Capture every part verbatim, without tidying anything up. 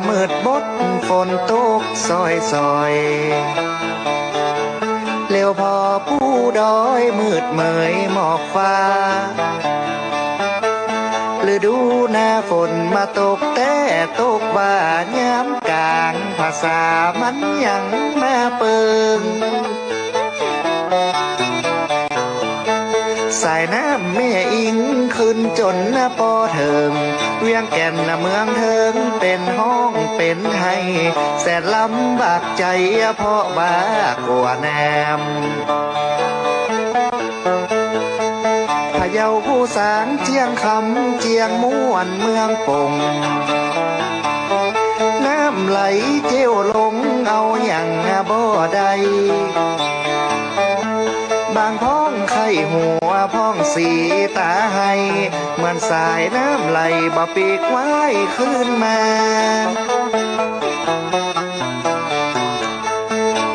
มืดบดฝนตกซอยๆ แล้วผ่อปูดอยมืดเหมยหมอกฟ้า ฤดูหน้าฝนมาตกแต๊ตกว่ายามก๋าง ภาษามันยังมาเปิง สายน้ำแม่อิงขึ้นจ๋นปอเถิง เวียงแก่นเมืองเถิงเป๋นฮ้องเป๋นไห้ แสนลำบากใจ๋เพราะว่ากั๋วน้ำ พะเยาภูซางเจียงคำเจียงม่วนเมืองป๋ง น้ำไหลเจ้วลงเอาหยังบ่ได้ บางพ่องไข้หัวพ่องสีต๋าไห้ เหมือนสายน้ำไหลบ่ปีกว่ายคืนมา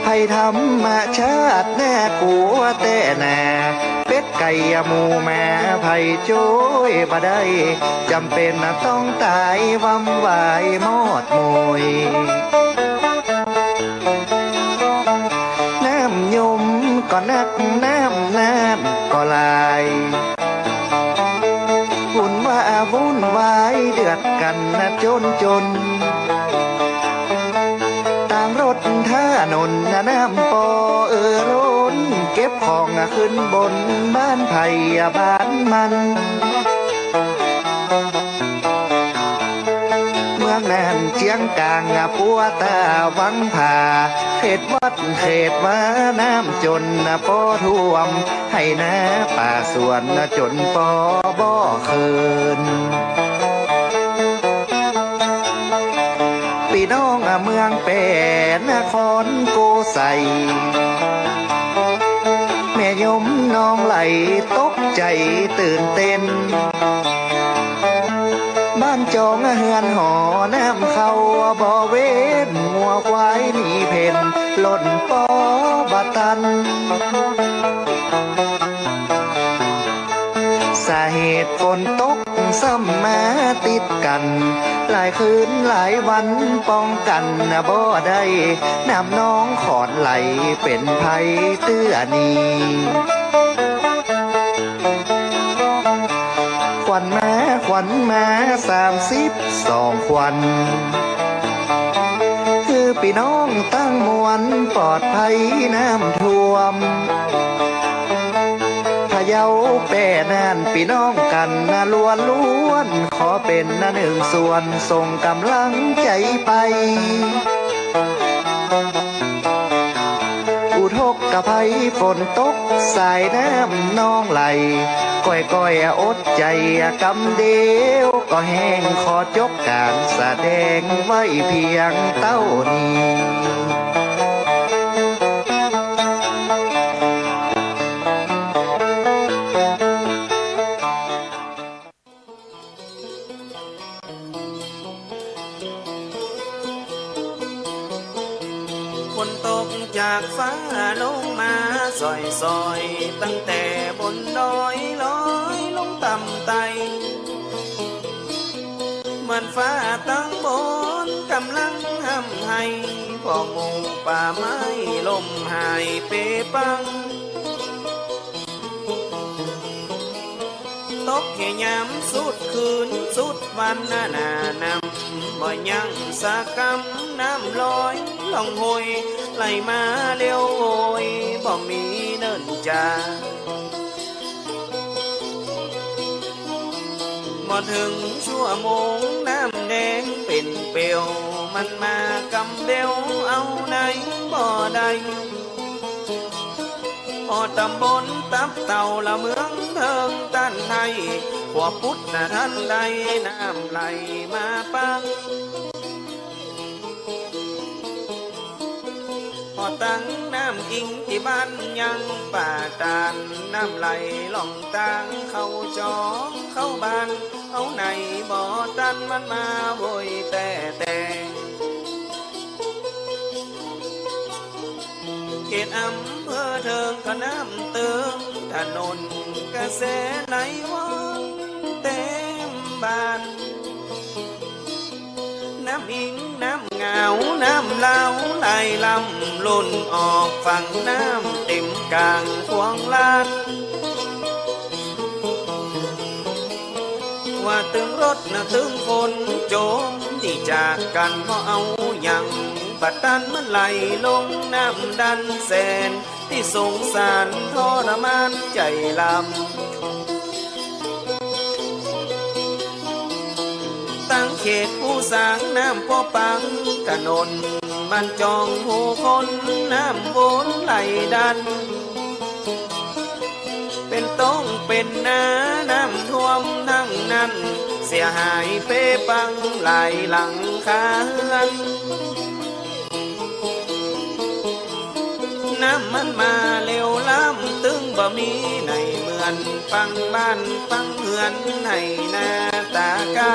ภัยธรรมชาติน่ากั๋วแต๊นา เป็ดไก่หมูหมาไผจ้วยบ่ได้ จ๋ำเป๋นต้องตายวำวายมอดมวย น้ำยมก็นัก น้ำน่านก็หลาย วุ่นว่าวุ่นวายเดือดกั๋นจ๋นจ๋น ตางรถถนนน้ำปอเอ่อล้น เก็บของขึ้นบนบ้านใผบ้านมัน เมืองน่านเจียงก๋างปัวตาวังผา เขตวัดเขตวาน้ำจ๋นปอท่วม ไฮ่นาป่าสวนจ๋นปอบ่เคิน ปี้น้องเมืองแป้นครโกไสย แม่ยมน้องไหลตกใจ๋ตื่นเต้น บ้านจองเฮือนหอน้ำเข้าบ่เว้น งัวควายหนีเพ่นล่นปอบ่ตัน สาเหตุฝนตกซ้ำมาติดกั๋น หลายคืนหลายวันป้องกั๋นบ่ได้ น้ำนองขอนไหลเป๋นภัยเตื้อนี้ ขวัญมา ขวัญมา สามสิบสองขวัญ หื้อปี้น้องตังมวลปลอดภัยน้ำท่วม พะเยาแป้นน่านปี้น้องกั๋นล้วนๆ ขอเป๋นนึ่งส่วนส่งก๋ำลังใจ๋ไป อุทกภัยฝนตกสายน้ำนองไหล ก้อยๆ อดใจ๋ก๋ำเดียวก็แห้ง ขอจบก๋านแสดงไว้เปียงเต้านี้ ฝนตกจากฟ้าลงมาส่อยๆ ตั้งแต่บนดอยลอยลงต่ำไต่ เหมือนฟ้าตังบนก๋ำลังฮ่ำไห้ ผ่อหมู่ป่าไม้ล่มหายเปปัง ตกแค่ยามสุดคืนสุดวัน น้ำบ่ยังสักกำ น้ำลอยล่องห้วย ไหลมาเร็วโวย บ่มีเนิ่นจา บ่เถิงชั่วโมง น้ำแดงเป๋นเปลว มันมากำเบลเอาไหนบ่ได้ ฮอดตำบลตับเต่าละเมืองเถิงตันไห้ ขัวปุ๊ดนะทันใด น้ำไหลมาปัง ฮอดตังน้ำอิงตี้บ้านยังป่าตาน น้ำไหลล่องตางเข้าจองเข้าบ้าน เอาไหนบ่ตัน มันมาโวยแต๊แต๊ เขตอำเภอเถิงก็น้ำเติง ถนนกระแสไหลว่องเต็มบ้าน น้ำอิง น้ำหงาว น้ำลาวไหลล้ำ ล้นออกฝั่งน้ำเต็มก๋างขวางลาด ว่าตึงรถนะตึงคนโจม ตี้จากกั๋นบ่เอาหยัง บ่ตันมันไหลลงน้ำดันแสน ตี้สงสารทรมานใจ๋ลำ ตังเขตปูสางน้ำปอปัง ถนนบ้านจองฮูคน น้ำวนไหลดัน เป๋นต้งเป๋นนา น้ำท่วมตังนั้น เสียหายเป๊ปังหลายหลังคาเฮือน น้ำมันมาเร็วล้ำ ตึงบ่มีไหนเหมือน ปังบ้านปังเฮือน ไหนาตากา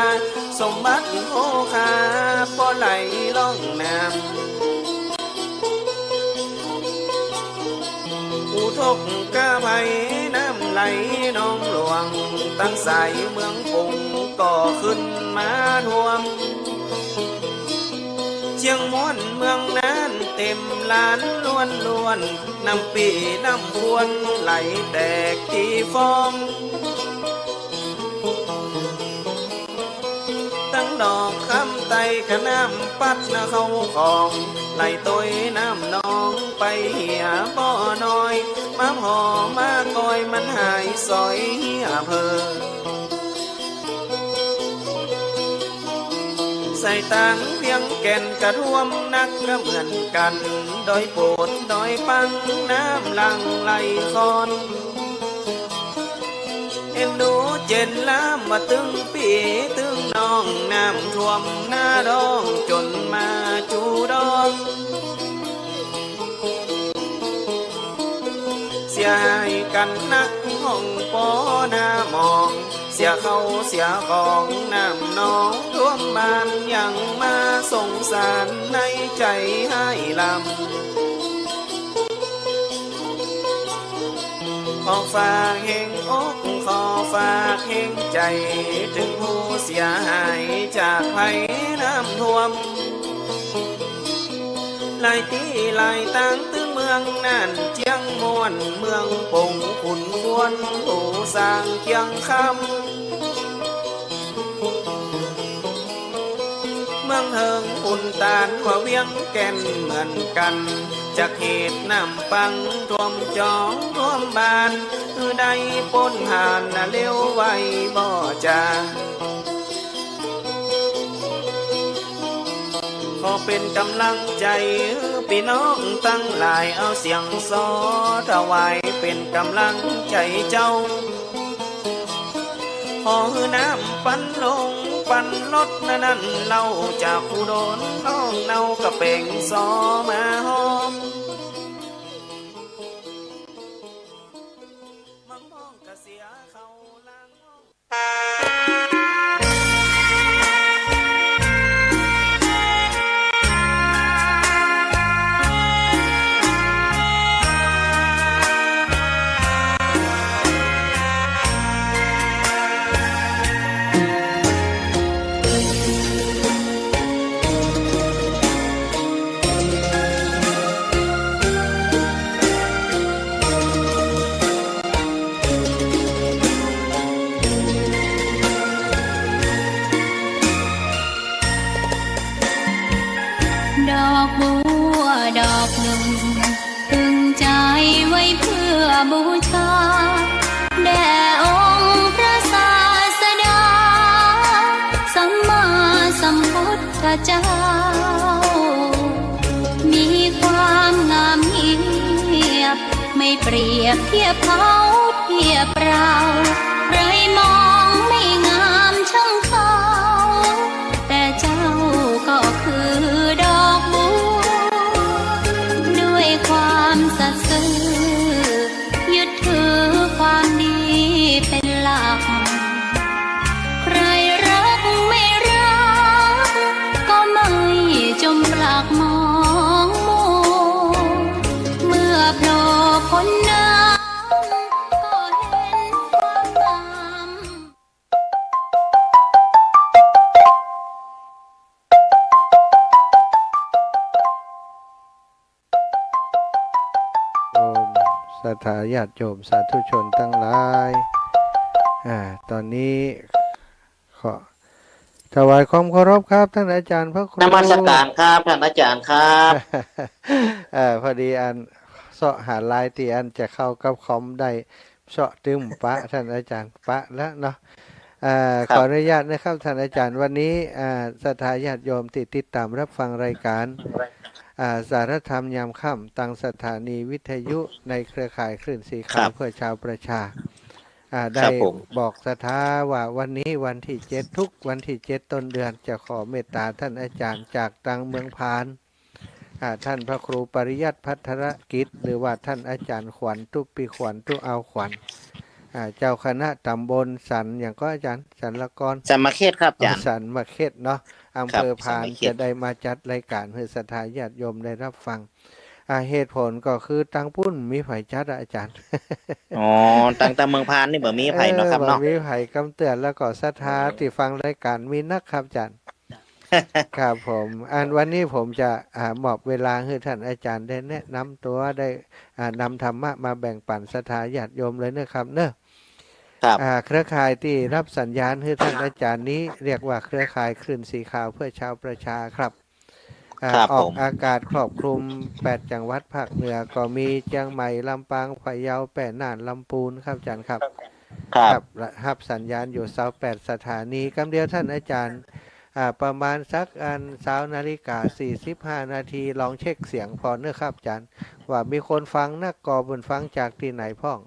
สมบัติโฮคา ปอไหลล่องน้ำ อุทกภัยน้ำไหลนองหลวง ตังสายเมืองปงก็ขึ้นมาท่วม เจียงม้วนเมืองน่านเต็มล้านล้วนๆ น้ำปี้น้ำควรไหลแตกตี้ฟ้อง ตังดอกคำใต้ก็น้ำปัดนะเข้าของ ไหลตวยน้ำนองไปเหียบ่อน้อย มาผ่อมาก่อยมันหายสอยเหียเผลอ สายตางเวียงแก่นก็ท่วมนักก็เหมือนกั๋น ดอยโปดดอยปังน้ำหลั่งไหลคลอน เอ็นดูเจ๋นล้ำว่าตึงปี้ตึงน้อง น้ำท่วมนาดองจ๋นมาจูดอน เสียหายกั๋นนักห้องปอหน้ามอง เสียเข้าเสียของน้ำนองท่วมบ้าน ยังมาสงสารในใจ๋ฮ้ายลำ ขอฝากแฮงอก ขอฝากแฮงใจ๋ เถิงผู้เสียหายจากภัยน้ำท่วม หลายตี้หลายตางตึงเมืองน่าน เจียงม้วน เมืองปง ขุนควน ปูสาง เจียงคำ เมืองเถิง ขุนตาน ว่าเวียงแก่นเหมือนกั๋น จากเหตุน้ำปังท่วมจองท่วมบ้าน หื้อได้ป๊นผ่านนะเร็วไวบ่จา ขอเป๋นก๋ำลังใจ๋หื้อปี้น้องตังหลาย เอาเสียงซอถวายเป๋นก๋ำลังใจ๋เจ้า ขอหื้อน้ำปันลงปันลดนะนั้น เล่าจากอุดรน้องเนาก็เป๋งซอมาฮอม มังม่องกะเสียเข้าหลัง ดอกบัวดอกหนึ่ง ตึงใจ๋ไว้เพื่อบูชา แด่องค์พระศาสดา สัมมาสัมพุทธเจ้า มีความงามเงียบ ไม่เปรียบเทียบเขาเทียบเรา ใครมองไม่งามช่างเขา แต่เจ้าก็คือดอกบัว ด้วยความสัตย์ซื่อ ยึดถือความดีเป็นหลัก ใครรักไม่รัก ก็ไม่จมปลักมองมัว เมื่อโผล่พ้นน้ำ ก็เห็นความงาม ศรัทธาญาติโยมสาธุชนตังหลาย อ่า ต๋อนนี้ขอถวายความเคารพครับ ต้านอาจ๋ารย์พระครู นมัสก๋ารครับ ต้านอาจ๋ารย์ครับ เอ่อ พอดีอันเซาะหาไลน์ตี้อันจะเข้ากับคอมได้ เซาะตึมปะ ต้านอาจ๋ารย์ปะแล้วเนาะ อ่า ครับ ขออนุญาตนะครับ ต้านอาจ๋ารย์ วันนี้ อ่า ศรัทธาญาติโยมตี้ติดต๋ามรับฟังรายก๋าน อ่า สารธรรมยามค่ำ ตางสถานีวิทยุในเครือข่ายคลื่นสีขาว ครับ เพื่อชาวประชา อ่า ครับ ได้ ผม บอกศรัทธาว่าวันนี้วันตี้เจ็ด ทุกวันตี้เจ็ดต้นเดือน จะขอเมตต๋าต้านอาจ๋ารย์จากตางเมืองพาน อ่า ต้านพระครูปริยัติภัทรกิจ หรือว่าต้านอาจ๋ารย์ขวัญ ตุ๊ปปี้ขวัญ ตุ๊เอาขวัญ อ่า เจ้าคณะต๋ำบลสัน หยังก็อาจ๋ารย์ สันละกอน สันมะเข็ดครับอาจ๋ารย์ อ๋อ สันมะเข็ดเนาะ อำเภอพาน ครับ สันมะเข็ด จะได้มาจัดรายก๋านหื้อศรัทธาญาติโยมได้รับฟัง อ่า เหตุผลก็คือตางปุ้นมีใผจัดอะอาจ๋ารย์ อ๋อ ตาง ตางเมืองพานนี่บ่มีใผเนาะครับเนาะ เออ บ่มีใผกำเตือน แล้วก็ศรัทธา เออ ตี้ฟังรายก๋านมีนักครับอาจ๋ารย์ ครับผม อันวันนี้ผมจะ อ่า มอบเวลาหื้อต้านอาจ๋ารย์ได้แนะนำตั๋ว ได้ อ่า นำธรรมะมาแบ่งปั๋นศรัทธาญาติโยมเลยเนาะครับเนาะ ครับ อ่า เครือข่ายตี้รับสัญญาณหื้อต้านอาจ๋ารย์นี้ เรียกว่าเครือข่ายคลื่นสีขาวเพื่อชาวประชาครับ อ่า ครับผม ออกอากาศครอบคลุมแปดจังหวัดภาคเหนือก็มี เจียงใหม่ ลำปาง พะเยา แป้ น่าน ลำปูนครับอาจ๋ารย์ครับ ครับ ครับ รับสัญญาณอยู่ซาวแปดสถานี กำเดียวต้านอาจ๋ารย์ อ่า ประมาณสักอันซาวนาฬิกาสี่สิบห้านาที ลองเช็คเสียงผ่อเนาะครับอาจ๋ารย์ ว่ามีคนฟังนักก่อ เปิ้นฟังจากตี้ไหนพ่อง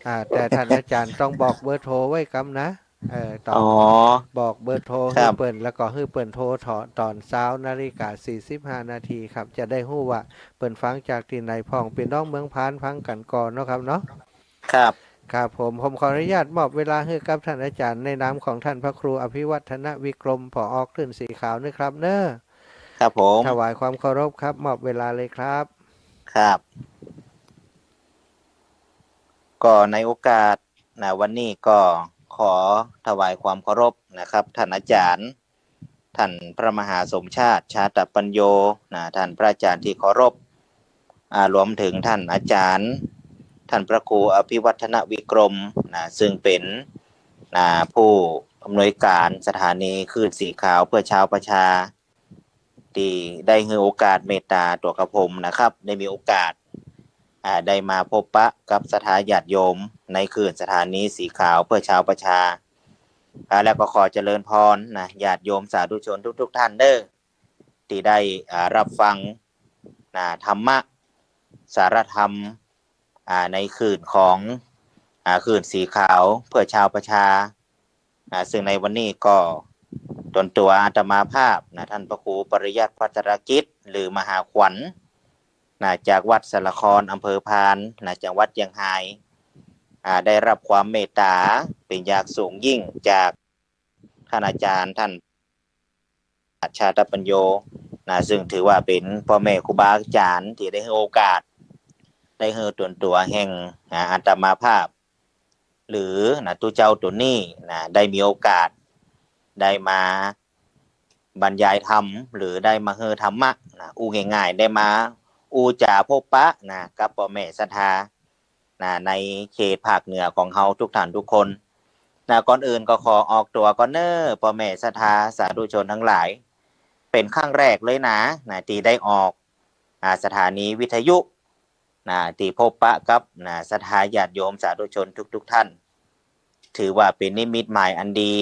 อ่า แต่ต้านอาจ๋ารย์ต้องบอกเบอร์โทรไว้กำนะ เออ ต๋อน อ๋อ บอกเบอร์โทร ครับ หื้อเปิ้น แล้วก็หื้อเปิ้นโทรต๋อน ต๋อนซาวนาฬิกาสี่สิบห้านาทีครับ จะได้ฮู้ว่าเปิ้นฟังจากตี้ไหนพ่อง ปี้น้องเมืองพานฟังกั๋นก่อเนาะครับเนาะ ครับ ครับผม ผมขออนุญาตมอบเวลาหื้อกับต้านอาจ๋ารย์ ในนามของต้านพระครูอภิวัฒนวิกรม ผอ.คลื่นสีขาวเนาะครับเนาะ ครับผม ถวายความเคารพครับ มอบเวลาเลยครับ ครับ ก็ในโอกาส นะ วันนี้ก็ขอถวายความเคารพนะครับ ต้านอาจ๋ารย์ ต้านพระมหาสมชาติ ชาตปัญโญ นะ ต้านพระอาจ๋ารย์ตี้เคารพ อ่า รวมเถิงต้านอาจ๋ารย์ ต้านพระครูอภิวัฒนวิกรม นะ ซึ่งเป๋น นะ ผู้อำนวยก๋านสถานีคลื่นสีขาวเพื่อชาวประชา ตี้ได้หื้อโอกาสเมตต๋าตั๋วกระผมนะครับ ได้มีโอกาส อ่า ได้มาพบปะกับศรัทธาญาติโยมในคลื่นสถานีสีขาวเพื่อชาวประชา อ่า แล้วก็ขอเจริญพรนะ ญาติโยมสาธุชนทุกๆ ท่านเด้อ ตี้ได้ อ่า รับฟัง นะ ธรรมะ สารธรรม อ่า ในคลื่นของ อ่า คลื่นสีขาวเพื่อชาวประชา อ่า ซึ่งในวันนี้ก็ตนตั๋วอาตมาภาพนะ ต้านพระครูปริยัติภัทรกิจ หรือมหาขวัญ นะ จากวัดสันละคอน อำเภอพาน นะ จังหวัดเจียงฮาย อ่า ได้รับความเมตต๋าเป๋นอย่างสูงยิ่งจากต้านอาจ๋ารย์ ต้าน ชาตปัญโญ นะ ซึ่งถือว่าเป๋นป้อแม่ครูบาอาจ๋ารย์ตี้ได้หื้อโอกาส ได้หื้อตนตั๋วแห่ง นะ อาตมาภาพ หรือ นะ ตุ๊เจ้าต๋นนี้ นะ ได้มีโอกาส ได้มาบรรยายธรรม หรือได้มาหื้อธรรมะ นะ อู้ง่ายๆ ได้มาอู้จ๋าพบปะ นะ กับป้อแม่ศรัทธา นะ ในเขตภาคเหนือของเฮาทุกท่านทุกคน นะ ก่อนอื่นก็ขอออกตั๋วก่อนเน้อ ป้อแม่ศรัทธาสาธุชนตังหลาย เป๋นครั้งแรกเลยนะ นะ ตี้ได้ออก อ่า สถานีวิทยุ นะ ตี้พบปะกับ นะ ศรัทธาญาติโยมสาธุชนทุกๆ ท่าน ถือว่าเป๋นนิมิตหมายอันดี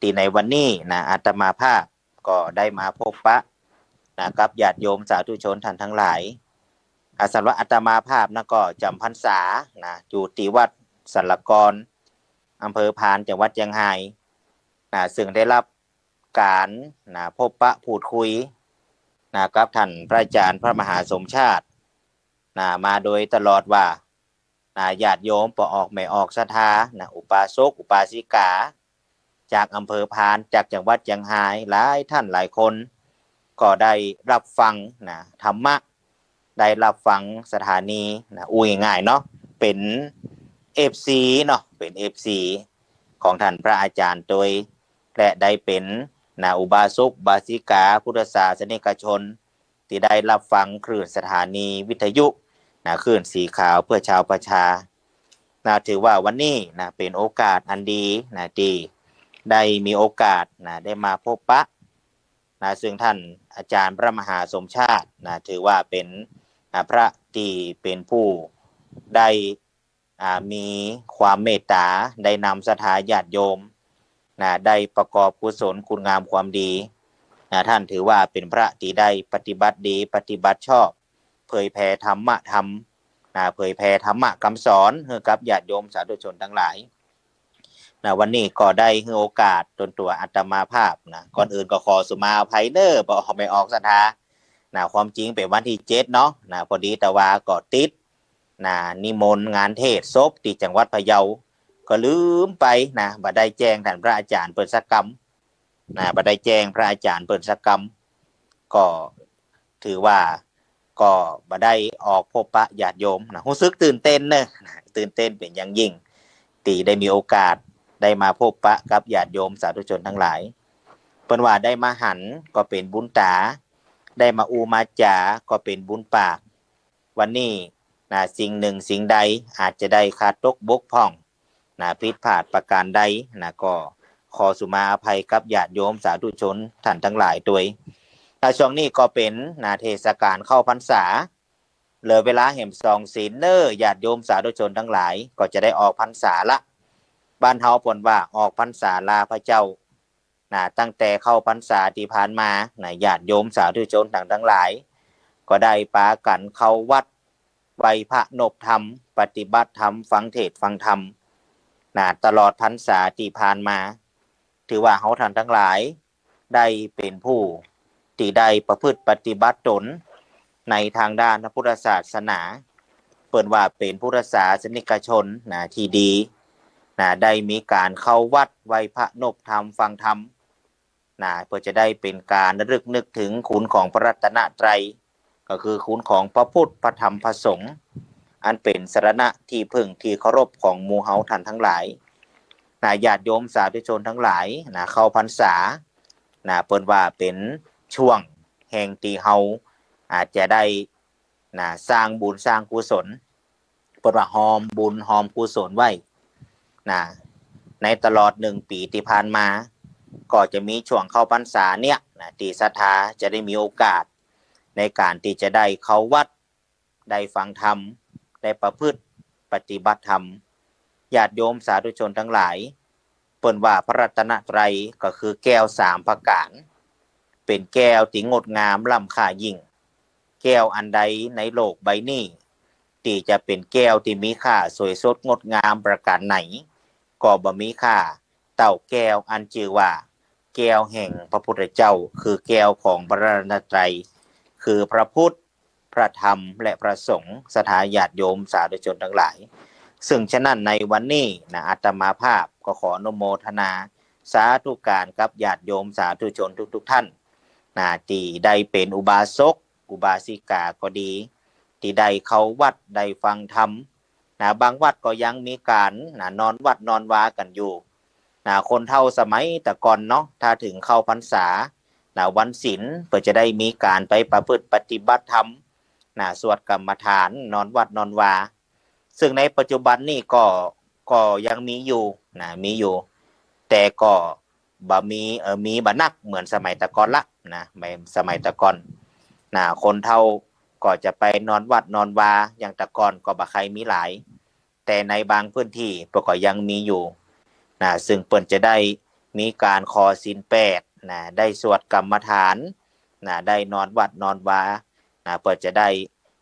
ตี้ในวันนี้นะ อาตมาภาพก็ได้มาพบปะ นะ กับญาติโยมสาธุชนท่านตังหลาย อ่า สำหรับอาตมาภาพนะ ก็จ๋ำพรรษา นะ อยู่ตี้วัดสันละกอน อำเภอพาน จังหวัดเจียงฮาย นะ ซึ่งได้รับก๋าน นะ พบปะพูดคุย นะ กับต้านพระอาจ๋ารย์พระมหาสมชาติ นะ มาโดยตลอดว่า นะ ญาติโยมป้อออกแม่ออกศรัทธา นะ อุปาสกอุปาสิกา จากอำเภอพาน จากจังหวัดเจียงฮาย หลายท่านหลายคน ก็ได้รับฟัง นะ ธรรมะ ได้รับฟังสถานี นะ อู้ง่ายๆ เนาะ เป๋น เอฟซี เนาะ เป๋น เอฟซี ของต้านพระอาจ๋ารย์ตวย และได้เป๋น นะ อุบาสกอุบาสิกา พุทธศาสนิกชน ตี้ได้รับฟังคลื่นสถานีวิทยุ นะ คลื่นสีขาวเพื่อชาวประชา นะ ถือว่าวันนี้นะ เป๋นโอกาสอันดีนะ ตี้ได้มีโอกาสนะ ได้มาพบปะนะ ซึ่งท่านอาจารย์พระมหาสมชาตินะ ถือว่าเป๋น อ่า พระตี้เป๋นผู้ได้ อ่า มีความเมตต๋า ได้นำศรัทธาญาติโยมนะ ได้ประกอบกุศลคุณงามความดีนะ ท่านถือว่าเป๋นพระตี้ได้ปฏิบัติดี ปฏิบัติชอบ เผยแผ่ธรรมะธรรมนะ เผยแผ่ธรรมะกำสอนหื้อกับญาติโยมสาธุชนตังหลายนะ วันนี้ก็ได้หื้อโอกาสตนตั๋วอาตมาภาพนะ ก่อนอื่นก็ขอสุมาอภัยเน้อ บ่ ไม่ออกศรัทธานะ ความจริงเป๋นวันตี้เจ็ดเนาะนะ พอดีแต่ว่าก็ติดนะ นิมนต์งานเทศน์ศพตี้จังหวัดพะเยา ก็ลืมไปนะ บ่ได้แจ้งต้านพระอาจารย์เปิ้นสักกำนะ บ่ได้แจ้งพระอาจารย์เปิ้นสักกำ ก็ถือว่าก็บ่ได้ออกพบปะญาติโยมนะ ฮู้สึกตื่นเต้นเน้อนะ ตื่นเต้นเป๋นอย่างยิ่ง ตี้ได้มีโอกาสได้มาพบปะกับญาติโยมสาธุชนตังหลาย เปิ้นว่าได้มาหันก็เป๋นบุญต๋า ได้มาอู้มาจ๋าก็เป๋นบุญปาก วันนี้นะ สิ่งหนึ่งสิ่งใดอาจจะได้ขาดตกบกพร่องนะ ผิดพลาดประการใดนะ ก็ขอสุมาอภัยกับญาติโยมสาธุชนต้านตังหลายตวย นะ ช่วงนี้ก็เป๋นนะ เทศกาลเข้าพรรษา เหลือเวลาแหมสองศีลเน้อ ญาติโยมสาธุชนตังหลาย ก็จะได้ออกพรรษาละ บ้านเฮาเปิ้นว่าออกพรรษาลาพระเจ้านะ ตั้งแต่เข้าพรรษาตี้ผ่านมานะ ญาติโยมสาธุชนตังหลาย ก็ได้ปากั๋นเข้าวัด ไหว้พระนบธรรม ปฏิบัติธรรม ฟังเทศน์ฟังธรรมนะ ตลอดพรรษาตี้ผ่านมา ถือว่าเฮาต้านตังหลาย ได้เป๋นผู้ตี้ได้ประพฤติปฏิบัติตน ในตางด้านพระพุทธศาสนา เปิ้นว่าเป๋นพุทธศาสนิกชนนะ ตี้ดีนะ ได้มีก๋านเข้าวัด ไหว้พระนบธรรม ฟังธรรมนะ เปื้อจะได้เป๋นก๋านระลึกนึกเถิงคุณของพระรัตนตรัย ก็คือคุณของพระพุทธ พระธรรม พระสงฆ์ อันเป๋นสรณะตี้พึ่งตี้เคารพของหมู่เฮาต้านตังหลายนะ ญาติโยมสาธุชนตังหลายนะ เข้าพรรษานะ เปิ้นว่าเป๋นช่วงแห่งตี้เฮาอาจจะได้นะ สร้างบุญสร้างกุศล เปิ้นว่าฮอมบุญฮอมกุศลไว้นะ ในตลอดหนึ่งปี๋ตี้ผ่านมา ก็จะมีช่วงเข้าพรรษาเนี่ยนะ ตี้ศรัทธาจะได้มีโอกาส ในก๋านตี้จะได้เข้าวัด ได้ฟังธรรม ได้ประพฤติปฏิบัติธรรม ญาติโยมสาธุชนตังหลาย เปิ้นว่าพระรัตนตรัยก็คือแก้วสามประก๋าน เป๋นแก้วตี้งดงามล้ำค่ายิ่ง แก้วอันใดในโลกใบนี้ ตี้จะเป๋นแก้วตี้มีค่าสวยสดงดงามประก๋านไหน ก็บ่มีค่าเต้าแก้วอันจื้อว่า แก้วแห่งพระพุทธเจ้า คือแก้วของพระรัตนตรัย คือพระพุทธ พระธรรม และพระสงฆ์ ศรัทธาญาติโยมสาธุชนตังหลาย ซึ่งฉะนั้นในวันนี้นะ อาตมาภาพก็ขออนุโมทนาสาธุก๋านกับญาติโยมสาธุชนทุกๆ ท่านนะ ตี้ได้เป๋นอุบาสก อุบาสิกาก็ดี ตี้ได้เข้าวัด ได้ฟังธรรมนะ บางวัดก็ยังมีก๋านนะ นอนวัดนอนวากั๋นอยู่นะ คนเฒ่าสมัยแต่ก่อนเนาะ ถ้าเถิงเข้าพรรษานะ วันศีล เปิ้นจะได้มีก๋านไปประพฤติปฏิบัติธรรมนะ สวดกรรมฐาน นอนวัดนอนวา ซึ่งในปัจจุบันนี้ก็ ก็ยังมีอยู่นะ มีอยู่ แต่ก็บ่มี เอ่อ มีบ่นักเหมือนสมัยแต่ก่อนละนะ สมัยแต่ก่อนนะ คนเฒ่าก็จะไปนอนวัดนอนวาอย่างแต่ก่อนก็บ่ใค่มีหลาย แต่ในบางพื้นตี้เปิ้นก็ยังมีอยู่นะ ซึ่งเปิ้นจะได้มีก๋านขอศีลแปดนะ ได้สวดกรรมฐานนะ ได้นอนวัดนอนวานะ เปิ้นจะได้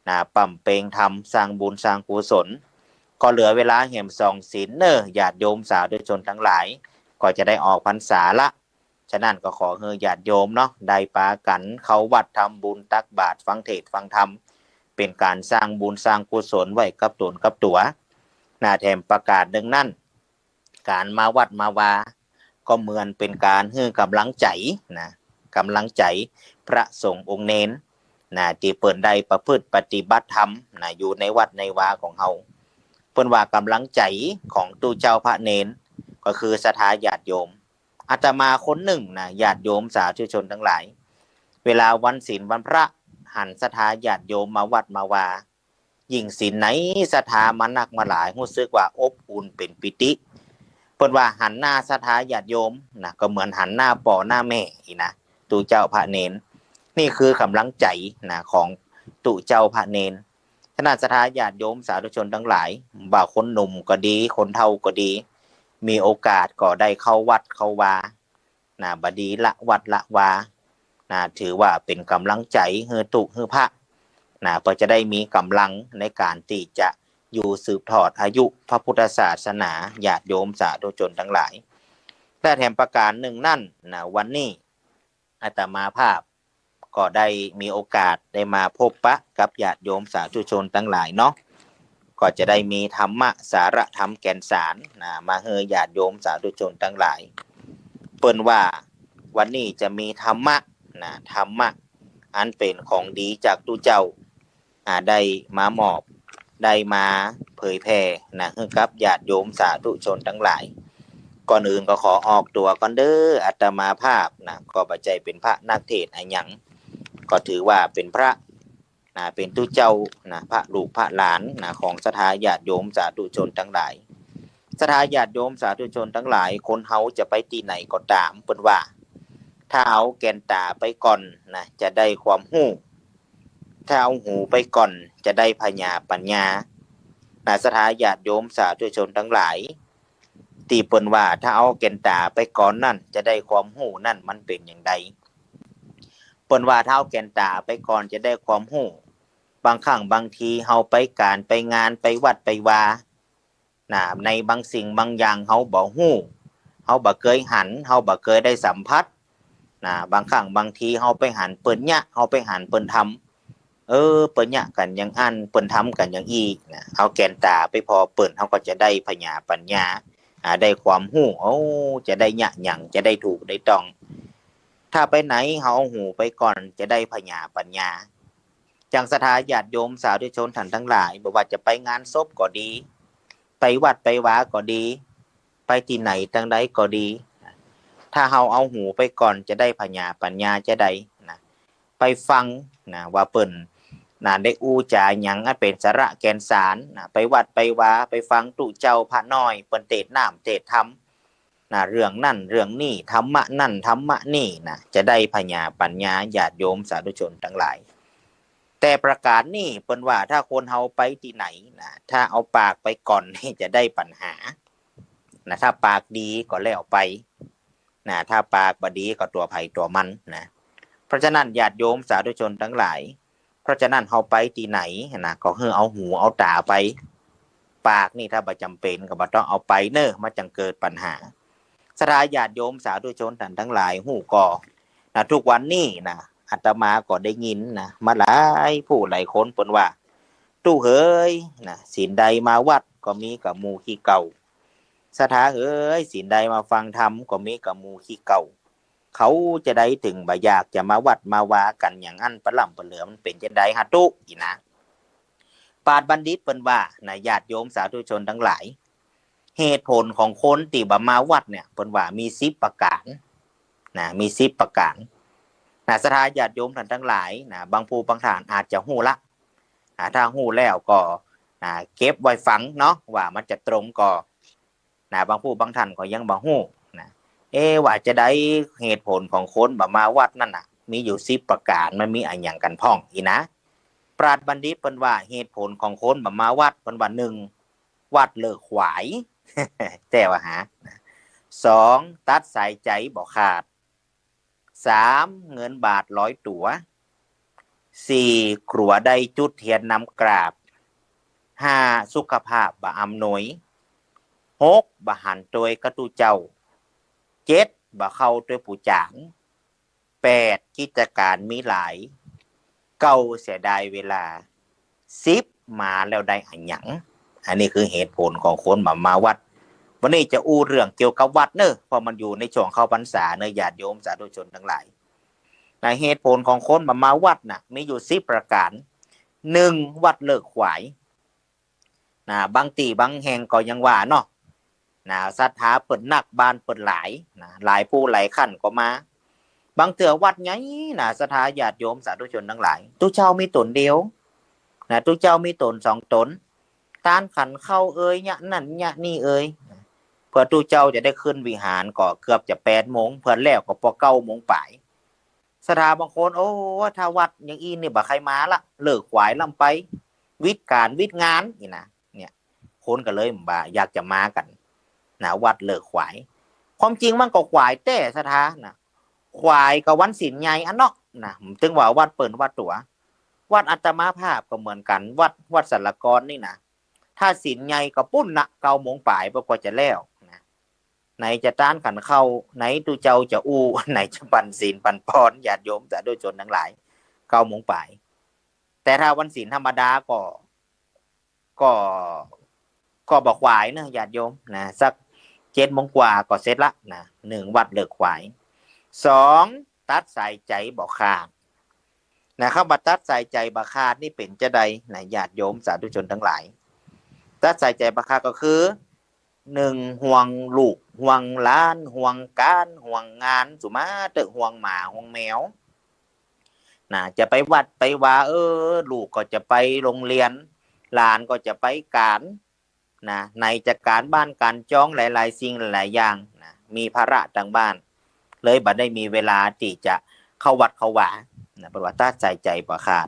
นะ บำเพ็ญธรรม สร้างบุญสร้างกุศล ก็เหลือเวลาแหมสองศีลเน้อ ญาติโยมสาธุชนตังหลาย ก็จะได้ออกพรรษาละ ฉะนั้นก็ขอหื้อญาติโยมเนาะ ได้ปากั๋นเข้าวัดทำบุญตักบาตรฟังเทศน์ฟังธรรม เป๋นก๋านสร้างบุญสร้างกุศลไว้กับต๋นกับตั๋วนะ แถมประก๋านนึ่งนั้น ก๋านมาวัดมาวา ก็เหมือนเป๋นก๋านหื้อกำลังใจ๋นะ กำลังใจ๋พระสงฆ์องค์เณรนะ ตี้เปิ้นได้ประพฤติปฏิบัติธรรมนะ อยู่ในวัดในวาของเฮา เปิ้นว่ากำลังใจ๋ของตุ๊เจ้าพระเณร ก็คือศรัทธาญาติโยม อาตมาคนนึ่งนะ ญาติโยมสาธุชนตังหลาย เวลาวันศีลวันพระ หันศรัทธาญาติโยมมาวัดมาวา ยิ่งศีลไหนศรัทธามานักมาหลาย ฮู้สึกว่าอบอุ่นเป๋นปีติ เปิ้นว่าหันหน้าศรัทธาญาติโยมนะ ก็เหมือนหันหน้าป้อหน้าแม่อี้นะ ตุ๊เจ้าพระเณร นี่คือกำลังใจ๋นะ ของตุ๊เจ้าพระเณร ฉะนั้นศรัทธาญาติโยมสาธุชนตังหลาย บ่าคนหนุ่มก็ดี คนเฒ่าก็ดี มีโอกาสก็ได้เข้าวัดเข้าวา นะ บ่ดีละวัดละวา นะ ถือว่าเป๋นก๋ำลังใจ๋หื้อตุ๊หื้อพระ นะ เปื้อจะได้มีก๋ำลังในก๋านตี้จะอยู่สืบทอดอายุพระพุทธศาสนา ญาติโยมสาธุชนตังหลาย และแถมประก๋านนึ่งนั้นนะ วันนี้อาตมาภาพก็ได้มีโอกาสได้มาพบปะกับญาติโยมสาธุชนตังหลายเนาะ ก็จะได้มีธรรมะสาระธรรมแก่นสารนะ มาหื้อญาติโยมสาธุชนตังหลาย เปิ้นว่าวันนี้จะมีธรรมะนะ ธรรมะอันเป๋นของดีจากตุ๊เจ้า อ่า ได้มามอบ ได้มาเผยแผ่นะ หื้อกับญาติโยมสาธุชนตังหลาย ก่อนอื่นก็ขอออกตั๋วก่อนเด้อ อาตมาภาพนะ ก็บ่ใจ้เป๋นพระนักเทศน์อะหยัง ก็ถือว่าเป๋นพระ นะ เป๋นตุ๊เจ้านะ พระลูกพระหลานนะ ของศรัทธาญาติโยมสาธุชนตังหลาย ศรัทธาญาติโยมสาธุชนตังหลาย คนเฮาจะไปตี้ไหนก็ต๋าม เปิ้นว่า ถ้าเอาแก่นต๋าไปก่อนนะ จะได้ความฮู้ ถ้าเอาหูไปก่อน จะได้ผญาปั๋ญญา นะ ศรัทธาญาติโยมสาธุชนตังหลาย ตี้เปิ้นว่าถ้าเอาแก่นต๋าไปก่อนนั้น จะได้ความฮู้นั้น มันเป๋นอย่างใด เปิ้นว่าถ้าเอาแก่นต๋าไปก่อนจะได้ความฮู้ บางครั้งบางทีเฮาไปก๋านไปงาน ไปวัดไปวา นะ ในบางสิ่งบางอย่างเฮาบ่ฮู้ เฮาบ่เกยหัน เฮาบ่เกยได้สัมผัส นะ บางครั้งบางทีเฮาไปหันเปิ้นเยียะ เฮาไปหันเปิ้นทำ เออ เปิ้นเยียะกั๋นอย่างอั้น เปิ้นทำกั๋นอย่างอี้นะ เอาแก่นต๋าไปผ่อเปิ้น เฮาก็จะได้ผญาปั๋ญญา อ่า ได้ความฮู้ โอ้ จะได้เยียะหยัง จะได้ถูกได้ต้อง ถ้าไปไหนเฮาเอาหูไปก่อน จะได้ผญาปั๋ญญา จั่งศรัทธาญาติโยมสาธุชนต้านตังหลาย บ่ว่าจะไปงานศพก็ดี ไปวัดไปวาก็ดี ไปตี้ไหนตังใดก็ดี ถ้าเฮาเอาหูไปก่อน จะได้ผญาปั๋ญญาจะได้นะ ไปฟังนะ ว่าเปิ้นนะ ได้อู้จ๋าหยังอันเป๋นสาระแก่นสารนะ ไปวัดไปวา ไปฟังตุ๊เจ้าพระน้อย เปิ้นเตสน์น้ำเตสน์ธรรมนะ เรื่องนั้นเรื่องนี้ ธรรมะนั้นธรรมะนี้นะ จะได้ผญาปั๋ญญา ญาติโยมสาธุชนตังหลาย แต่ประก๋านนี้เปิ้นว่าถ้าคนเฮาไปตี้ไหนนะ ถ้าเอาปากไปก่อนนี่จะได้ปัญหานะ ถ้าปากดีก็แล้วไปนะ ถ้าปากบ่ดีก็ตั๋วใผตั๋วมันนะ เพราะฉะนั้นญาติโยมสาธุชนตังหลาย เพราะฉะนั้นเฮาไปตี้ไหนนะ ก็หื้อเอาหูเอาต๋าไป ปากนี่ถ้าบ่จ๋ำเป๋นก็บ่ต้องเอาไปเน่อ มันจั่งเกิดปัญหา ศรัทธาญาติโยมสาธุชนต้านตังหลายฮู้ก่อนะ ทุกวันนี้นะ อาตมาก็ได้ยินนะ มาหลายผู้หลายคนเปิ้นว่า ตุ๊เหยนะ ศีลใดมาวัดก็มีก้าหมู่ขี้เก่า ศรัทธาเหย ศีลใดมาฟังธรรมก็มีก้าหมู่ขี้เก่า เขาจะได้เถิงบ่อยากจะมาวัดมาวากั๋นอย่างอั้น ปะล่ำปะเหลือ มันเป๋นจั่งใดฮะตุ๊ อี้นะ ปราชญ์บัณฑิตเปิ้นว่านะ ญาติโยมสาธุชนตังหลาย เหตุผลของคนตี้บ่มาวัดเนี่ย เปิ้นว่ามีสิบประก๋านนะ มีสิบประก๋านนะ ศรัทธาญาติโยมต้านตังหลายนะ บางผู้บางต้านอาจจะฮู้ละนะ ถ้าฮู้แล้วก็นะ เก็บไว้ฟังเนาะ ว่ามันจะตรงก่อ นะ บางผู้บางต้านก็ยังบ่ฮู้นะ เอ๊ะ ว่าจะใด เหตุผลของคนบ่มาวัดนั่นน่ะ มีอยู่สิบประก๋าน มันมีอะหยังกั๋นพ่อง อี้นะ ปราชญ์บัณฑิตเปิ้นว่าเหตุผลของคนบ่มาวัด เปิ้นว่า หนึ่ง วัดเลิกขวาย แจ้วาหา สอง ตัดสายใจ๋บ่ขาด สาม เงินบาทลอยตั๋ว สี่ กั๋วได้จุดเตียนนำกราบ ห้า สุขภาพบ่อำนวย หก บ่หันตวยกับตุ๊เจ้า เจ็ด บ่เข้าตวยปู่จ๋าง แปด กิจก๋านมีหลาย เก้า เสียดายเวลา สิบ มาแล้วได้อะหยัง อันนี้คือเหตุผลของคนบ่มาวัด วันนี้จะอู้เรื่องเกี่ยวกับวัดเน่อ เพราะมันอยู่ในช่วงเข้าพรรษาเน่อ ญาติโยมสาธุชนตังหลายนะ เหตุผลของคนบ่มาวัดน่ะ มีอยู่สิบประก๋าน หนึ่ง วัดเลิกขวายนะ บางตี้บางแห่งก็ยังว่าเนาะนะ ศรัทธาเปิ้นนัก บ้านเปิ้นหลายนะ หลายผู้หลายคันก็มา บางเตื้อวัดใหญ่นะ ศรัทธาญาติโยมสาธุชนตังหลาย ตุ๊เจ้ามีต๋นเดียว นะ ตุ๊เจ้ามีต๋นสองต๋น ตานขันข้าวเอย เยียะนั่นเยียะนี่เอย เปื้อตุ๊เจ้าจะได้ขึ้นวิหารก็เกือบจะแปดโมง เปื้อแล้วก็ปอเก้าโมงป๋าย ศรัทธาบางคน โอ้ ถ้าวัดอย่างอี้นี่บ่ใค่มาละ เลิกขวายล้ำไป วิดก๋านวิดงานนี่นะ เนี่ย คนก็เลยบ่อยากจะมากั๋นนะ วัดเลิกขวาย ความจริงมันก็ขวายแต๊ศรัทธานะ ขวายก็วันศีลใหญ่อันเนาะนะ เถิงว่าวัดเปิ้นวัดตั๋ว วัดอาตมาภาพก็เหมือนกั๋น วัด วัดสรรคอนนี่นะ ถ้าศีลใหญ่ก็ปู๊นนะ เก้าโมงป๋ายเปิ้นกว่าจะแล้วนะ ไหนจะตานขันข้าว ไหนตุ๊เจ้าจะอู้ ไหนจะปั๋นศีลปั๋นพร ญาติโยมสาธุชนตังหลาย เก้าโมงป๋าย แต่ถ้าวันศีลธรรมดาก็ ก็ ก็บ่ขวายเนาะญาติโยมนะ สักเจ็ดโมงกว่าก็เสร็จละนะ นึ่งวัดเลิกขวาย สอง ตัดสายใจ๋บ่ขาดนะ กำว่าตัดสายใจ๋บ่ขาดนี่เป๋นจาใดนะ ญาติโยมสาธุชนตังหลาย ตัดสายใจ๋บ่ขาดก็คือ นึ่ง ห่วงลูก ห่วงหลาน ห่วงก๋าน ห่วงงาน สุดมาเต๊อะ ห่วงหมา ห่วงแมว นะ จะไปวัดไปวา เออ ลูกก็จะไปโฮงเฮียน หลานก็จะไปก๋าน นะ ไหนจะก๋านบ้านก๋านจอง หลายๆ สิ่งหลายๆ อย่างนะ มีภาระตางบ้าน เลยบ่ได้มีเวลาตี้จะเข้าวัดเข้าวานะ เปิ้นว่าตัดสายใจ๋บ่ขาด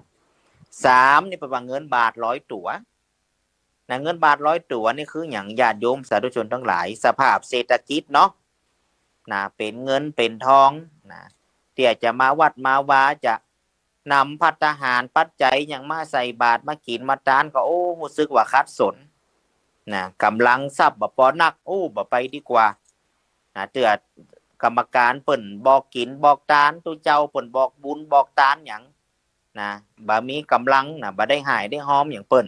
สาม นี่เปิ้นว่าเงินบาทลอยตั๋ว นะ เงินบาทลอยตั๋วนี่คือหยัง ญาติโยมสาธุชนตังหลาย สภาพเศรษฐกิจเนาะ นะ เป๋นเงินเป๋นทอง นะ ตี้จะมาวัดมาวา จะนำภัตตาหารปัจจัยหยังมาใส่บาตรมากิ๋นมาตานก็ โอ้ ฮู้สึกว่าขัดสน นะ ก๋ำลังทรัพย์บ่ปอนัก โอ้ บ่ไปดีกว่า นะ เตื้อกรรมการเปิ้นบอกกิ๋นบอกตาน ตุ๊เจ้าเปิ้นบอกบุญบอกตานหยัง นะ บ่มีก๋ำลังนะ บ่ได้ฮ่ายได้ฮอมหยังเปิ้น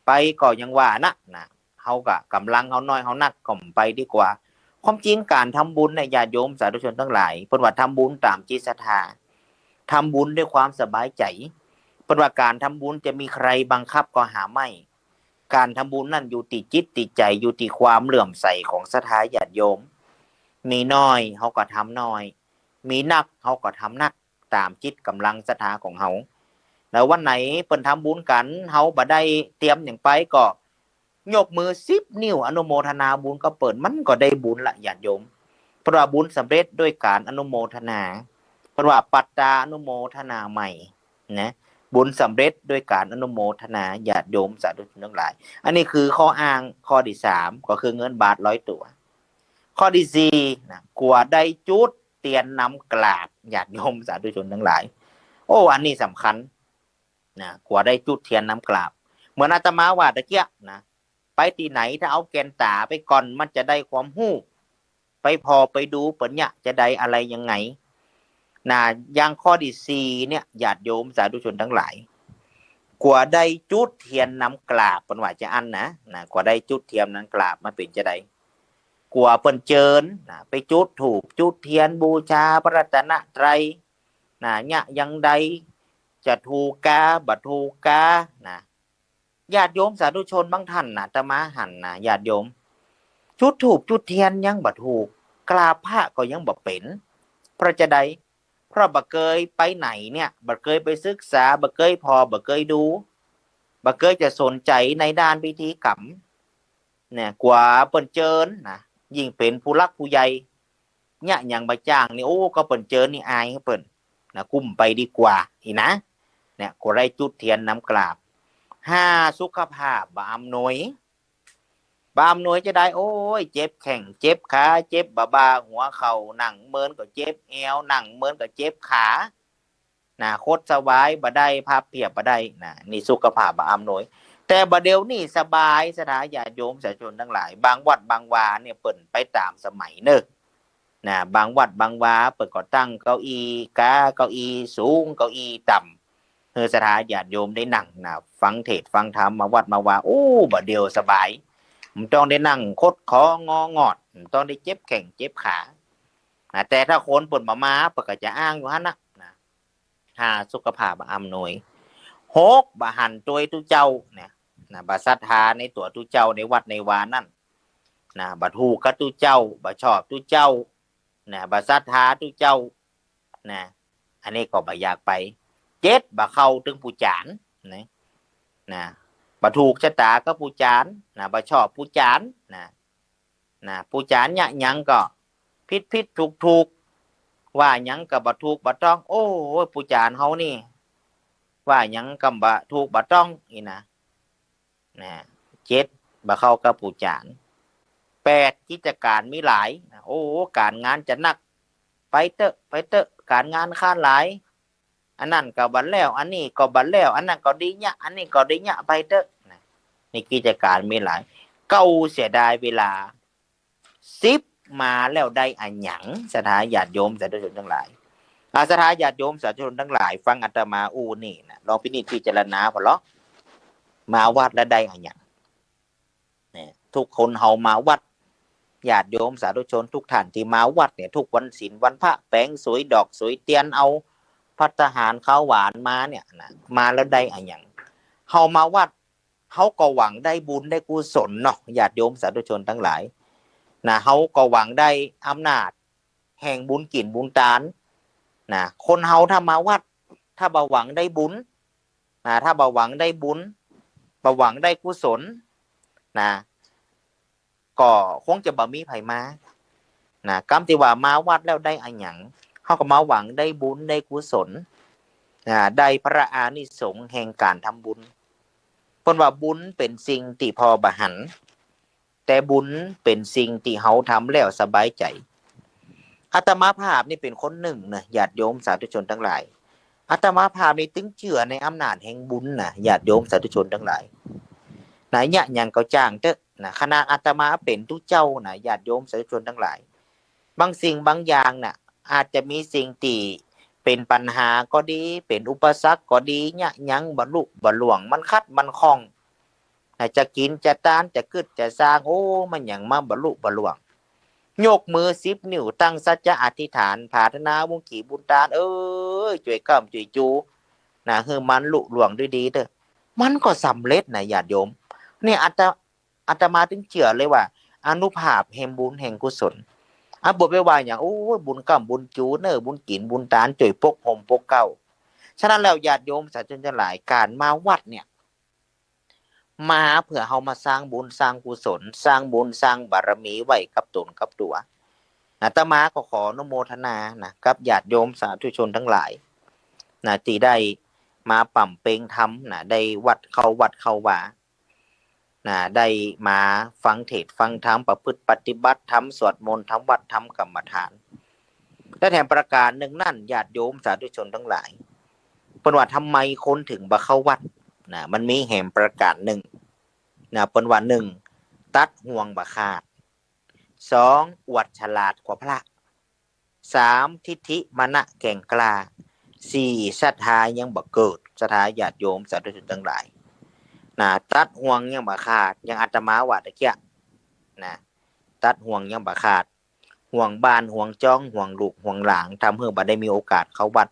ไปก็ยังว่านะ นะ เฮาก็ก๋ำลังเฮาน้อยเฮานัก ก็บ่ไปดีกว่า ความจริงก๋านทำบุญเนี่ย ญาติโยมสาธุชนตังหลาย เปิ้นว่าทำบุญต๋ามจิตศรัทธา ทำบุญด้วยความสบายใจ๋ เปิ้นว่าก๋านทำบุญจะมีใครบังคับก็หาไม่ ก๋านทำบุญนั้นอยู่ตี้จิตตี้ใจ๋ อยู่ตี้ความเหลื่อมใสของศรัทธาญาติโยม มีน้อยเฮาก็ทำน้อย มีนักเฮาก็ทำนัก ต๋ามจิตก๋ำลังศรัทธาของเฮา แล้ววันไหนเปิ้นทำบุญกั๋น เฮาบ่ได้เตรียมหยังไปก็ ยกมือสิบนิ้วอนุโมทนาบุญกับเปิ้น มันก็ได้บุญละญาติโยม เปิ้นว่าบุญสำเร็จด้วยก๋านอนุโมทนา เปิ้นว่าปัตตานุโมทนาไมย นะ บุญสำเร็จด้วยก๋านอนุโมทนา ญาติโยมสาธุชนตังหลาย อันนี้คือข้ออ้างข้อตี้สาม ก็คือเงินบาทลอยตั๋ว ข้อตี้สี่ นะ กั๋วได้จุดเตียนนำกราบ ญาติโยมสาธุชนตังหลาย โอ้ อันนี้สำคัญ นะ กั๋วได้จุดเตียนนำกราบ เหมือนอาตมาว่าตะเกียะนะ ไปตี้ไหนถ้าเอาแก่นต๋าไปก่อน มันจะได้ความฮู้ ไปผ่อไปดูเปิ้นเยียะจาใดอะไรยังไง นะ อย่างข้อตี้สี่เนี่ย ญาติโยมสาธุชนตังหลาย กั๋วได้จุดเตียนนำกราบ เปิ้นว่าจาอั้นนะ นะ กั๋วได้จุดเตียนนำกราบ มันเป๋นจาใด กั๋วเปิ้นเจิญ นะ ไปจุดธูปจุดเตียนบูชาพระรัตนตรัย นะ เยียะอย่างใด จะถูกกา บ่ถูกกา นะ ญาติโยมสาธุชนบางท่านนะ อาตมาหันนะ ญาติโยม จุดธูปจุดเตียนยังบ่ถูก กราบพระก็ยังบ่เป๋น เพราะจาใด เพราะบ่เกยไปไหนเนี่ย บ่เกยไปศึกษา บ่เกยผ่อ บ่เกยดู บ่เกยจะสนใจ๋ในด้านพิธีกรรม เนี่ย กั๋วเปิ้นเจิญนะ ยิ่งเป๋นผู้หลักผู้ใหญ่ เยียะหยังบ่จ้างนี่ โอ้ ก็เปิ้นเจิญนี่อายเปิ้นนะ กุมไปดีกว่าอี้นะ เนี่ย กั๋วได้จุดเตียนนำกราบ ห้า สุขภาพบ่อำนวย บ่อำนวยจาใด โอ้ย เจ็บแข้งเจ็บขา เจ็บบ่าบ่าหัวเข่า นั่งเมินก็เจ็บแอว นั่งเมินก็เจ็บขา นะ คดสวายบ่ได้ พับเพียบบ่ได้นะ นี่สุขภาพบ่อำนวย แต่บ่าเดี่ยวนี้สบาย ศรัทธาญาติโยมสาธุชนตังหลาย บางวัดบางวาเนี่ยเปิ้นไปต๋ามสมัยเนาะ นะ บางวัดบางวาเปิ้นก็ตั้งเก้าอี้กา เก้าอี้สูง เก้าอี้ต่ำ หื้อศรัทธาญาติโยมได้นั่งนะ ฟังเทศน์ฟังธรรม มาวัดมาวา โอ้ บ่าเดี่ยวสบาย บ่ต้องได้นั่งคดคององอด บ่ต้องได้เจ็บแข้งเจ็บขา นะ แต่ถ้าคนเปิ้นบ่มา เปิ้นก็จะอ้างอยู่หั้นนะ นะ ห้า สุขภาพบ่อำนวย หก บ่หันตวยตุ๊เจ้านะ นะ บ่ศรัทธาในตั๋วตุ๊เจ้าในวัดในวานั้นนะ บ่ถูกกับตุ๊เจ้า บ่ชอบตุ๊เจ้านะ บ่ศรัทธาตุ๊เจ้านะ อันนี้ก็บ่อยากไป เจ็ด บ่เข้าเถิงผู้จ๋ารนะ นะ บ่ถูกจะต๋ากับปู่จ๋ารย์นะ บ่ชอบปู่จ๋ารย์นะ นะ ปู่จ๋ารย์เยียะหยังก็ผิดๆ ถูกๆ ว่าหยังก็บ่ถูกบ่ต้อง โอ้ย ปู่จ๋ารย์เฮานี่ ว่าหยังก็บ่ถูกบ่ต้องอี้นะ นะ เจ็ด บ่เข้ากับปู่จ๋ารย์ แปด กิจก๋านมีหลายนะ โอ้ ก๋านงานจะหนัก ไปเต๊อะ ไปเต๊อะ ก๋านงานข้าหลาย อันนั้นก็บ่แล้ว อันนี้ก็บ่แล้ว อันนั้นก็ดีเยียะ อันนี้ก็ดีเยียะ ไปเต๊อะนะ นี่กิจก๋านมีหลาย เก้า เสียดายเวลา สิบ มาแล้วได้อะหยัง ศรัทธาญาติโยมสาธุชนตังหลาย อา ศรัทธาญาติโยมสาธุชนตังหลาย ฟังอาตมาอู้นี่นะ ลองพินิจพิจารณาผ่อเนาะ มาวัดแล้วได้อะหยัง เนี่ย ทุกคนเฮามาวัด ญาติโยมสาธุชนทุกท่านตี้มาวัดเนี่ย ทุกวันศีลวันพระ แป๋งสวยดอกสวยเตียน เอาภัตตาหารข้าวหวานมาเนี่ยนะ มาแล้วได้อะหยัง เฮามาวัด เฮาก็หวังได้บุญได้กุศลเนาะ ญาติโยมสาธุชนตังหลายนะ เฮาก็หวังได้อำนาจแห่งบุญกิ๋นบุญตานนะ คนเฮาถ้ามาวัด ถ้าบ่หวังได้บุญนะ ถ้าบ่หวังได้บุญ บ่หวังได้กุศลนะ ก็คงจะบ่มีใผมานะ กำตี้ว่ามาวัดแล้วได้อะหยัง เฮาก็มาหวังได้บุญได้กุศลนะ ได้พระอานิสงส์แห่งก๋านทำบุญ เปิ้นว่าบุญเป๋นสิ่งตี้ผ่อบ่หัน แต่บุญเป๋นสิ่งตี้เฮาทำแล้วสบายใจ๋ อาตมาภาพนี่เป๋นคนนึ่งนะ ญาติโยมสาธุชนตังหลาย อาตมาภาพนี่ตึงเจื้อในอำนาจแห่งบุญนะ ญาติโยมสาธุชนตังหลาย นะ เยียะหยังก็จ้างเต๊อะนะ ขนาดอาตมาเป๋นตุ๊เจ้านะ ญาติโยมสาธุชนตังหลาย บางสิ่งบางอย่างน่ะ อาจจะมีสิ่งตี้เป๋นปัญหาก็ดี เป๋นอุปสรรคก็ดี เยียะหยังบ่ลุบ่ล่วง มันขัดมันข้องนะ จะกิ๋นจะตาน จะกึ๊ดจะซาง โอ้ มันหยังมาบ่ลุบ่ล่วง ยกมือสิบนิ้ว ตั้งสัจจะอธิษฐาน ผาถนาบุญกิ๋นบุญตาน เอ้ย จ้วยก้ำจ้วยจูนะ หื้อมันลุล่วงด้วยดีเต๊อะ มันก็สำเร็จนะ ญาติโยม เนี่ย อาต อาตมาตึงเจื้อเลยว่า อานุภาพแห่งบุญแห่งกุศล อ่ะ บ่ไปว่าหยัง โอ้ย บุญก้ำบุญจูเน่อ บุญกิ๋นบุญตาน จ้วยปกห่มปกเกล้า ฉะนั้นแล้ว ญาติโยมสาธุชนตังหลาย ก๋านมาวัดเนี่ย มาเปื้อเฮามาสร้างบุญสร้างกุศล สร้างบุญสร้างบารมีไว้กับต๋นกับตั๋ว อาตมาก็ขออนุโมทนานะ กับญาติโยมสาธุชนตังหลายนะ ตี้ได้มาป๋ำเป็งธรรมนะ ได้วัดเข้าวัดเข้าวานะ ได้มาฟังเทศน์ฟังธรรม ประพฤติปฏิบัติธรรม สวดมนต์ทำวัตรทำกรรมฐาน และแถมประก๋านนึ่งนั้น ญาติโยมสาธุชนตังหลาย เปิ้นว่าทำไมคนถึงบ่เข้าวัดนะ มันมีแหมประก๋านนึ่งนะ เปิ้นว่า นึ่ง ตัดห่วงบ่ขาด สอง อวดฉลาดกว่าพระ สาม ทิฐิมานะแก่งกล้า สี่ ศรัทธายังบ่เกิด ศรัทธาญาติโยมสาธุชนตังหลายนะ ตัดห่วงยังบ่ขาด อย่างอาตมาว่าตะเกียะนะ ตัดห่วงยังบ่ขาด ห่วงบ้านห่วงจ้อง ห่วงลูกห่วงหลาน ทำหื้อบ่ได้มีโอกาสเข้าวัด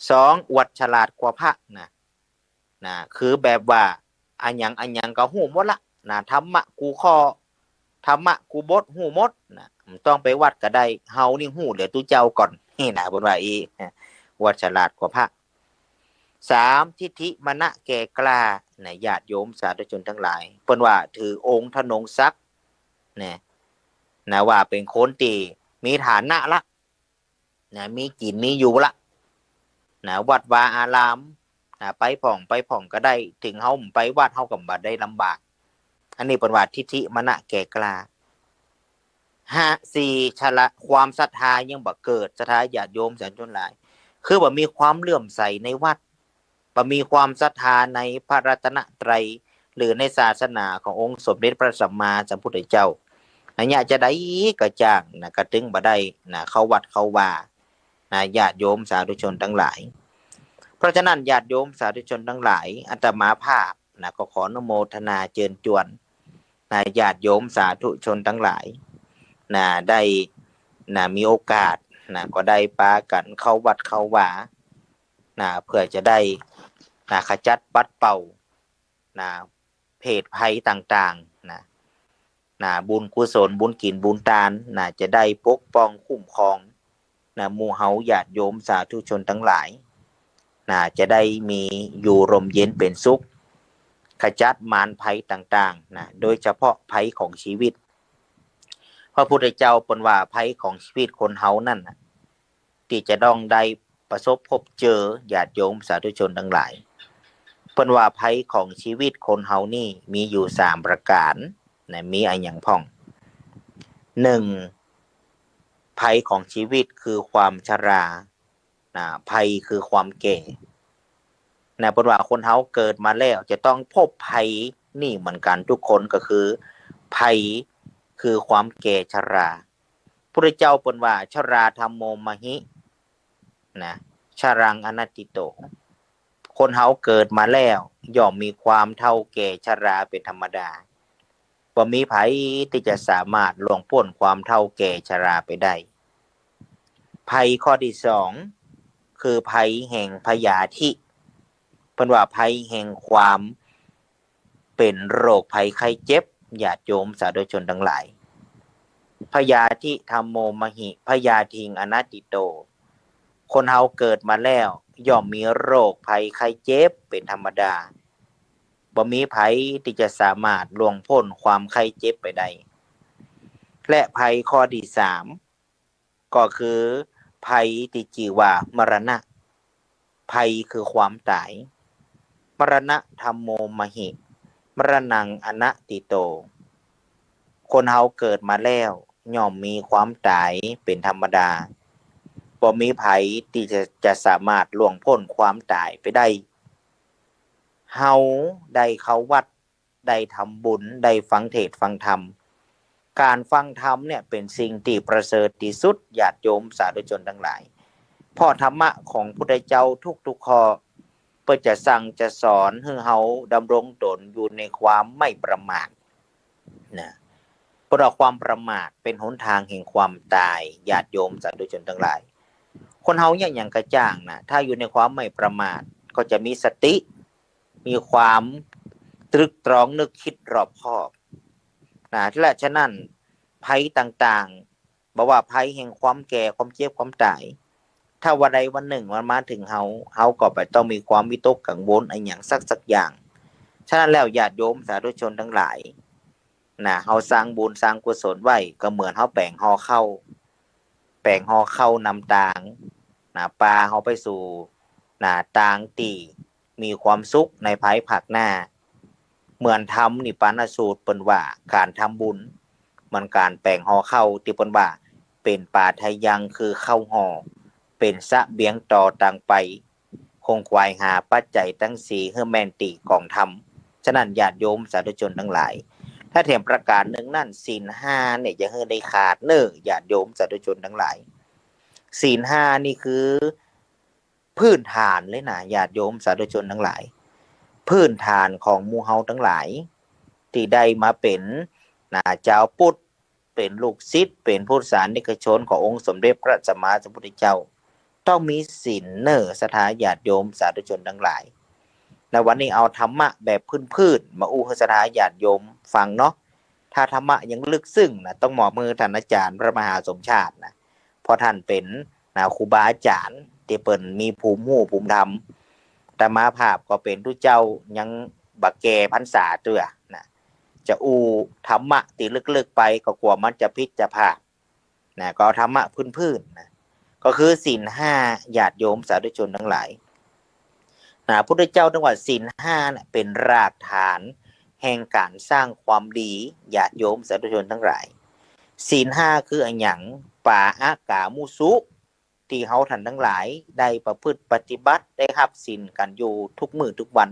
สอง อวดฉลาดกว่าพระนะ นะ คือแบบว่าอะหยังอะหยังก็ฮู้หมดละนะ ธรรมะกู้ข้อ ธรรมะกู้บทฮู้หมดนะ บ่ต้องไปวัดก็ได้ เฮานี่ฮู้เหลือตุ๊เจ้าก่อน นี่นะ เปิ้นว่าอี้ อวดฉลาดกว่าพระ สาม ทิฐิมานะแก่กล้านะ ญาติโยมสาธุชนตังหลาย เปิ้นว่าถือองค์ทนงศักดิ์นะ นะ ว่าเป๋นคนตี้มีฐานะละนะ มีกิ๋นมีอยู่ละนะ วัดวาอารามนะ ไปพ่องไปพ่องก็ได้ เถิงเฮาบ่ไปวัดเฮาก็บ่ได้ลำบาก อันนี้เปิ้นว่าทิฐิมานะแก่กล้า ห้า สี่ ฉลาด ความศรัทธายังบ่เกิด ศรัทธาญาติโยมสาธุชนหลาย คือบ่มีความเลื่อมใสในวัด บ่มีความศรัทธาในพระรัตนตรัย หรือในศาสนาขององค์สมเด็จพระสัมมาสัมพุทธเจ้า อันเนี้ยจะใดก็จ้างนะ ก็ตึงบ่ได้นะ เข้าวัดเข้าวานะ ญาติโยมสาธุชนตังหลาย เพราะฉะนั้นญาติโยมสาธุชนตังหลาย อาตมาภาพนะ ก็ขออนุโมทนาเจิญจวนนะ ญาติโยมสาธุชนตังหลายนะ ได้นะ มีโอกาสนะ ก็ได้ปากั๋นเข้าวัดเข้าวานะ เปื้อจะได้นะ ขจัดปัดเป่านะ เพศภัยต่างๆ นะ นะ บุญกุศล บุญกิ๋นบุญตานนะ จะได้ปกป้องคุ้มครองนะ หมู่เฮาญาติโยมสาธุชนตังหลายนะ จะได้มีอยู่ร่มเย็นเป๋นสุข ขจัดมารภัยต่างๆ นะ โดยเฉพาะภัยของชีวิต พระพุทธเจ้าเปิ้นว่าภัยของชีวิตคนเฮานั้นน่ะ ตี้จะต้องได้ประสบพบเจอ ญาติโยมสาธุชนตังหลาย เปิ้นว่าภัยของชีวิตคนเฮานี่มีอยู่สามประก๋านนะ มีอะหยังพ่อง หนึ่ง ภัยของชีวิตคือความชรา นะ ภัยคือความแก่ นะ เปิ้นว่าคนเฮาเกิดมาแล้วจะต้องพบภัยนี่เหมือนกั๋นกู้คน ก็คือภัยคือความแก่ชรา พุทธเจ้าเปิ้นว่า ชราธัมโมมหิ นะ ชรังอนัตถิโต คนเฮาเกิดมาแล้วย่อมมีความเฒ่าแก่ชราเป๋นธรรมดา บ่มีใผตี้จะสามารถล่วงป๊นความเฒ่าแก่ชราไปได้ ภัยข้อตี้สอง คือภัยแห่งพยาธิ เปิ้นว่าภัยแห่งความเป๋นโรคภัยไข้เจ็บ ญาติโยมสาธุชนตังหลาย พยาธิธัมโมมหิ พยาธิงอนัตถิโต คนเฮาเกิดมาแล้วย่อมมีโรคภัยไข้เจ็บเป๋นธรรมดา บ่มีใผตี้จะสามารถล่วงป๊นความไข้เจ็บไปได้ และภัยข้อตี้สาม ก็คือภัยตี้จื้อว่ามรณะ ภัยคือความต๋าย มรณะธัมโมมหิ มรณังอนัตถิโต คนเฮาเกิดมาแล้วย่อมมีความต๋ายเป๋นธรรมดา บ่มีใผตี้จะ จะสามารถล่วงป๊นความต๋ายไปได้ เฮาได้เข้าวัด ได้ทำบุญ ได้ฟังเทศน์ฟังธรรม ก๋านฟังธรรมเนี่ยเป๋นสิ่งตี้ประเสริฐตี้สุด ญาติโยมสาธุชนตังหลาย เพราะธรรมะของพุทธเจ้าทุกๆ ข้อ เปิ้นจะสั่งจะสอนหื้อเฮาดำรงตนอยู่ในความไม่ประมาท นะ เพราะว่าความประมาทเป๋นหนตางแห่งความต๋าย ญาติโยมสาธุชนตังหลาย คนเฮาเนี่ยหยังกระจ่างนะ ถ้าอยู่ในความไม่ประมาทก็จะมีสติ มีความตรึกตรองนึกคิดรอบคอบ นะ และฉะนั้นภัยต่างๆ บ่ว่าภัยแห่งความแก่ ความเจ็บ ความต๋าย ถ้าวันใดวันหนึ่งมันมาเถิงเฮา เฮาก็บ่ต้องมีความวิตกกังวลอะหยังสัก สักอย่าง ฉะนั้นแล้วญาติโยมสาธุชนตังหลาย นะ เฮาสร้างบุญสร้างกุศลไว้ ก็เหมือนเฮาแป๋งห่อข้าว แป๋งห่อข้าวนำตาง นะ ปาเฮาไปสู่ นะ ตางตี้มีความสุขในภายภาคหน้า เหมือนธรรมนิพพานสูตรเปิ้นว่า ก๋านทำบุญเหมือนก๋านแป๋งห่อข้าว ตี้เปิ้นว่าเป๋นปาทะยัง คือข้าวห่อ เป๋นเสบียงต่อตางไป ขงขวายหาปัจจัยตังสี่หื้อแม่นตี้ก๋องธรรม ฉะนั้นญาติโยมสาธุชนตังหลาย และแถมประก๋านนึ่งนั้น ศีลห้าเนี่ยอย่าหื้อได้ขาดเน่อ ญาติโยมสาธุชนตังหลาย ศีลห้านี่คือพื้นฐานเลยนะ ญาติโยมสาธุชนตังหลาย พื้นฐานของหมู่เฮาตังหลาย ตี้ได้มาเป๋น นะ จาวพุทธ เป๋นลูกศิษย์ เป๋นพุทธศาสนิกชนขององค์สมเด็จพระสัมมาสัมพุทธเจ้า ต้องมีศีลเน่อ ศรัทธาญาติโยมสาธุชนตังหลาย ในวันนี้เอาธรรมะแบบพื้นๆ มาอู้หื้อศรัทธาญาติโยมฟังเนาะ ถ้าธรรมะยังลึกซึ้งนะ ต้องมอบหื้อท่านอาจารย์พระมหาสมชาตินะ เพราะท่านเป๋น นะ ครูบาอาจ๋ารย์ตี้เปิ้นมีภูมิฮู้ภูมิธรรม อาตมาภาพก็เป๋นตุ๊เจ้ายังบ่แก่พรรษาเตื้อนะ จะอู้ธรรมะตี้ลึกๆ ไปก็กั๋วมันจะผิดจะพลาดนะ ก็เอาธรรมะพื้นๆ นะ ก็คือศีลห้า ญาติโยมสาธุชนตังหลาย นะ พุทธเจ้าตรัสว่าศีลห้าเนี่ยเป๋นรากฐานแห่งก๋านสร้างความดี ญาติโยมสาธุชนตังหลาย ศีลห้าคืออะหยัง ปาอากามุสุ ตี้เฮาท่านตังหลายได้ประพฤติปฏิบัติ ได้ฮับศีลกั๋นอยู่ทุกมื้อทุกวัน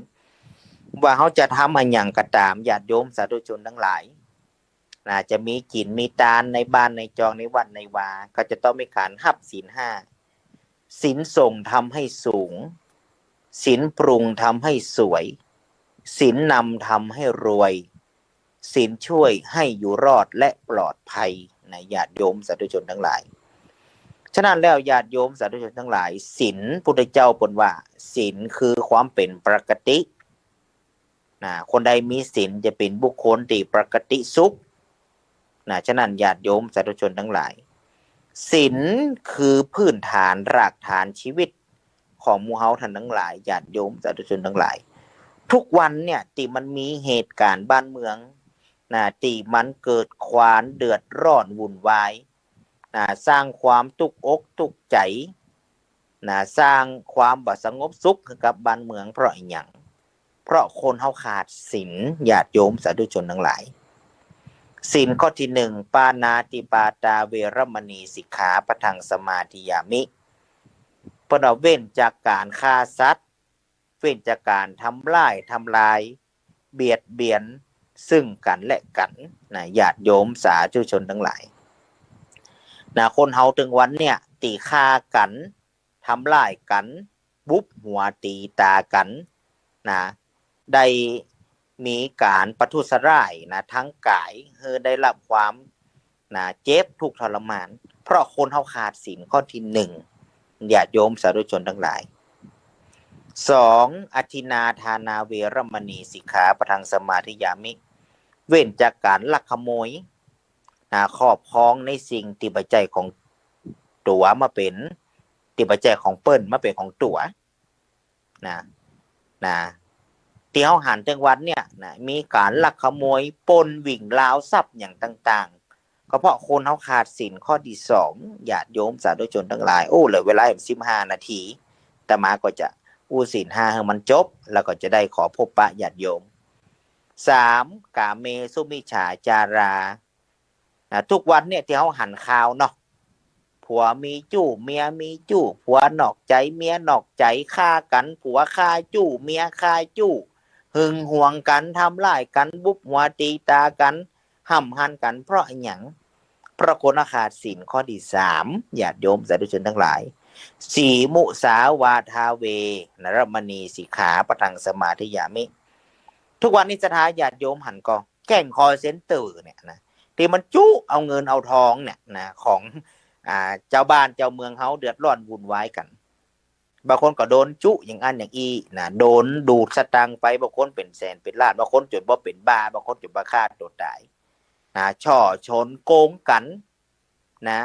ว่าเฮาจะทำอะหยังก็ต๋าม ญาติโยมสาธุชนตังหลาย นะ จะมีกิ๋นมีตานในบ้านในจอง ในวัดในวา ก็จะต้องมีก๋านฮับศีลห้า ศีลส่งทำให้สูง ศีลปรุงทำให้สวย ศีลนำทำให้รวย ศีลช่วยให้อยู่รอดและปลอดภัย นะ ญาติโยมสาธุชนตังหลาย ฉะนั้นแล้วญาติโยมสาธุชนตังหลาย ศีลพุทธเจ้าเปิ้นว่า ศีลคือความเป๋นปกติ นะ คนใดมีศีลจะเป๋นบุคคลตี้ปกติสุข นะ ฉะนั้นญาติโยมสาธุชนตังหลาย ศีลคือพื้นฐานรากฐานชีวิตของหมู่เฮาท่านตังหลาย ญาติโยมสาธุชนตังหลาย ทุกวันเนี่ยตี้มันมีเหตุก๋ารณ์บ้านเมืองนะ ตี้มันเกิดความเดือดร้อนวุ่นวายนะ สร้างความตุ๊กอกตุ๊กใจ๋ นะ สร้างความบ่สงบสุขให้กับบ้านเมือง เพราะอะหยัง เพราะคนเฮาขาดศีล ญาติโยมสาธุชนตังหลาย ศีลข้อตี้นึ่ง ปาณาติปาตาเวระมณีสิกขาปะทังสมาธิยามิ เปิ้นว่าเว้นจากก๋านฆ่าสัตว์ เว้นจากก๋านทำร้ายทำลาย เบียดเบียนซึ่งกั๋นและกั๋นนะ ญาติโยมสาธุชนตังหลายนะ คนเฮาตึงวันเนี่ยตี้ฆ่ากั๋น ทำร้ายกั๋น บุบหัวตี๋ต๋ากั๋นนะ ได้มีก๋านประทุษร้ายนะ ตางก๋ายหื้อได้รับความนะ เจ็บตุ๊กข์ทรมาน เพราะคนเฮาขาดศีลข้อตี้นึ่ง ญาติโยมสาธุชนตังหลาย สอง อทินนาทานาเวระมณีสิกขาปะทังสมาธิยามิ เว้นจากก๋านลักขโมยนะ ครอบครองในสิ่งตี้บ่ใจ้ของตั๋วมาเป๋น ตี้บ่ใจ้ของเปิ้นมาเป๋นของตั๋วนะ นะ ตี้เฮาหันตึงวันเนี่ยนะ มีก๋านลักขโมย ปล้น วิ่งราวทรัพย์หยังต่างๆ ก็เพราะคนเฮาขาดศีลข้อตี้สอง ญาติโยมสาธุชนตังหลาย โอ้ เหลือเวลาสิบห้านาที อาตมาก็จะอู้ศีลห้าหื้อมันจบ แล้วก็จะได้ขอพบปะญาติโยม สาม กาเมสุมิจฉาจารา นะ ทุกวันเนี่ยตี้เฮาหันข่าวเนาะ ผัวมีจู้ เมียมีจู้ ผัวนอกใจ๋ เมียนอกใจ๋ ฆ่ากั๋น ผัวฆ่าจู้ เมียฆ่าจู้ หึงหวงกั๋น ทำร้ายกั๋น บุบหัวตี๋ต๋ากั๋น ห้ำหันกั๋น เพราะอะหยัง เพราะคนเฮาขาดศีลข้อตี้สาม ญาติโยมสาธุชนตังหลาย สี่ มุสาวาทาเวระมณีสิกขาปะทังสมาธิยามิ ทุกวันนี้ศรัทธาญาติโยมหันก่อ แก๊งคอลเซ็นเตอร์เนี่ยนะ ตี้มันจุเอาเงินเอาทองเนี่ยนะ ของ อ่า จาวบ้านจาวเมืองเฮาเดือดร้อนวุ่นวายกั๋น บางคนก็โดนจุอย่างอั้นอย่างอี้นะ โดนดูดสตางค์ไป บางคนเป๋นแสนเป๋นล้าน บางคนจ๋นบ่เป๋นบ้า บางคนจ๋นบ่ฆ่าตั๋วต๋ายนะ ฉ้อฉลโกงกั๋นนะ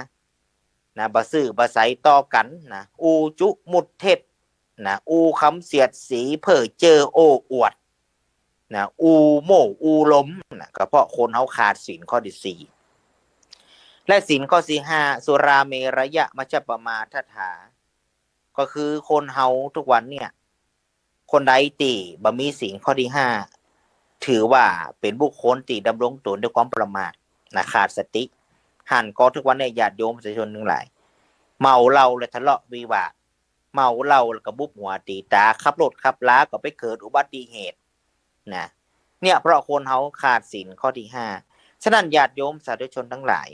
นะ บ่ซื่อบ่ใสต่อกั๋นนะ อู้จุมุดเท็จนะ อู้กำเสียดสี เพ้อเจ้อโอ้อวดนะ อู้โม้อู้ลมนะ ก็เพราะคนเฮาขาดศีลข้อตี้สี่ และศีลข้อตี้ห้า สุราเมรยะมัชฌัปปมาทัฏฐา ก็คือคนเฮาทุกวันเนี่ย คนใดตี้บ่มีศีลข้อตี้ห้า ถือว่าเป๋นบุคคลตี้ดำรงต๋นด้วยความประมาทนะ ขาดสติ หันก่อ ทุกวันเนี่ยญาติโยมสาธุชนตังหลาย เมาเหล้าแล้วทะเลาะวิวาท เมาเหล้าแล้วก็บุบหัวตี๋ต๋า ขับรถขับลาก็ไปเกิดอุบัติเหตุนะ เนี่ยเพราะคนเฮาขาดศีลข้อตี้ห้า ฉะนั้นญาติโยมสาธุชนตังหลาย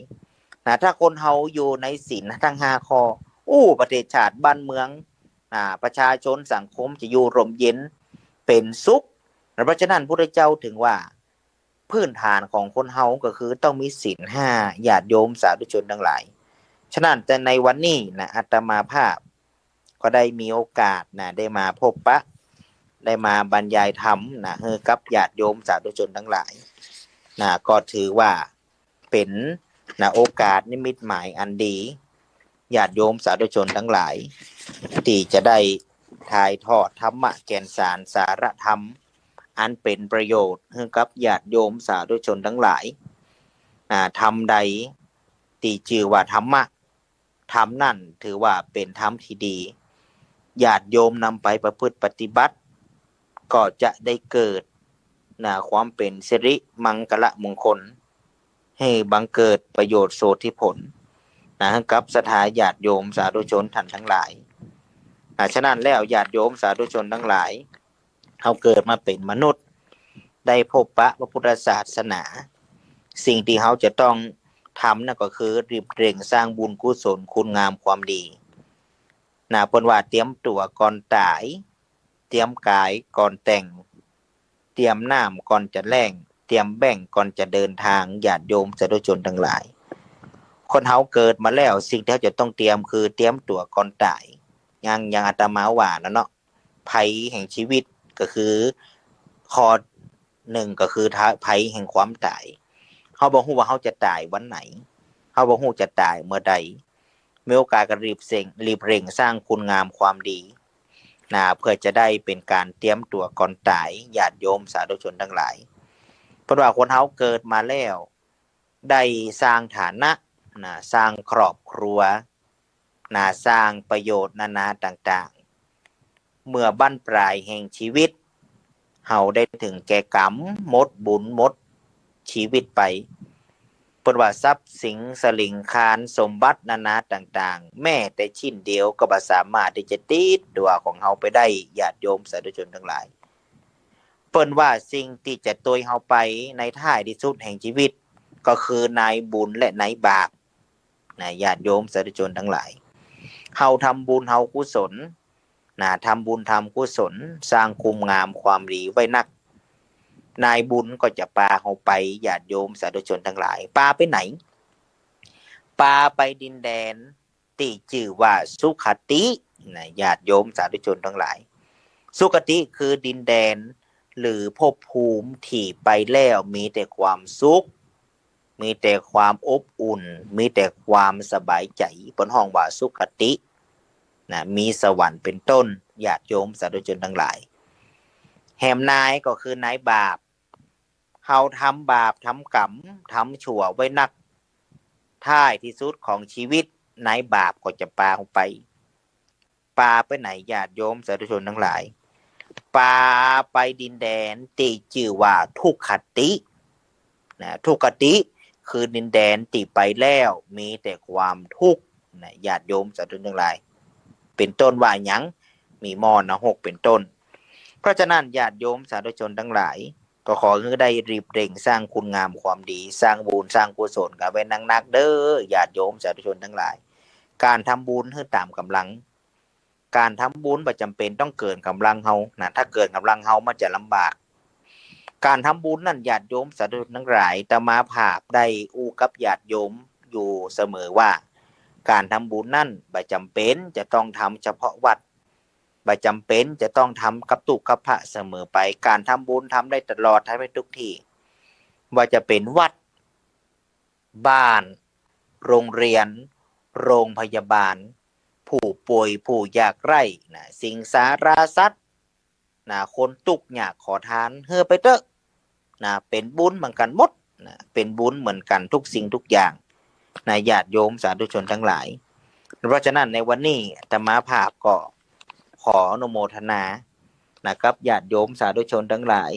นะ ถ้าคนเฮาอยู่ในศีลตังห้าข้อ อู้ ประเทศชาติบ้านเมือง อ่า ประชาชนสังคมจะอยู่ร่มเย็นเป๋นสุข เพราะฉะนั้นพุทธเจ้าถึงว่า พื้นฐานของคนเฮาก็คือต้องมีศีลห้า ญาติโยมสาธุชนตังหลาย ฉะนั้นแต่ในวันนี้นะ อาตมาภาพก็ได้มีโอกาสนะ ได้มาพบปะ ได้มาบรรยายธรรมนะ หื้อกับญาติโยมสาธุชนตังหลายนะ ก็ถือว่าเป๋นนะ โอกาสนิมิตหมายอันดี ญาติโยมสาธุชนตังหลาย ตี้จะได้ถ่ายทอดธรรมะแก่นสารสาระธรรม อันเป๋นประโยชน์หื้อกับญาติโยมสาธุชนตังหลาย อ่า ธรรมใดตี้จื้อว่าธรรมะ ธรรมนั้นถือว่าเป๋นธรรมตี้ดี ญาติโยมนำไปประพฤติปฏิบัติ ก็จะได้เกิดนะ ความเป๋นสิริมังคละมงคล หื้อบังเกิดประโยชน์โสตถิผลนะ หื้อกับศรัทธาญาติโยมสาธุชนท่านตังหลายนะ ฉะนั้นแล้วญาติโยมสาธุชนตังหลาย เฮาเกิดมาเป๋นมนุษย์ ได้พบปะพระพุทธศาสนา สิ่งตี้เฮาจะต้องทำนั่นก็คือรีบเร่งสร้างบุญกุศลคุณงามความดีนะ เปิ้นว่าเตรียมตั๋วก่อนต๋าย เตรียมก๋ายก่อนแต่ง เตรียมน้ำก่อนจะแล้ง เตรียมแบงก์ก่อนจะเดินทาง ญาติโยมสาธุชนตังหลาย คนเฮาเกิดมาแล้ว สิ่งตี้เฮาจะต้องเตรียมคือเตรียมตั๋วก่อนต๋าย อย่าง อย่างอาตมาว่านะเนาะ ภัยแห่งชีวิตก็คือ ข้อนึ่งก็คือ ภัยแห่งความต๋าย เฮาบ่ฮู้ว่าเฮาจะต๋ายวันไหน เฮาบ่ฮู้จะต๋ายเมื่อใด มีโอกาสก็รีบเร่ง รีบเร่งสร้างคุณงามความดี นะ เปื้อจะได้เป๋นก๋านเตรียมตั๋วก่อนต๋าย ญาติโยมสาธุชนตังหลาย เปิ้นว่าคนเฮาเกิดมาแล้ว ได้สร้างฐานะ นะ สร้างครอบครัว นะ สร้างประโยชน์นานาต่างๆ เมื่อบั้นปลายแห่งชีวิต เฮาได้เถิงแก่ก๋รรม หมดบุญหมดชีวิตไป เปิ้นว่าทรัพย์สินสลิงคารสมบัตินานาต่างๆ แม้แต่ชิ้นเดียวก็บ่สามารถตี้จะติดตั๋วของเฮาไปได้ ญาติโยมสาธุชนตังหลาย เปิ้นว่าสิ่งตี้จะตวยเฮาไปในท้ายตี้สุดแห่งชีวิต ก็คือนายบุญและนายบาป นะ ญาติโยมสาธุชนตังหลาย เฮาทำบุญเฮากุศล นะ ทำบุญทำกุศล สร้างคุณงามความดีไว้นัก นายบุญก็จะปาเฮาไป ญาติโยมสาธุชนตังหลาย ปาไปไหน ปาไปดินแดนตี้จื้อว่าสุคติ นะ ญาติโยมสาธุชนตังหลาย สุคติคือดินแดน หรือภพภูมิตี้ไปแล้วมีแต่ความสุข มีแต่ความอบอุ่น มีแต่ความสบายใจ๋ เปิ้นฮ้องว่าสุคติ นะ มีสวรรค์เป๋นต้น ญาติโยมสาธุชนตังหลาย แหมนายก็คือนายบาป เฮาทำบาปทำก๋รรม ทำชั่วไว้นัก ท้ายตี้สุดของชีวิต นายบาปก็จะปาเฮาไป ปาไปไหน ญาติโยมสาธุชนตังหลาย ปาไปดินแดนตี้จื้อว่าทุคติ นะ ทุคติคือดินแดนตี้ไปแล้วมีแต่ความทุกข์ นะ ญาติโยมสาธุชนตังหลาย เป๋นต้นว่าหยัง มีหม้อนรกเป๋นต้น เพราะฉะนั้นญาติโยมสาธุชนตังหลาย ก็ขอหื้อได้รีบเร่งสร้างคุณงามความดี สร้างบุญสร้างกุศลกั๋นไว้นักๆ เด้อ ญาติโยมสาธุชนตังหลาย ก๋านทำบุญหื้อต๋ามก๋ำลัง ก๋านทำบุญบ่จ๋ำเป๋นต้องเกินก๋ำลังเฮา นะ ถ้าเกินก๋ำลังเฮามันจะลำบาก ก๋านทำบุญนั้นญาติโยมสาธุชนตังหลาย อาตมาภาพได้อู้กับญาติโยมอยู่เสมอว่า ก๋านทำบุญนั้นบ่จ๋ำเป๋นจะต้องทำเฉพาะวัด บ่จ๋ำเป๋นจะต้องทำกับตุ๊กับพระเสมอไป ก๋านทำบุญทำได้ตลอด ทำได้ทุกตี้ บ่ว่าจะเป๋นวัด บ้าน โรงเรียน โรงพยาบาล ผู้ป่วย ผู้ยากไร้ นะ สิงสาราสัตว์ นะ คนตุ๊กข์ยากขอทาน หื้อไปเต๊อะ นะ เป๋นบุญเหมือนกั๋นหมด นะ เป๋นบุญเหมือนกั๋นทุกสิ่งทุกอย่าง นะ ญาติโยมสาธุชนตังหลาย เพราะฉะนั้นในวันนี้อาตมาภาพก็ขออนุโมทนา นะ กับญาติโยมสาธุชนตังหลาย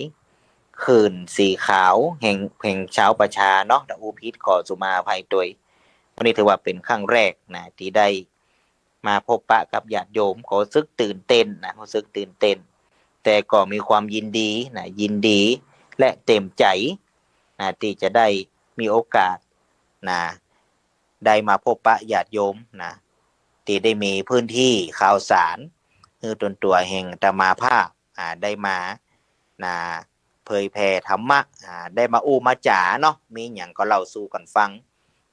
คลื่นสีขาวแห่ง แห่งชาวประชาเนาะ ถ้าอู้ผิดก็สุมาอภัยตวย วันนี้ถือว่าเป๋นครั้งแรก นะ ตี้ได้มาพบปะกับญาติโยม ก็ฮู้สึกตื่นเต้น นะ ฮู้สึกตื่นเต้น แต่ก็มีความยินดี นะ ยินดีและเต็มใจ๋ นะ ตี้จะได้มีโอกาส นะ ได้มาพบปะญาติโยม นะ ตี้ได้มีพื้นตี้ข่าวสาร หื้อตนตั๋วแห่งอาตมาภาพ อ่า ได้มา นะ เผยแผ่ธรรมะ อ่า ได้มาอู้มาจ๋าเนาะ มีหยังก็เล่าสู่กั๋นฟัง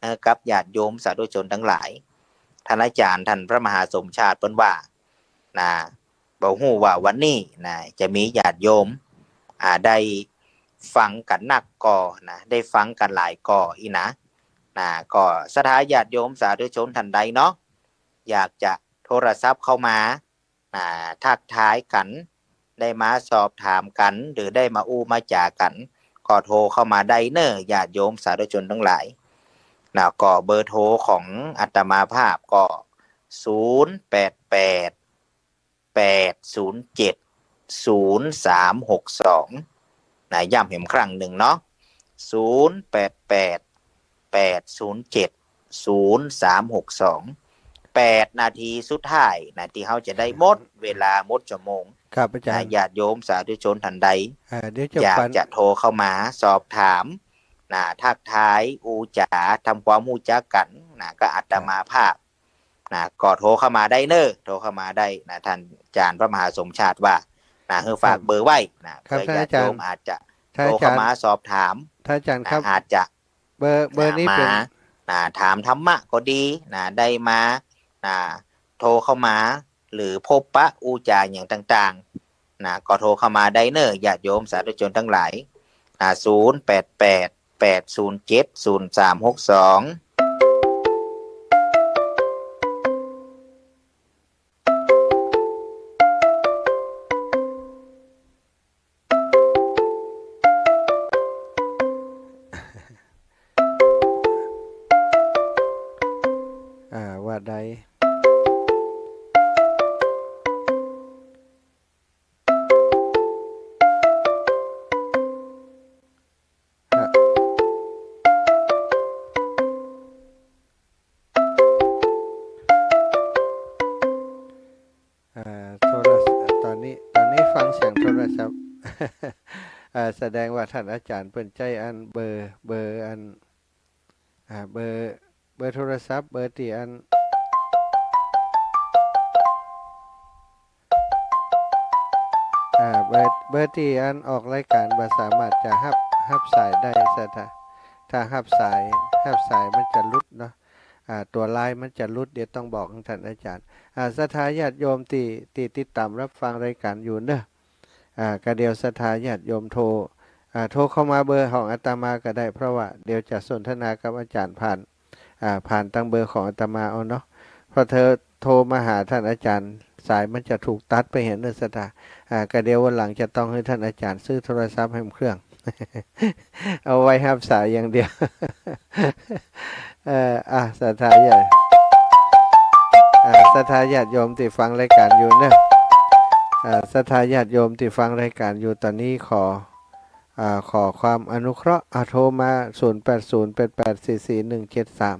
เออ กับญาติโยมสาธุชนตังหลาย ต้านอาจ๋ารย์ต้านพระมหาสมชาติเปิ้นว่า นะ บ่ฮู้ว่าวันนี้ นะ จะมีญาติโยม อ่า ได้ฟังกั๋นนักก่อ นะ ได้ฟังกั๋นหลายก่ออี้นะ นะ ก็ศรัทธาญาติโยมสาธุชนต้านใดเนาะ อยากจะโทรศัพท์เข้ามา อ่า ทักทายกั๋น ได้มาสอบถามกั๋น หรือได้มาอู้มาจ๋ากั๋น ก็โทรเข้ามาได้เน่อ ญาติโยมสาธุชนตังหลาย นะ ก็เบอร์โทรของอาตมาภาพก็ ศูนย์แปดแปด แปดศูนย์เจ็ด ศูนย์สามหกสอง นะ ย้ำแหมครั้งนึ่งเนาะ ศูนย์แปดแปด แปดศูนย์เจ็ด ศูนย์สามหกสอง แปดนาทีสุดท้าย นะ ตี้เฮาจะได้หมดเวลาหมดชั่วโมง ครับอาจ๋ารย์ นะ ญาติโยมสาธุชนต้านใด อ่า เดี๋ยวจะ อยาก ปัน จะโทรเข้ามาสอบถาม นะ ทักทาย อู้จ๋า ทำความฮู้จักกั๋น นะ กับอาตมาภาพ นะ ก็โทรเข้ามาได้เน่อ โทรเข้ามาได้ นะ ต้านอาจ๋ารย์พระมหาสมชาติว่า นะ หื้อฝาก ครับ เบอร์ไว้ นะ ครับ เผื่อญาติโยม ท่านอาจ๋ารย์ อาจจะ ท่านอาจ๋ารย์ โทรเข้ามาสอบถาม ท่านอาจ๋ารย์ครับ นะ อาจจะ เบอร์ เบอร์นี้เป๋น มา นะ ถามธรรมะก็ดี นะ ได้มา นะ โทรเข้ามา หรือพบปะอู้จ๋าหยังต่างๆ นะ ก็โทรเข้ามาได้เน่อ ญาติโยมสาธุชนตังหลาย นะ ศูนย์แปดแปด แปดศูนย์เจ็ด ศูนย์สามหกสอง าย ฮะ อ่า โทรศัพท์ ตอนนี้ ตอนนี้ฟังเสียงโทรศัพท์ อ่า แสดงว่าท่านอาจารย์เปิ้นใจ๊อันเบอร์ เบอร์อัน อ่า เบอร์ เบอร์โทรศัพท์ เบอร์ตี้อัน อ่า เบอร์ เบอร์ตี้อันออกรายการบ่สามารถจะฮับ ฮับสายได้ ศรัทธา ถ้าฮับสาย ฮับสายมันจะหลุดเนาะ อ่า ตั๋วไลน์มันจะหลุด เดี๋ยวต้องบอกท่านอาจารย์ อ่า ศรัทธาญาติโยมตี้ ตี้ติดตามรับฟังรายการอยู่เนาะ อ่า ก็เดี๋ยวศรัทธาญาติโยมโทร อ่า โทรเข้ามาเบอร์ของอาตมาก็ได้ เพราะว่าเดี๋ยวจะสนทนากับอาจารย์ผ่าน อ่า ผ่านตางเบอร์ของอาตมาเอาเนาะ เพราะถ้าโทรมาหาท่านอาจารย์ สายมันจะถูกตัดไปหั้นเน่อศรัทธา อ่า ก็เดี๋ยววันหลังจะต้องหื้อท่านอาจารย์ซื้อโทรศัพท์แหมเครื่อง เอาไว้ฮับสายอย่างเดียว เอ่อ อ่ะ ศรัทธาญาติ อ่า ศรัทธาญาติโยมตี้ฟังรายการอยู่เนาะ อ่า ศรัทธาญาติโยมตี้ฟังรายการอยู่ตอนนี้ขอ อ่า ขอความอนุเคราะห์ อ่า โทรมา ศูนย์แปดศูนย์แปดแปดสี่สี่หนึ่งเจ็ดสาม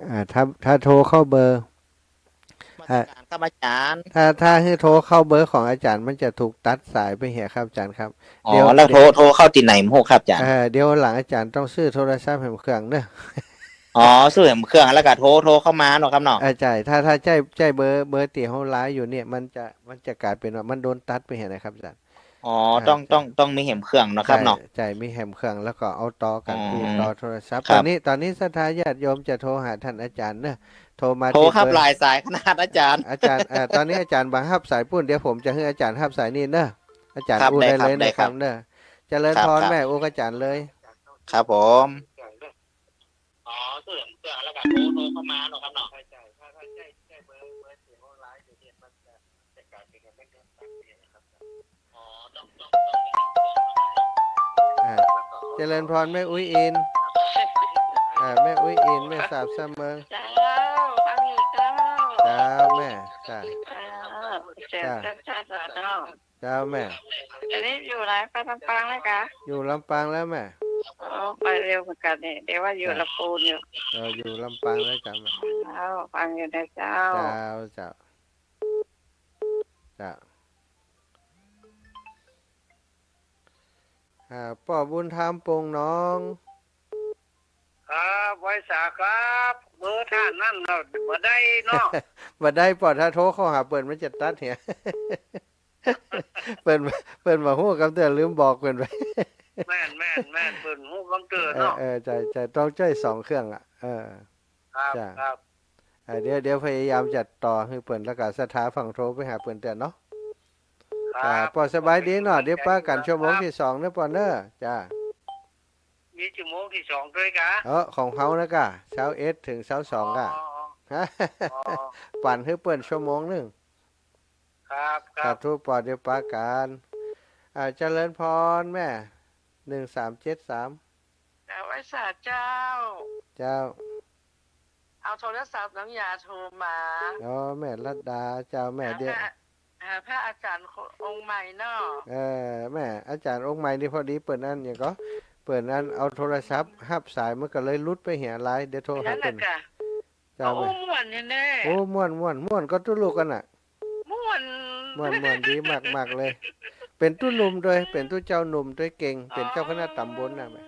อ่า ถ้า ถ้าโทรเข้าเบอร์ นมัสการครับอาจารย์ ถ้า ถ้าหื้อโทรเข้าเบอร์ของอาจารย์ มันจะถูกตัดสายไปเหียครับอาจารย์ครับ อ๋อ เดี๋ยว แล้วโทร เดี๋ยว โทรเข้าตี้ไหนบ่ฮู้ครับอาจารย์ เอ่อ เดี๋ยวหลังอาจารย์ต้องซื้อโทรศัพท์แหมเครื่องเนาะ อ๋อ ซื้อแหมเครื่องแล้วก็โทร โทรเข้ามาเนาะครับเนาะ อ่า ใจ้ ถ้า ถ้าใจ้ ใจ้เบอร์ เบอร์ตี้เฮาไลฟ์อยู่เนี่ย มันจะ มันจะกลายเป๋นว่ามันโดนตัดไปหั้นนะครับอาจารย์ อ๋อ อ่า ต้อง ใจ้ ต้อง ต้องมีแหมเครื่องเนาะครับเนาะ ใจ้ ใจ้ มีแหมเครื่องแล้วก็เอาต่อกั๋น อ๋อ ตี้ต่อโทรศัพท์ ครับ ตอนนี้ ตอนนี้ศรัทธาญาติโยมจะโทรหาท่านอาจารย์เนาะ โทรมา โทร ตี้ ฮับ เบอร์ หลายสายขนาดอาจารย์ อาจารย์ อ่า ตอนนี้อาจารย์บ่ฮับสายปู๊น เดี๋ยวผมจะหื้ออาจารย์ฮับสายนี้เนาะ อาจารย์ ครับ อู้ได้เลย ได้ครับ ได้ครับ เนาะ เจริญพร ครับ แม่ อู้อาจารย์เลย ครับผม อ๋อ ซื้อแหมเครื่องแล้วก็โทร โทรเข้ามาเนาะครับเนาะ ใจ้ ใจ้ ถ้า ถ้าใจ้ ใจ้เบอร์ เบอร์ตี้เฮาไลฟ์อยู่เนี่ย มันจะ จะกลายเป๋นว่ามันโดนตัดไปหั้นนะครับ อ่า เจริญพรแม่อุ๊ยอิน อ่า แม่อุ๊ยอิน แม่สาบซ่าเมือง เจ้า ฟังอยู่เจ้า เจ้าแม่ เจ้า เจ้า เจ้า เจ้า เจ้าแม่ อันนี้อยู่ไหน ไปลำปางแล้วกา อยู่ลำปางแล้วแม่ อ๋อ ไปเร็วเหมือนกั๋นนี่ เดี๋ยวว่าอยู่ เจ้า ลำปูนอยู่ เออ อยู่ลำปางแล้วเจ้าแม่ เจ้า ฟังอยู่นะเจ้า เจ้า เจ้า เจ้า อ่า ป้อบุญธรรม ปงหนอง ครับ ไหว้สาครับ เบอร์ต้านนั้นเนาะ บ่ได้เนาะ บ่ได้ ป้อ ถ้าโทรเข้าหาเปิ้นมันจะตัดเหีย เปิ้น เปิ้นบ่ฮู้กำเตื้อ ลืมบอกเปิ้นไป แม่น แม่น แม่น เปิ้นฮู้กำเตื้อเนาะ เออ เออ ใจ้ ใจ้ ต้องใจ๊สองเครื่องอะ เออ ครับ เจ้า ครับ อ่า เดี๋ยว เดี๋ยวพยายามจะต่อหื้อเปิ้น แล้วก็ศรัทธาฟั่งโทรไปหาเปิ้นเตื้อเนาะ ครับ อ่า ป้อสบายดีเนาะ เดี๋ยวปะกั๋นชั่วโมงตี้สองเนาะป้อเนาะ เจ้า มีชั่วโมงตี้สองตวยกา เออ ของเฮานะกา ซาวเอ็ดเถิงซาวสองกา อ๋อ อ๋อ ปั๋นหื้อเปิ้นชั่วโมงนึ่ง ครับ ครับ สาธุป้อ เดี๋ยวปะกั๋น อ่า เจริญพรแม่ หนึ่งสามเจ็ดสาม เจ้า ไหว้สาเจ้า เจ้า เอาโทรศัพท์น้องยาโทรมา อ๋อ แม่รัตดา เจ้าแม่ หา เดี๋ยว พระ หาพระอาจารย์องค์ใหม่เนาะ เออ แม่ อาจารย์องค์ใหม่นี่พอดีเปิ้นอันหยังก่อ เปิ้นอันเอาโทรศัพท์ฮับสายมันก็เลยหลุดไปเหียไลน์ เดี๋ยวโทรหาเปิ้น นั่นแหละกา เจ้าแม่ โอ้ ม่วนแน่ๆ โอ้ ม่วน ม่วน ม่วนก็ตุ๊ลุกอั้นน่ะ ม่วน ม่วน ม่วน ดีมากๆ เลย เป๋นตุ๊หนุ่มตวย เป๋นตุ๊เจ้าหนุ่มตวย เก่ง เป๋นเจ้าคณะต๋ำบลน่ะแม่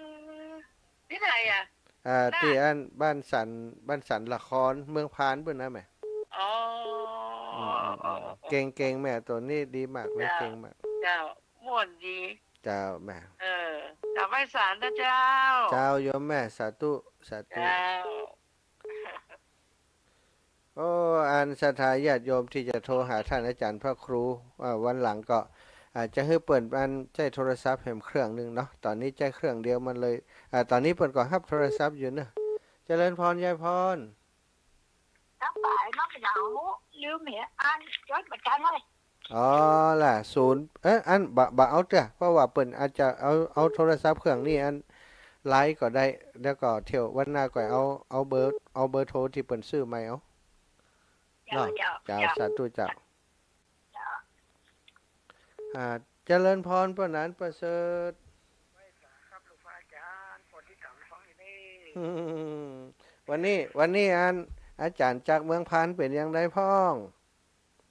ตี้ไหนอะ อ่า ตี้อันบ้านสัน บ้านสันละคร เมืองพานปู๊นนะแม่ อ๋อ อืม อืม อืม เก่ง เก่งแม่ ตั๋วนี้ดีมากเลย เจ้า เก่งมาก เจ้า ม่วนดี เจ้าแม่ เออ กราบไหว้สานะเจ้า เจ้าโยมแม่ สาธุ สาธุ เจ้า โอ้ อันศรัทธาญาติโยมตี้จะโทรหาท่านอาจารย์พระครู อ่า วันหลังก็ อ่า จะหื้อเปิ้นอันใจ๊โทรศัพท์แหมเครื่องนึ่งเนาะ ต๋อนนี้ใจ๊เครื่องเดียวมันเลย อ่า ต๋อนนี้เปิ้นก็ฮับโทรศัพท์อยู่เนาะ เจริญพรยายพร ทั้งบ่ายนอกหนาว ลืมเหีย อ่านจดบ่จังเลย อ๋อ ล่ะ ศูนย์ เอ๊ะ อัน บ่ บ่เอาเตื้อ เพราะว่าเปิ้นอาจจะเอา เอาโทรศัพท์เครื่องนี้อันไลน์ก็ได้ แล้วก็เที่ยววันหน้าก็เอา เอาเบอร์ เอาเบอร์โทรตี้เปิ้นซื้อใหม่เอา เนาะ เจ้า เจ้า เจ้า สาธุเจ้า เจ้า อ่า เจริญพร ป้อหนานประเสริฐ ครับ หลวงพ่ออาจารย์ ปฏิบัติธรรมฟังอยู่นี่ วันนี้ วันนี้อัน อาจารย์จากเมืองพานเป๋นอย่างใดพ่อง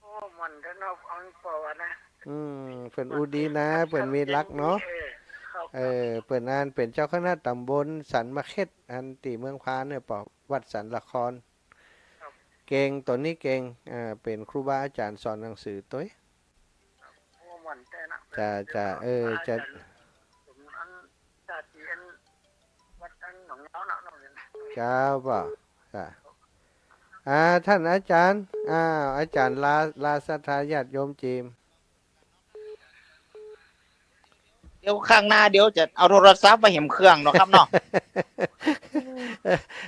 โอ้ ม่วนเด้อเนาะ อันปอวะนะ อืม เปิ้นอู้ดีนา เปิ้นมีหลักเนาะ เออ ครับ เออ เปิ้นอันเป๋นเจ้าคณะตำบลสันมะเข็ด อันตี้เมืองพานเนี่ยปอ วัดสันละคร ครับ เก่ง ต๋นนี้เก่ง อ่า เป๋นครูบาอาจารย์สอนหนังสือตวย โอ้ ม่วนแต๊นะ จ้า จ้า เออ จ้า อาจารย์ ผมอัน จ้า ตี้อัน วัดอันหนองยาวเนาะ เนาะ เจ้าบ่า จ้า อ่า ท่านอาจารย์ อ้าว อาจารย์ลา ลาศรัทธาญาติโยมจีม เดี๋ยวข้างหน้าเดี๋ยวจะเอาโทรศัพท์ไปแหมเครื่องเนาะครับเนาะ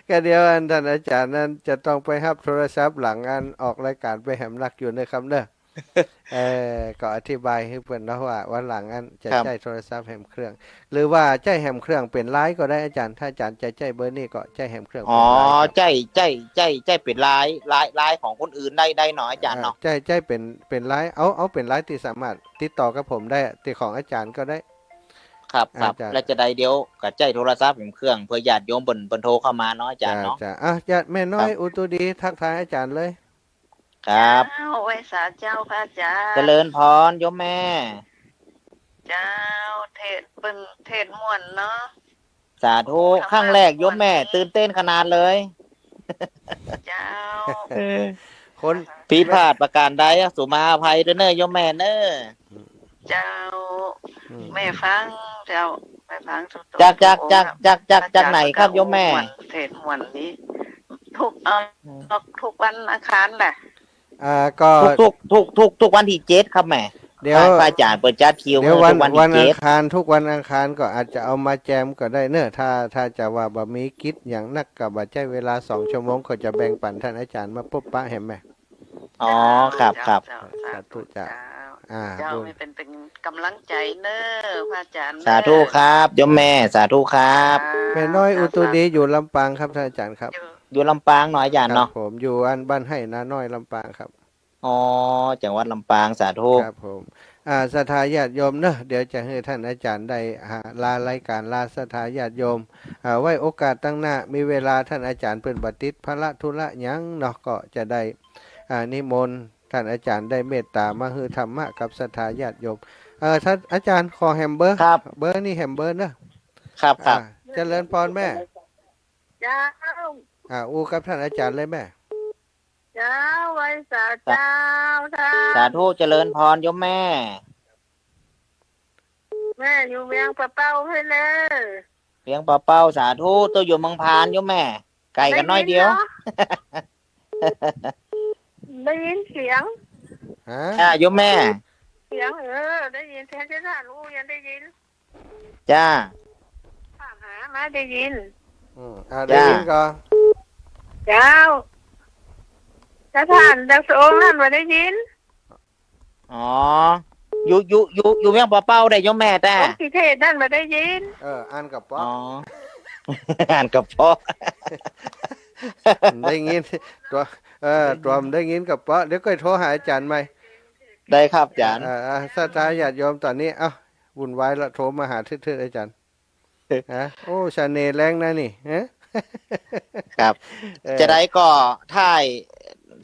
ก็เดี๋ยวอันท่านอาจารย์นั้นจะต้องไปฮับโทรศัพท์หลังอันออกรายการไปแหมนักอยู่นะครับเนอะ เออ ก็อธิบายหื้อเปิ้นเนาะว่าวันหลังอันจะ ครับ ใจ๊โทรศัพท์แหมเครื่อง หรือว่าใจ๊แหมเครื่องเป๋นไลน์ก็ได้อาจารย์ ถ้าอาจารย์จะใจ๊เบอร์นี้ก็ใจ๊แหมเครื่อง อ๋อ เป๋นไลน์ครับ ใจ๊ ใจ๊ ใจ๊ ใจ๊เป๋นไลน์ ไลน์ ไลน์ของคนอื่นได้ ได้เนาะอาจารย์เนาะ อ่า ใจ๊ ใจ๊เป๋น เป๋นไลน์ เอา เอาเป๋นไลน์ตี้สามารถติดต่อกับผมได้ ตี้ของอาจารย์ก็ได้ ครับ ครับ อาจารย์ แล้วจะได้เดี๋ยวก็ใจ๊โทรศัพท์แหมเครื่อง เผื่อญาติโยมเปิ้น เปิ้นโทรเข้ามาเนาะอาจารย์เนาะ จ้า จ้า อ่ะ ญาติแม่น้อย ครับ อุตุดี ทักทายอาจารย์เลย ครับ เจ้า ไหว้สาเจ้าพระอาจารย์ เจริญพรโยมแม่ เจ้า เทศน์เปิ้นเทศน์ม่วนเนาะ สาธุ โอ้ ครั้งแรกโยมแม่ ธรรมะม่วนดี ตื่นเต้นขนาดเลย เจ้า เออ คน ผิดพลาดประการใดอะ สุมาอภัยด้วยเน่อโยมแม่เน่อ เจ้า อืม แม่ฟังเจ้า แม่ฟังสุดๆ จาก จาก จาก จาก จาก จากไหนครับโยมแม่ ม่วน เทศน์ม่วนนี้ ทุก เอ่อ อืม ทุกวันอังคารแหละ อ่า ก็ ทุกๆ ทุกๆ ทุกวันตี้เจ็ดครับแม่ เดี๋ยว พระ พระอาจารย์เปิ้นจัดคิว เดี๋ยววัน ทุกวันตี้ วันอังคาร เจ็ด ทุกวันอังคารก็อาจจะเอามาแจมก็ได้เนอะ ถ้า ถ้าจะว่าบ่มีกิจหยังนัก ก็บ่ใจ๊เวลาสองชั่วโมง ก็จะแบ่งปันท่านอาจารย์มาปบปะแหมแม่ อ๋อ ครับ ครับ เจ้า สาธุเจ้า เจ้า อ่า เจ้า บุญ ไม่เป็น เป็นกำลังใจเน่อพระอาจารย์เน่อ สาธุครับโยมแม่ สาธุครับ ครับ แม่น้อยอุตุดี เจ้า สาธุ อยู่ลำปางครับท่านอาจารย์ครับ อยู่ อยู่ลำปางเนาะอาจารย์เนาะ ครับผม อยู่อันบ้านไฮ่นาน้อยลำปางครับ อ๋อ จังหวัดลำปาง สาธุ ครับผม อ่า ศรัทธาญาติโยมเนอะ เดี๋ยวจะหื้อท่านอาจารย์ได้ อ่า ลารายการ ลาศรัทธาญาติโยม อ่า ไว้โอกาสตังหน้า มีเวลาท่านอาจารย์เปิ้นบ่ติดภาระธุระหยังเนาะ ก็จะได้ อ่า นิมนต์ท่านอาจารย์ได้เมตตามาหื้อธรรมะกับศรัทธาญาติโยม เอ่อ ท่านอาจารย์ขอแหมเบอร์ ครับ เบอร์นี้แหมเบอร์เนอะ ครับ ครับ อ่า เจริญพรแม่ เจ้า อ่า อู้กับท่านอาจารย์เลยแม่ เจ้า ไหว้สาเจ้าท่าน สาธุ เจริญพรโยมแม่ แม่อยู่เวียงป่าเป้าเฮ้ยเน่อ เวียงป่าเป้า สาธุ โตอยู่เมืองพานโยมแม่ ไก๋กั๋นน้อยเดียว ได้ยินเนาะ ได้ยินเสียง ฮะ อ่า โยมแม่ เสียง เออ ได้ยินเสียงที่ท่านอู้ยังได้ยิน จ้า ถามหามาได้ยิน อืม อ่า จ้า ได้ยินก่อ เจ้า ถ้าท่านจากสะโองนั่นบ่ได้ยิน อ๋อ อยู่ อยู่ อยู่ อยู่เวียงป่าเป้าได้โยมแม่แต่ องค์สิเทศนั่นบ่ได้ยิน เออ อันกะเปาะ อ๋อ อันกะเปาะ ได้ยิน ตั๋ว เออ ตั๋วมันได้ยินกะเปาะ เดี๋ยวก้อยโทรหาอาจ๋ารย์ใหม่ ได้ครับอาจ๋ารย์ เออ เออ ศรัทธาญาติโยมต๋อนนี้ เอ้า วุ่นวายละ โทรมาหาเถิดๆ อาจ๋ารย์ ฮะ โอ้ เสน่ห์แรงนะนี่ ฮะ ครับ เออ จะได้ก็ท้าย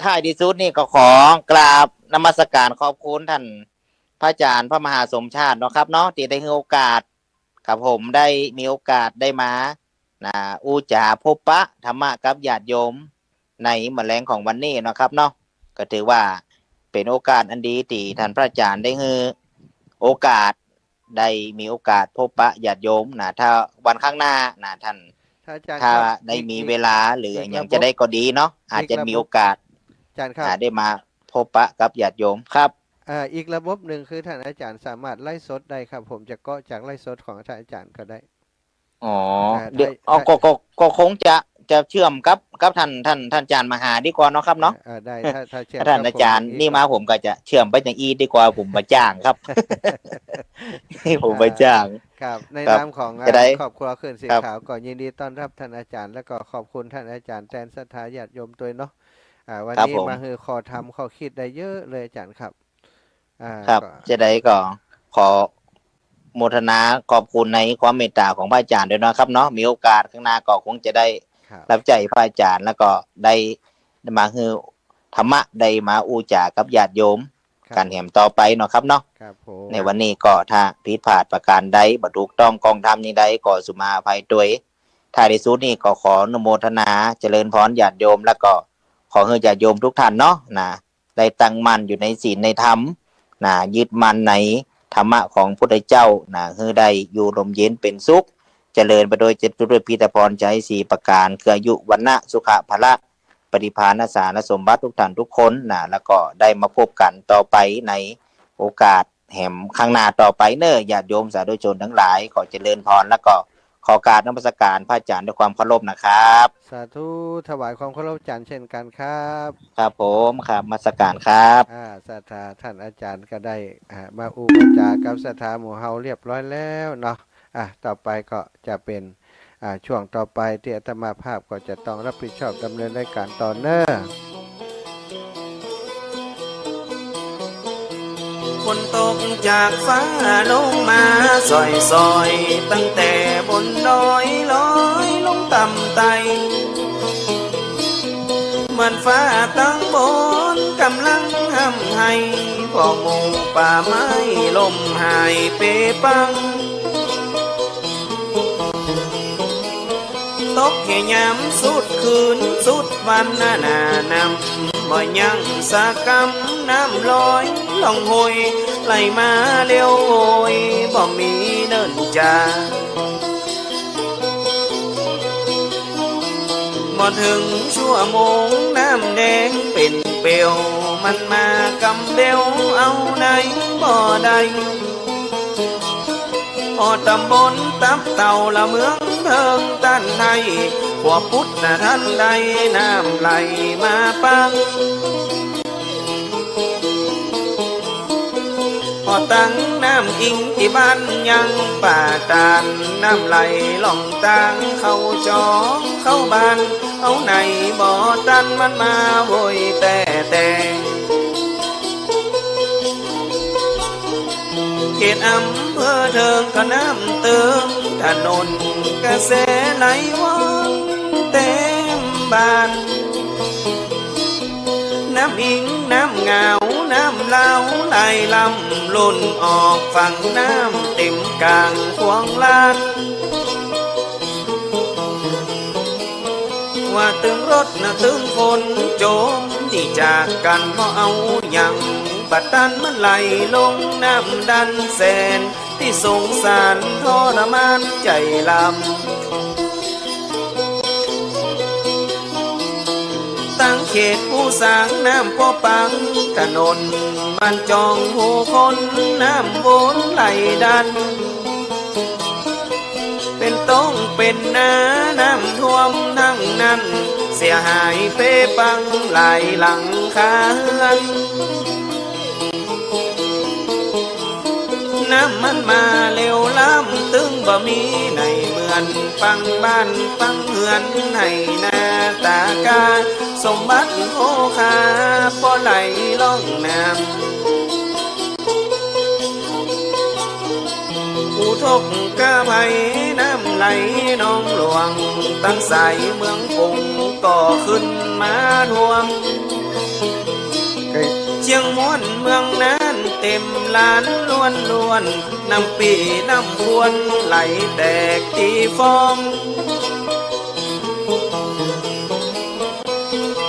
ท้ายตี้สุดนี่ก็ขอกราบนมัสการขอบคุณท่านพระอาจ๋ารย์พระมหาสมชาติเนาะครับเนาะ ตี้ได้หื้อโอกาส ครับผม ได้มีโอกาสได้มา นะ อู้จ๋าพบปะธรรมะกับญาติโยม ในมื้อแลงของวันนี้เนาะครับเนาะ ก็ถือว่าเป๋นโอกาสอันดีตี้ท่านพระอาจ๋ารย์ได้หื้อโอกาส ได้มีโอกาสพบปะญาติโยมนะ ถ้าวันข้างหน้านะท่าน ถ้าอาจ๋ารย์ ถ้า ครับ ได้ อีก มี อีก เวลาหรือ อีก อะหยัง ระบบ จะได้ก็ดีเนาะ อาจจะ อีกระบบ มีโอกาส อาจ๋ารย์ครับ อ่า ได้มาพบปะกับญาติโยมครับ อ่า อีกระบบหนึ่งคือท่านอาจ๋ารย์สามารถไลฟ์สดได้ครับ ผมจะเกาะจากไลฟ์สดของท่านอาจ๋ารย์ก็ได้ อ๋อ อ่า เดี๋ยว ได้ เอา ได้ ก็ ก็ ก็คงจะ จะเชื่อมกับ กับท่าน ท่าน ท่านอาจ๋ารย์มหาดีกว่าเนาะครับเนาะ อ่า อ่า ได้ ถ้า ถ้าเชื่อม ถ้าท่าน ครับ อาจ๋ารย์ ผม นี่มา ผมก็จะเชื่อมไปอย่างอี้ดีกว่า ผมบ่จ้างครับ ผมบ่จ้าง อ่า ครับ ใน ครับ นามของ จะได้ อ่า ครอบครัวคลื่นเสียง ครับ ขาว ก็ยินดีต้อนรับท่านอาจ๋ารย์ แล้วก็ขอบคุณท่านอาจ๋ารย์แตนศรัทธาญาติโยมตวยเนาะ อ่า วันนี้ ครับผม มาหื้อข้อธรรมข้อคิดได้เยอะเลยอาจ๋ารย์ครับ อ่า ครับ ก็ จะใดก็ขอโมทนาขอบคุณในความเมตตาของพระอาจ๋ารย์ด้วยเนาะครับเนาะ มีโอกาสข้างหน้าก็คงจะได้ ครับ รับใจ๊พระอาจ๋ารย์ แล้วก็ได้มาหื้อธรรมะ ได้มาอู้จ๋ากับญาติโยม ครับ กั๋นแหมต่อไปเนาะครับเนาะ ครับผม ในวันนี้ก็ถ้าผิดพลาดประการใด บ่ถูกต้องกองธรรมอย่างใดก็สุมาอภัยตวย ท้ายที่สุดนี้ก็ขออนุโมทนาเจริญพรญาติโยม แล้วก็ขอหื้อญาติโยมทุกท่านเนาะนะ ได้ตั้งมั่นอยู่ในศีลในธรรมนะ ยึดมั่นในธรรมะของพุทธเจ้านะ หื้อได้อยู่ร่มเย็นเป็นสุข เจริญไปด้วยจตุรพิธพรชัยสี่ประการ คืออายุ วรรณะ สุขะ พละ ปฏิภาณ สารสมบัติทุกท่านทุกคนนะ แล้วก็ได้มาพบกั๋นต่อไปในโอกาสแหมข้างหน้าต่อไปเน่อ ญาติโยมสาธุชนทั้งหลาย ขอเจริญพร แล้วก็ขอกราบนมัสการพระอาจ๋ารย์ด้วยความเคารพนะครับ สาธุ ถวายความเคารพอาจ๋ารย์เช่นกั๋นครับ ครับผม ครับ นมัสการครับ อ่า ศรัทธาท่านอาจ๋ารย์ก็ได้ อ่า มาอู้มาจ๋ากับศรัทธาหมู่เฮาเรียบร้อยแล้วเนาะ อ่ะ ต่อไปก็จะเป๋น อ่า ช่วงต่อไปตี้อาตมาภาพก็จะต้องรับผิดชอบดำเนินรายการต่อเน่อ ฝนตกจากฟ้าลงมาส่อยๆ ตั้งแต่บนดอยลอยลงต่ำไต่ เหมือนฟ้าตังบนก่ำลังฮ่ำไห้ เพราะหมู่ป่าไม้ล่มหายเปปัง ตกแค่ยามสุดคืนสุดวันนานา น้ำบ่ยั่งสักกำ น้ำลอยล่องห้วย ไหลมาเร็วโวย บ่มีเนิ่นจา บ่เถิงชั่วโมง น้ำแดงเป๋นเปลว มันมากำเบลเอาไหนบ่ได้ ฮอดตำบลตับเต่าละเมืองเถิงตันไท ขัวปุดนาทันใด น้ำไหลมาปัง ฮอดตังน้ำอิงตี้บ้านยังป่าตาน น้ำไหลล่องตางเข้าจองเข้าบ้าน เอาไหนบ่ตัน มันมาโวยแต๊ๆ เขตอำเภอเถิงก็น้ำเติง ถนนกระแสไหลว่องเต็มบ้าน น้ำอิงน้ำงาวน้ำลาวไหลลำ ล้นออกฝั่งน้ำเต็มกลางขวางลาด ว่าตึงรถนะตึงคนโจม ตี้จากกั๋นบ่เอาหยัง บ่ตันมันไหลลงน้ำดันแสน ตี้สงสารทรมานใจ๋ลำ ตังเขตผู้สร้างน้ำปอปัง ถนนบ้านจองผู้คนน้ำวนไหลดัน เป๋นต้งเป๋นนาน้ำท่วมตังนั้น เสียหายเปปังหลายหลังคาเฮือน น้ำมันมาเร็วล้ำ ตึงบ่มีไหนเหมือน ปังบ้านปังเฮือนไหนาตากา สมบัติโภคาปอไหลล่องน้ำ อุทกภัยน้ำไหลหนองหลวง ตังสายเมืองกรุงก็ขึ้นมาท่วม เชียงม้วนเมืองน่านเต็มล้านล้วนๆ น้ำปี้น้ำควรไหลแตกตี้ฟ้อง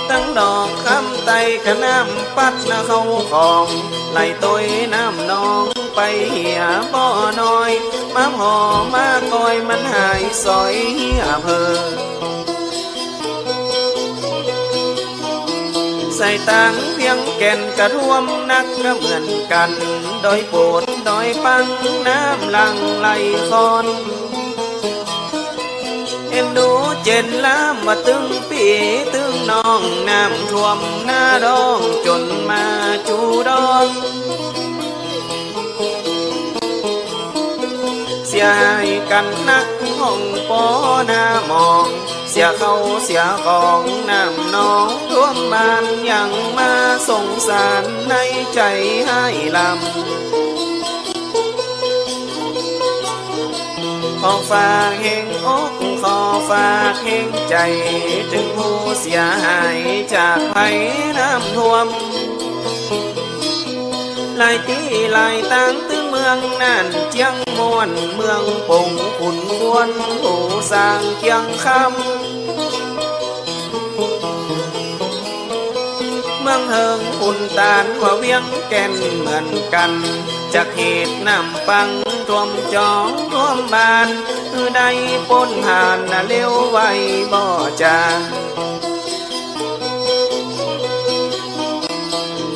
ตังดอกคำใต้ก็น้ำปัดนาเข้าของ ไหลตวยน้ำหนองไปเหียบ่อน้อย มาผ่อมาก้อยมันหายสอยเหียเผลอ สายตังเวียงแก่นก็ท่วมนักก็เหมือนกั๋น ดอยโปดดอยปังน้ำหลั่งไหลคลอน เอ็นดูเจ๋นล้ำว่าตึงปี้ตึงน้อง น้ำท่วมนาดองจ๋นมาจูดอน เสียหายกั๋นนักห้องปอนาหมอง เสียข้าวเสียของ น้ำหนองท่วมบ้าน ยังมาสงสาร ในใจ๋ฮ้ายลำ ขอฝากแฮงอก ขอฝากแฮงใจ๋ เถิงผู้เสียหายจากภัยน้ำท่วม หลายตี้หลายตาง ตึงเมืองน่าน เจียงม่วน เมืองปง ขุนควน ปูซาง เจียงคำ เมืองเฮิง ขุนตาน ว่าเวียงแก่นเหมือนกั๋น จากเหตุน้ำปังท่วมจองท่วมบ้าน หื้อได้ป๊นผ่านนาเร็วไวบ่จา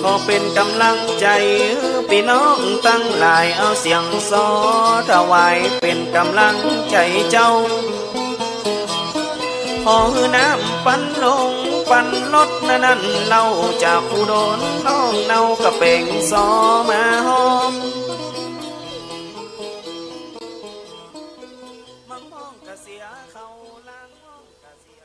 ขอเป๋นก๋ำลังใจ๋หื้อปี้น้องตังหลาย เอาเสียงซอถวายเป๋นก๋ำลังใจ๋เจ้า ขอหื้อน้ำปันลงปันลด นานั้นเล่า จากผู้โดนน้องเนา กะเป๋งซอมาฮอม มังม่องกะเสียเข้า ลางม่องกะเสีย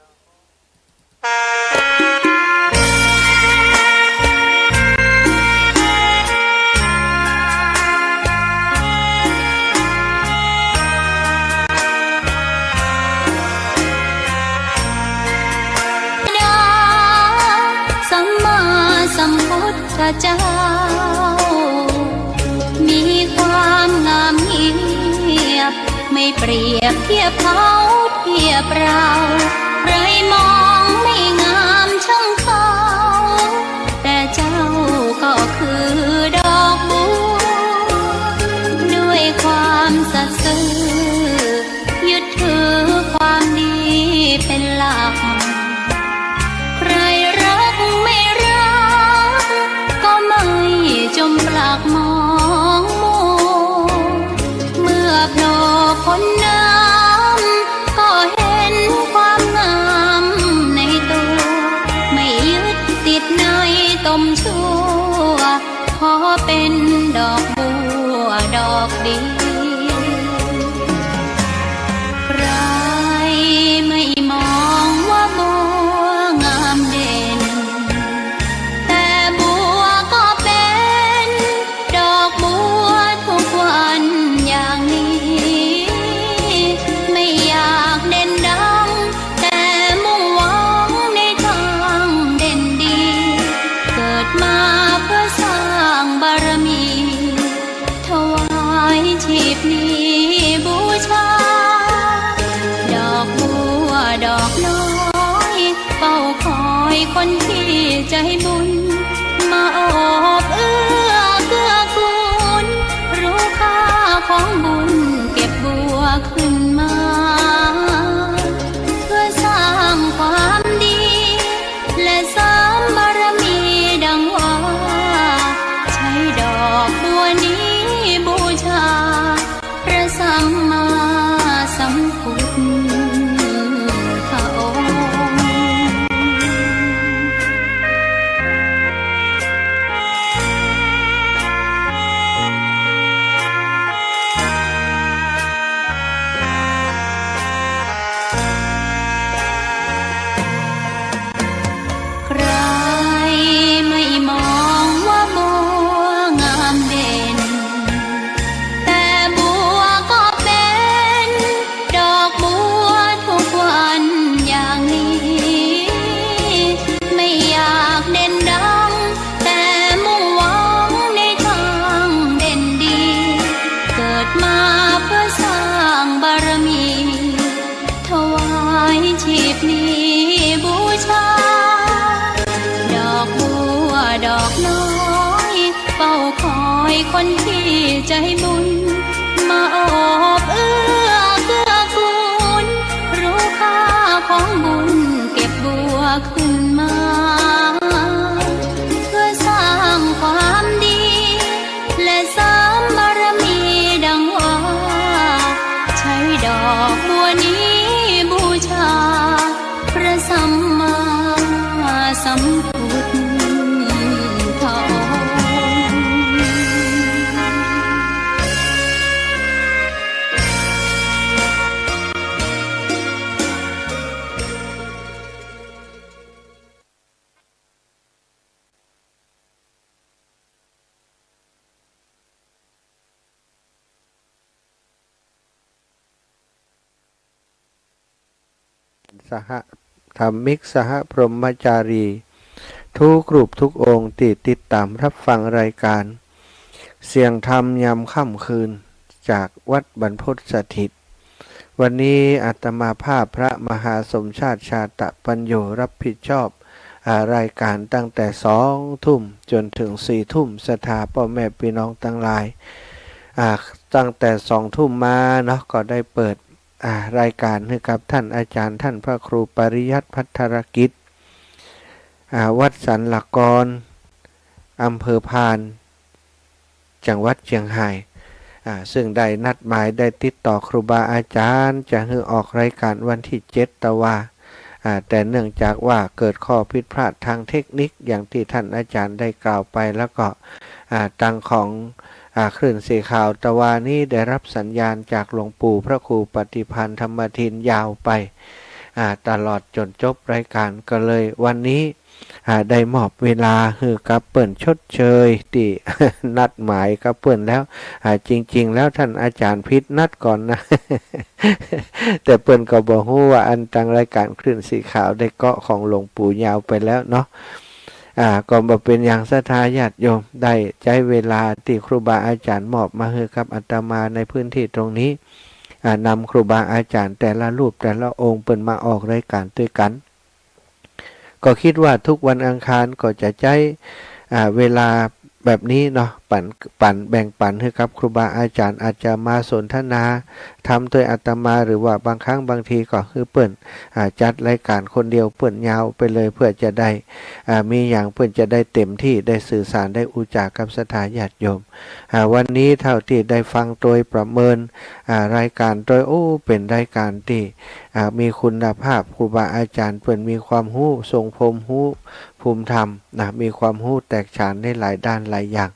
สัมมาสัมพุทธเจ้า มีความงามเงียบ ไม่เปรียบเทียบเขาเทียบเรา ใครมองไม่งามช่างเขา แต่เจ้าก็คือดอกบัว ด้วยความสัตย์ซื่อ ยึดถือความดีเป็นหลัก ใครรักไม่รัก ก็ไม่จมปลักมองมัว เมื่อโผล่พ้นน้ำ ก็เห็นความงามในตัว ไม่ยึดติดในตมชั่ว ขอเป็นดอกบัวดอกเดียว ใครไม่มองว่าบัวงามเด่น แต่บัวก็เป็นดอกบัวทุกวันอย่างนี้ ไม่อยากเด่นดัง แต่มุ่งหวังในทางเด่นดี เกิดมาเพื่อสร้างบารมี ถวายชีพนี้บูชา ดอกบัวดอกน้อย เฝ้าคอยคนที่ใจบุญ มาโอบเอื้อเกื้อกูล รู้ค่าของบุญเก็บบัวขึ้นมา เพื่อสร้างความดี และเสริมบารมีดังว่า ใช้ดอกบัวนี้บูชา พระสัมมาสัมพุทธองค์ ใครไม่มองว่าบัวงามเด่น แต่บัวก็เป็นดอกบัวทุกวันอย่างนี้ ไม่อยากเด่นดัง แต่มุ่งหวังในทางเด่นดี เกิดมาเพื่อสร้างบารมี ถวายชีพนี้บูชา ดอกบัวดอกน้อย เฝ้าคอยคนที่ใจบุญ มาโอบเอื้อเกื้อกูล รู้ค่าของบุญเก็บบัวขึ้นมา เพื่อสร้างความดี และเสริมบารมีดังว่า ใช้ดอกบัวนี้บูชา พระสัมมาสัมพุทธองค์ สห ธรรมิกสหพรหมจารี ทุกรูปทุกองค์ตี้ติดต๋ามฮับฟังรายก๋านเสียงธรรมยามค่ำคืน จากวัดบรรพตสถิต วันนี้อาตมาภาพพระมหาสมชาติ ชาตะปัญโญ ฮับผิดชอบ อ่า รายก๋านตั้งแต่สองทุ่มจ๋นเถิงสี่ทุ่ม ศรัทธาป้อแม่ปี้น้องตังหลาย อ่า ตั้งแต่สองทุ่มมาเนาะ ก็ได้เปิด อ่า รายก๋านหื้อกับต้านอาจ๋ารย์ ต้านพระครูปริยัติภัทรกิจ อ่า วัดสันละกอน อำเภอพาน จังหวัดเจียงฮาย อ่า ซึ่งได้นัดหมาย ได้ติดต่อครูบาอาจ๋ารย์ จะหื้อออกรายก๋านวันตี้เจ็ดตะวา อ่า แต่เนื่องจากว่าเกิดข้อผิดพลาดตางเทคนิค อย่างตี้ต้านอาจ๋ารย์ได้กล่าวไป แล้วก็ อ่า ตางของ อ่า คลื่นสีขาวตะวานี้ได้ฮับสัญญาณจากหลวงปู่พระครูปฏิภาณธรรมทินยาวไป อ่า ตลอดจ๋นจบรายก๋าน ก็เลยวันนี้ อ่า ได้มอบเวลาหื้อกับเปิ้นชดเชยตี้ นัดหมายกับเปิ้นแล้ว อ่า จริงๆ แล้วต้านอาจ๋ารย์ผิดนัดก่อนนะ แต่เปิ้นก็บ่ฮู้ว่าอันตางรายก๋านคลื่นสีขาวได้เกาะของหลวงปู่ยาวไปแล้วเนาะ อ่า ก็บ่เป๋นหยัง ศรัทธาญาติโยม ได้ใจ๊เวลาตี้ครูบาอาจ๋ารย์มอบมาหื้อกับอาตมาในพื้นตี้ตรงนี้ อ่า นำครูบาอาจ๋ารย์แต่ละรูปแต่ละองค์เปิ้นมาออกรายก๋านตวยกั๋น ก็กึ๊ดว่าทุกวันอังคารก็จะใจ๊ อ่า เวลาแบบนี้เนาะ ปั๋น ปั๋น แบ่งปั๋นหื้อกับครูบาอาจ๋ารย์ อาจจะมาสนทนาธรรมตวยอาตมา หรือว่าบางครั้งบางทีก็หื้อเปิ้น อ่า จัดรายก๋านคนเดียวเปิ้นยาวไปเลย เพื่อจะได้ อ่า มีหยังเปิ้นจะได้เต็มตี้ ได้สื่อสาร ได้อู้จ๋ากับศรัทธาญาติโยม อ่า วันนี้เต้าตี้ได้ฟังตวยประเมิน อ่า รายก๋านตวย โอ้ เป๋นรายก๋านตี้ อ่า มีคุณภาพ ครูบาอาจ๋ารย์เปิ้นมีความฮู้ ทรงภูมิฮู้ ภูมิธรรมนะ มีความฮู้แตกฉานในหลายด้านหลายอย่าง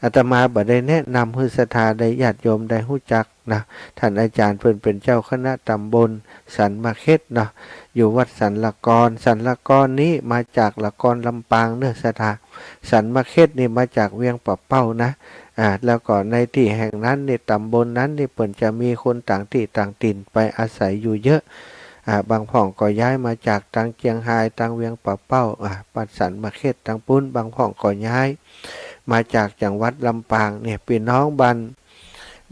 อาตมาบ่ได้แนะนำหื้อศรัทธาได้ญาติโยมได้ฮู้จักนะ ต้านอาจ๋ารย์เปิ้นเป๋นเจ้าคณะต๋ำบลสันมะเข็ดเนาะ อยู่วัดสันละกอน สันละกอนนี้มาจากละกอนลำปางเนาะศรัทธา สันมะเข็ดนี่มาจากเวียงป่าเป้านะ อ่า แล้วก็ในตี้แห่งนั้นนี่ ต๋ำบลนั้นนี่ เปิ้นจะมีคนต่างตี้ต่างถิ่นไปอาศัยอยู่เยอะ อ่า บางพ่องก็ย้ายมาจากตางเจียงฮาย ตางเวียงป่าเป้า อ่า บ้านสันมะเข็ดตางปู๊น บางพ่องก็ย้ายมาจากจังหวัดลำปางเนี่ย ปี้น้องบ้าน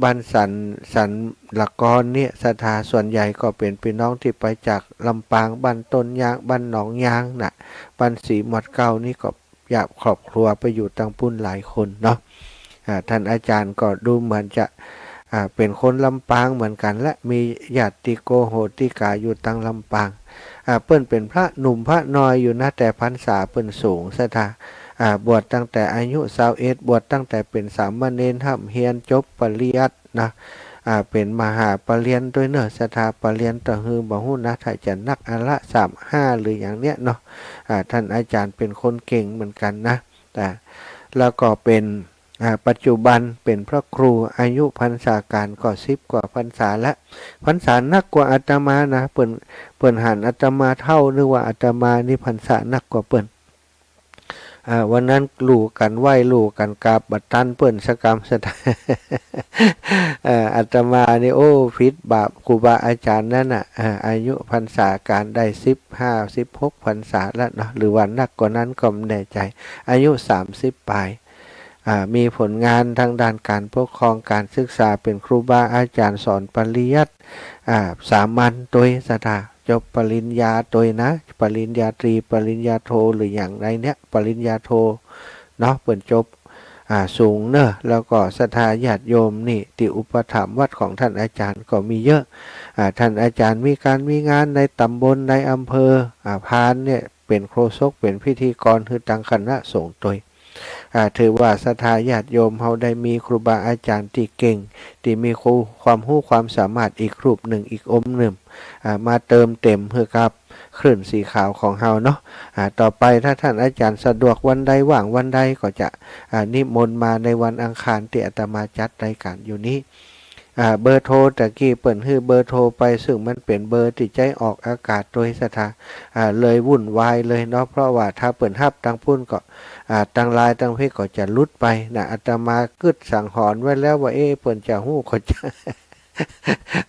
บ้านสัน สันละกอนเนี่ย ศรัทธาส่วนใหญ่ก็เป๋นปี้น้องตี้ไปจากลำปาง บ้านต้นยาง บ้านหนองยางน่ะ บ้านสีหมวดเก้านี่ก็ ยาบครอบครัวไปอยู่ตางปู๊นหลายคนเนาะ อ่า ต้านอาจ๋ารย์ก็ดูเหมือนจะ อ่า เป๋นคนลำปางเหมือนกั๋นและ มีญาติโกโหติกาอยู่ตางลำปาง อ่า เปิ้นเป๋นพระหนุ่มพระน้อยอยู่นะ แต่พรรษาเปิ้นสูงศรัทธา อ่า บวชตั้งแต่อายุซาวเอ็ด บวชตั้งแต่เป๋นสามเณร ฮ่ำเฮียนจบปริยัติ นะ อ่า เป๋นมหาปริญญาตรีตวยเนาะศรัทธา ปริญญาตรีหื้อบ่ฮู้นะ ถ้าจะนักอาละสามห้าหรืออย่างเนี้ยเนาะ อ่า ต้านอาจ๋ารย์เป๋นคนเก่งเหมือนกั๋นนะ อ่า แล้วก็เป๋น อ่า ปัจจุบันเป๋นพระครู อายุพรรษาก๋านก็สิบกว่าพรรษาละ พรรษานักกว่าอาตมานะ เปิ้น เปิ้นหันอาตมาเฒ่า นึกว่าอาตมานี่พรรษานักกว่าเปิ้น อ่า วันนั้นลู่กั๋นไหว้ลู่กั๋นกราบบ่ตันเปิ้นสักกำศรัทธา เอ่อ อาตมานี่ โอ้ ผิดบาปครูบาอาจ๋ารย์นั้นน่ะ อ่า อายุพรรษาก๋านได้สิบห้า สิบหกพรรษาแล้วเนาะ หรือว่านักกว่านั้นก็บ่แน่ใจ๋ อายุสามสิบปลาย อ่า มีผลงานตางด้านก๋านปกครอง ก๋านศึกษา เป๋นครูบาอาจ๋ารย์สอนปริยัติ อ่า สามัญตวยศรัทธา จบปริญญาตวยนะ ปริญญาตรี ปริญญาโท หรืออย่างใดเนี่ย ปริญญาโท เนาะ เปิ้นจบ อ่า สูงเนาะ แล้วก็ศรัทธาญาติโยมนี่ตี้อุปถัมภ์วัดของต้านอาจ๋ารย์ก็มีเยอะ อ่า ต้านอาจ๋ารย์มีก๋านมีงานในต๋ำบล ในอำเภอ อ่า พานเนี่ย เป๋นโฆษก เป๋นพิธีกรหื้อตางคณะสงฆ์ตวย อ่า ถือว่าศรัทธาญาติโยมเฮาได้มีครูบาอาจ๋ารย์ตี้เก่ง ตี้มีความฮู้ความสามารถอีกรูปนึ่งอีกองค์นึ่ง อ่า มาเติมเต็มหื้อกับคลื่นสีขาวของเฮาเนาะ อ่า ต่อไปถ้าต้านอาจ๋ารย์สะดวกวันใดว่างวันใดก็จะ อ่า นิมนต์มาในวันอังคารตี้อาตมาจัดรายก๋านอยู่นี้ อ่า เบอร์โทรตะกี้เปิ้นหื้อเบอร์โทรไป ซึ่งมันเป๋นเบอร์ตี้ใจ๊ออกอากาศตวยศรัทธา อ่า เลยวุ่นวายเลยเนาะ เพราะว่าถ้าเปิ้นฮับตางปู๊นก็ อ่า ตางลายตางเพจก็จะหลุดไปนะ อาตมากึ๊ดสังหรณ์ไว้แล้วว่า เอ๊ะ เปิ้นจะฮู้ก็จะ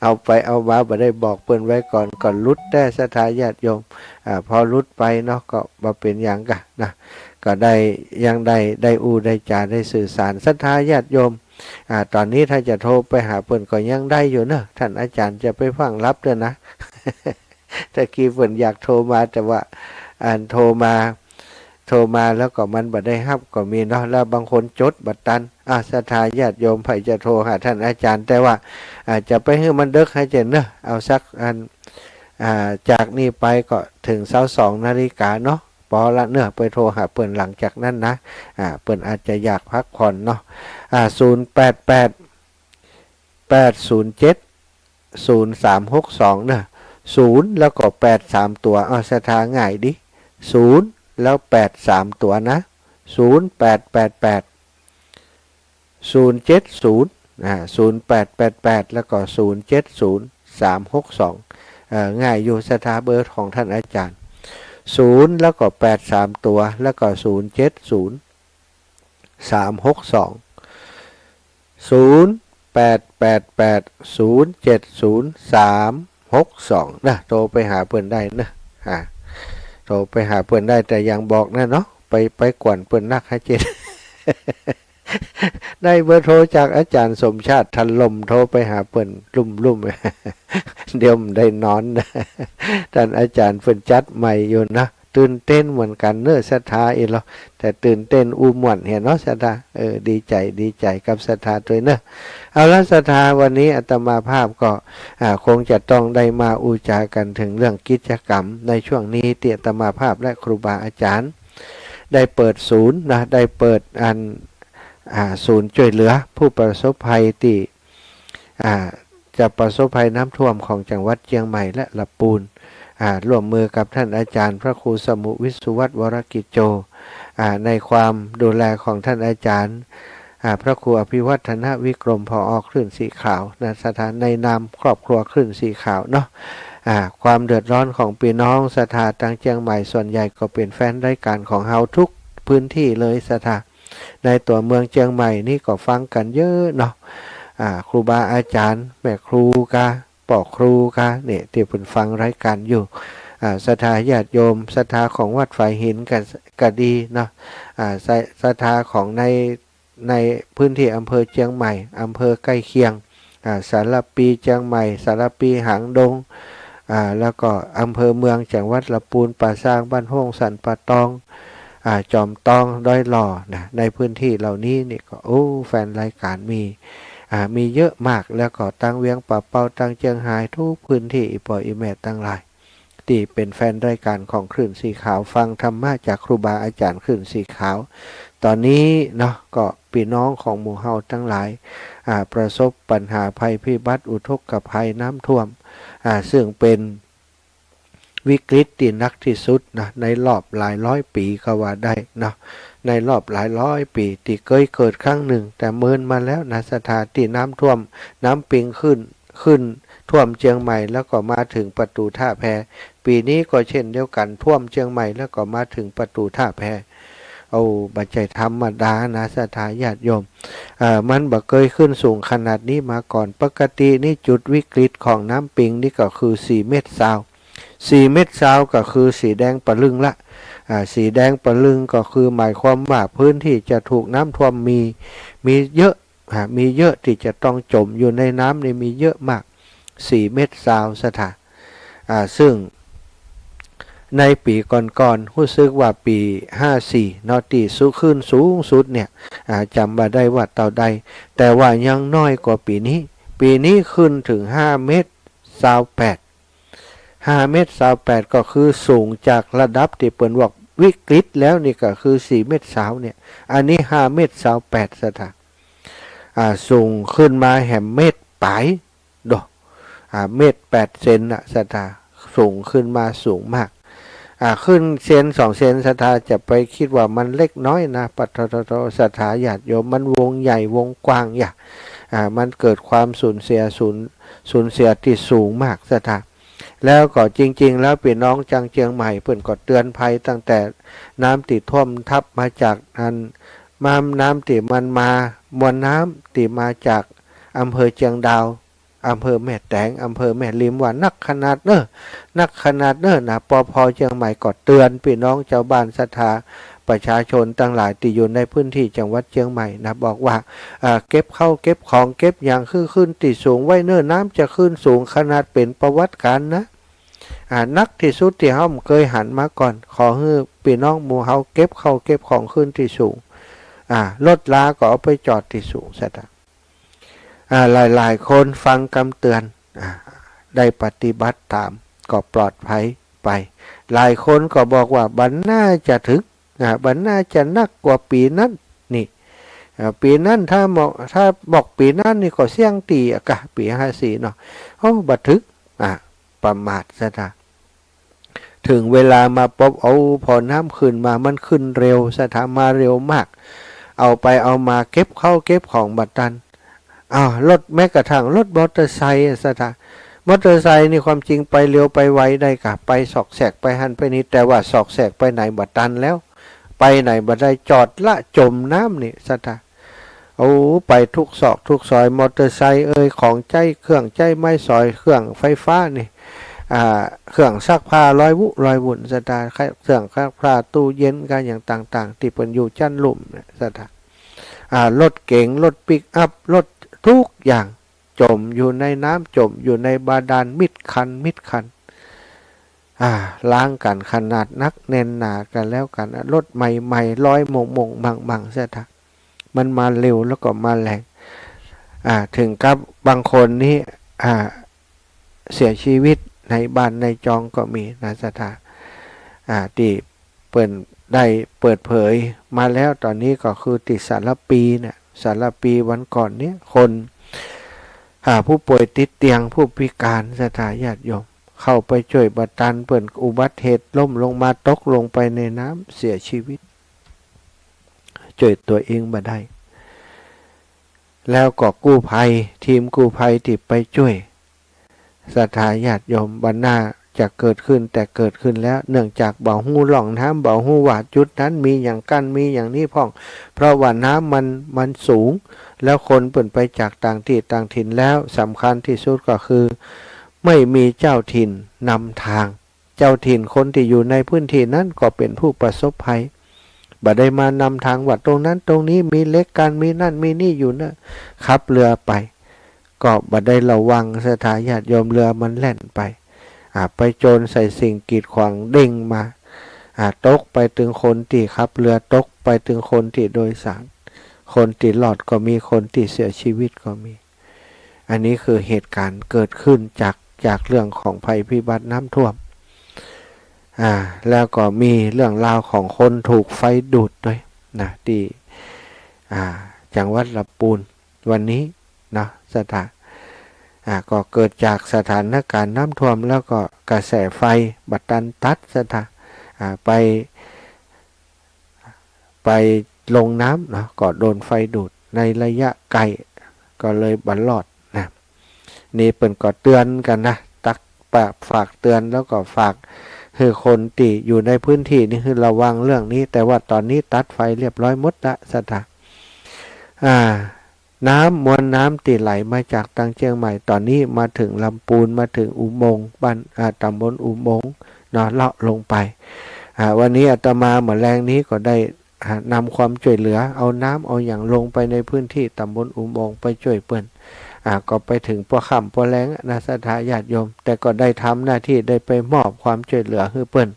เอาไปเอามาบ่ได้บอกเปิ้นไว้ก่อน ก็หลุดแต๊ศรัทธาญาติโยม อ่า พอหลุดไปเนาะ ก็บ่เป๋นหยังก่ะนะ ก็ได้ ยังได้ ได้อู้ได้จ๋า ได้สื่อสาร ศรัทธาญาติโยม อ่า ต๋อนนี้ถ้าจะโทรไปหาเปิ้นก็ยังได้อยู่เนาะ ต้านอาจ๋ารย์จะไปฟั่งลับเตื้อนะ ตะกี้เปิ้นอยากโทรมา แต่ว่า อันโทรมา โทรมาแล้วก็มันบ่ได้ฮับก็มีเนาะ แล้วบางคนจดบ่ตัน อ่า ศรัทธาญาติโยมใผจะโทรหาต้านอาจ๋ารย์ แต่ว่า อ่า จะไปหื้อมันเดิ็กหื้อเจ๊นเนาะ เอาสักอัน อ่า จากนี้ไปก็เถิงซาวสองนาฬิกาเนาะ ปอละเนาะ ไปโทรหาเปิ้นหลังจากนั้นนะ อ่า เปิ้นอาจจะอยากพักผ่อนเนาะ อ่า ศูนย์แปดแปด แปดศูนย์เจ็ด ศูนย์สามหกสอง เนาะ ศูนย์แล้วก็แปดสามตั๋ว อ้าว ศรัทธาง่ายดิ ศูนย์แล้วแปดสามตั๋วนะ ศูนย์แปดแปดแปด ศูนย์เจ็ดศูนย์ อ่า ศูนย์แปดแปดแปด แล้วก็ศูนย์เจ็ดศูนย์ สามหกสอง เอ่อ ง่ายอยู่ศรัทธา เบอร์ของต้านอาจ๋ารย์ ศูนย์แล้วก็แปดสามตั๋ว แล้วก็ศูนย์เจ็ดศูนย์ สามหกสอง ศูนย์แปดแปดแปด ศูนย์เจ็ดศูนย์ สามหกสอง นะ โทรไปหาเปิ้นได้นะ อ่า โทรไปหาเปิ้นได้ แต่อย่างบอกนะเนาะ ไป ไปกวนเปิ้นนักหื้อเจ๊น ได้เบอร์โทรจากอาจ๋ารย์สมชาติ ถล่ม โทรไปหาเปิ้นลุ่มๆ เดี๋ยวบ่ได้นอนนะ ต้านอาจ๋ารย์เปิ้นจัดใหม่อยู่นะ ตื่นเต้นเหมือนกั๋นเนาะศรัทธาเอ๋ยเนาะ แต่ตื่นเต้นอู้ม่วนเหียเนาะศรัทธา เออ ดีใจ๋ ดีใจ๋กับศรัทธาตวยเนาะ เอาละศรัทธา วันนี้อาตมาภาพก็ อ่า คงจะต้องได้มาอู้จ๋ากั๋นเถิงเรื่องกิจกรรมในช่วงนี้ ตี้อาตมาภาพและครูบาอาจ๋ารย์ ได้เปิดศูนย์นะ ได้เปิดอัน อ่า ศูนย์จ้วยเหลือผู้ประสบภัยตี้ อ่า จะประสบภัยน้ำท่วมของจังหวัดเจียงใหม่และละปูน อ่า ร่วมมือกับต้านอาจ๋ารย์พระครูสมุห์วิศวัตร วรกิจโจ อ่า ในความดูแลของต้านอาจ๋ารย์ อ่า พระครูอภิวัฒนวิกรม ผอ คลื่นสีขาวนะศรัทธา ในนามครอบครัวคลื่นสีขาวเนาะ อ่า ความเดือดร้อนของปี้น้องศรัทธาตางเจียงใหม่ส่วนใหญ่ก็เป๋นแฟนรายก๋านของเฮากู้พื้นตี้เลยศรัทธา ในตั๋วเมืองเจียงใหม่นี่ก็ฟังกั๋นเยอะเนาะ อ่า ครูบาอาจ๋ารย์ แม่ครูกา ป้อครูกา เนี่ย ตี้เปิ้นฟังรายก๋านอยู่ อ่า ศรัทธาญาติโยม ศรัทธาของวัดฝายหินกา กาดีเนาะ อ่า ศรัท ศรัทธาของใน ในพื้นตี้อำเภอเจียงใหม่ อำเภอใก้เคียง อ่า สารภีเจียงใหม่ สารภีหางดง อ่า แล้วก็อำเภอเมืองจังหวัดละปูน ป่าซาง บ้านโฮ่ง สันป่าตอง อ่า จอมตอง ดอยหล่อ นะ ในพื้นตี้เหล่านี้นี่ก็ โอ้ แฟนรายก๋านมี อ่า มีเยอะมาก แล้วก็ตางเวียงป่าเป้า ตางเจียงฮาย กู้พื้นตี้ อี่ป้ออี่แม่ตังหลาย ตี้เป๋นแฟนรายก๋านของคลื่นสีขาว ฟังธรรมะจากครูบาอาจ๋ารย์คลื่นสีขาว ต๋อนนี้เนาะ ก็ปี้น้องของหมู่เฮาตังหลาย อ่า ประสบปัญหาภัยพิบัติอุทกภัยน้ำท่วม อ่า ซึ่งเป๋นวิกฤตตี้หนักตี้สุดนะ ในรอบหลายร้อยปี๋ก็ว่าได้เนาะ ในรอบหลายร้อยปี๋ ตี้เกยเกิดครั้งนึ่ง แต่เมินมาแล้วนะศรัทธา ตี้น้ำท่วม น้ำปิงขึ้น ขึ้นท่วมเจียงใหม่ แล้วก็มาเถิงประตู๋ท่าแพ ปี๋นี้ก็เช่นเดียวกั๋น ท่วมเจียงใหม่ แล้วก็มาเถิงประตู๋ท่าแพ โอ้ บ่ใจ้ธรรมดานะศรัทธาญาติโยม เอ่อ มันบ่เกยขึ้นสูงขนาดนี้มาก่อน ปกตินี่จุดวิกฤตของน้ำปิงนี่ก็คือสี่เมตรซาว สี่เมตรซาวก็คือสีแดงปะลึงละ อ่า สีแดงปะลึงก็คือหมายความว่าพื้นตี้จะถูกน้ำท่วมมี มีเยอะ อ่า มีเยอะตี้จะต้องจ๋มอยู่ในน้ำนี่มีเยอะมาก สี่เมตรซาวศรัทธา อ่า ซึ่งในปี๋ก่อนๆ ฮู้สึกว่าปี๋ห้าสี่เนาะ ตี้สุ คลื่นสูงสุดเนี่ย อ่า จ๋ำบ่ได้ว่าเต้าใด แต่ว่ายังน้อยกว่าปี๋นี้ ปี๋นี้ขึ้นเถิงห้าเมตรซาวแปด ห้าเมตรซาวแปด ก็คือสูงจากระดับตี้เปิ้นว่าวิกฤตแล้วนี่ก็คือสี่เมตรซาวเนี่ย อันนี้ห้าเมตรซาวแปดศรัทธา อ่า สูงขึ้นมาแหมเมตรป๋าย โด อ่า เมตรแปดเซนน่ะศรัทธา สูงขึ้นมาสูงมาก อ่า ขึ้นเซนสองเซนศรัทธาจะไปกึ๊ดว่ามันเล็กน้อยนะ ปะโถ โถ โถ ศรัทธาญาติโยม มันวงใหญ่วงกว้างอย่า อ่า มันเกิดความสูญเสีย สูญ สูญเสียตี้สูงมากศรัทธา แล้วก็จริงๆ แล้วปี้น้องตางเจียงใหม่เปิ้นก็เตือนภัยตั้งแต่น้ำตี้ท่วมทับมาจากอัน น้ำ น้ำตี้มันมา มวลน้ำตี้มาจากอำเภอเจียงดาว อำเภอแม่แตง อำเภอแม่ริม ว่านักขนาดเน้อ นักขนาดเน้อนะ ปภ เจียงใหม่ก็เตือนปี้น้องจาวบ้านศรัทธาประชาชนตังหลายตี้อยู่ในพื้นตี้จังหวัดเจียงใหม่นะ บอกว่า อ่า เก็บเข้าเก็บของเก็บหยังหื้อขึ้นตี้สูงไว้เน้อ น้ำจะขึ้นสูงขนาดเป๋นประวัติการณ์นะ อ่า หนักตี้สุดตี้เฮาบ่เกยหันมาก่อน ขอหื้อปี้น้องหมู่เฮาเก็บเข้าเก็บของขึ้นตี้สูง อ่า รถราก็เอาไปจอดตี้สูงซะเถาะ อ่า หลายๆ คนฟังกำเตือน อ่า ได้ปฏิบัติต๋ามก็ปลอดภัยไป หลายคนก็บอกว่าบ่น่าจะเถิง อ่า บ่น่าจะหนักกว่าปี๋นั้นนี่ อ่า ปี๋นั้นถ้าบอก ถ้าบอกปี๋นั้นนี่ก็เสี้ยงตี้อะกะ ปี๋ห้าสี่เนาะ โอ้ บ่เถิง อ่า ประมาทซะเถาะ เถิงเวลามาปุ๊บ โอ้ พอน้ำขึ้นมา มันขึ้นเร็วซะเถาะ มาเร็วมาก เอาไปเอามาเก็บเข้าเก็บของบ่ตัน อ้าว รถ แม้กระทั่งรถมอเตอร์ไซค์อะซะเถาะ มอเตอร์ไซค์นี่ความจริงไปเร็วไปไวได้กะ ไปซอกแซกไปหั้นไปนี่ แต่ว่าซอกแซกไปไหนบ่ตันแล้ว ไปไหนบ่ได้ จอดละจมน้ำนี่ซะเถาะ โอ้ ไปทุกซอกทุกซอย มอเตอร์ไซค์เอ่ย ของใจ๊ เครื่องใจ๊ไม้สอย เครื่องไฟฟ้านี่ อ่า เครื่องซักผ้าลอยวุลอยวุ่นซะเถาะ เครื่องซักผ้า ตู้เย็น กาอย่างต่างๆ ตี้เปิ้นอยู่จั๊นลุ่มเนี่ยซะเถาะ อ่า รถเก๋ง รถปิกอัพ รถทุกอย่าง จ๋มอยู่ในน้ำ จ๋มอยู่ในบาดาล มิดคัน มิดคัน อ่า ล้างกั๋นขนาดนัก แน่นหนากั๋นแล้วกั๋น รถใหม่ๆ ลอยโหม่งๆ มั่งๆ ซะเถาะ มันมาเร็วแล้วก็มาแรง อ่า เถิงกับบางคนนี่ อ่า เสียชีวิตในบ้านในจองก็มีนะศรัทธา อ่า ตี้เปิ้นได้เปิดเผยมาแล้ว ต๋อนนี้ก็คือตี้สารภีเนี่ย สารภีวันก่อนเนี่ย คน อ่า ผู้ป่วยติดเตียง ผู้พิการ ศรัทธาญาติโยม เข้าไปจ้วยบ่ตัน เปิ้นอุบัติเหตุล้มลงมา ตกลงไปในน้ำ เสียชีวิต จ้วยตั๋วเองบ่ได้ แล้วก็กู้ภัย ทีมกู้ภัยตี้ไปจ้วย ศรัทธาญาติโยม บ่น่าจะเกิดขึ้น แต่เกิดขึ้นแล้ว เนื่องจากบ่ฮู้ล่องน้ำ บ่ฮู้ว่าจุดนั้นมีหยังกั้น มีหยังนี้พ่อง เพราะว่าน้ำมัน มันสูง แล้วคนเปิ้นไปจากต่างตี้ต่างถิ่นแล้ว สำคัญตี้สุดก็คือ ไม่มีเจ้าถิ่นนำทาง เจ้าถิ่นคนตี้อยู่ในพื้นที่นั้นก็เป๋นผู้ประสบภัย บ่ได้มานำทางว่าตรงนั้นตรงนี้มีเหล็กกั้น มีนั่นมีนี่อยู่เน้อ ขับเรือไป ก็บ่ได้ระวัง ศรัทธาญาติโยม เรือมันแล่นไป อ่า ไปโจนใส่สิ่งกีดขวาง เด้งมา อ่า ตกไปเถิงคนตี้ขับเรือ ตกไปเถิงคนตี้โดยสาร คนตี้รอดก็มี คนตี้เสียชีวิตก็มี อันนี้คือเหตุการณ์เกิดขึ้นจาก จากเรื่องของภัยพิบัติน้ำท่วม อ่า แล้วก็มีเรื่องราวของคนถูกไฟดูดด้วยนะ ตี้ อ่า จังหวัดลำปูนวันนี้เนาะ ศรัทธา อ่า ก็เกิดจากสถานการณ์น้ำท่วม แล้วก็กระแสไฟบ่ตันตัด ศรัทธา อ่า ไป ไปลงน้ำเนาะ ก็โดนไฟดูดในระยะใกล้ ก็เลยบ่รอดนะ นี่เปิ้นก็เตือนกั๋นนะ ตักปากฝากเตือน แล้วก็ฝากหื้อคนตี้อยู่ในพื้นที่นี่หื้อระวังเรื่องนี้ แต่ว่าต๋อนนี้ตัดไฟเรียบร้อยหมดละ ศรัทธา อ่า น้ำ มวลน้ำตี้ไหลมาจากตางเจียงใหม่ ต๋อนนี้มาเถิงลำปูน มาเถิงอุโมงค์บ้าน อ่า ต๋ำบลอุโมงค์เนาะ เลาะลงไป อ่า วันนี้อาตมาเมื่อแลงนี้ก็ได้ อ่า นำความจ้วยเหลือ เอาน้ำเอาหยังลงไปในพื้นที่ต๋ำบลอุโมงค์ ไปจ้วยเปิ้น อ่า ก็ไปเถิงปอค่ำปอแลงนะ ศรัทธาญาติโยม แต่ก็ได้ทำหน้าตี้ ได้ไปมอบความจ้วยเหลือหื้อเปิ้น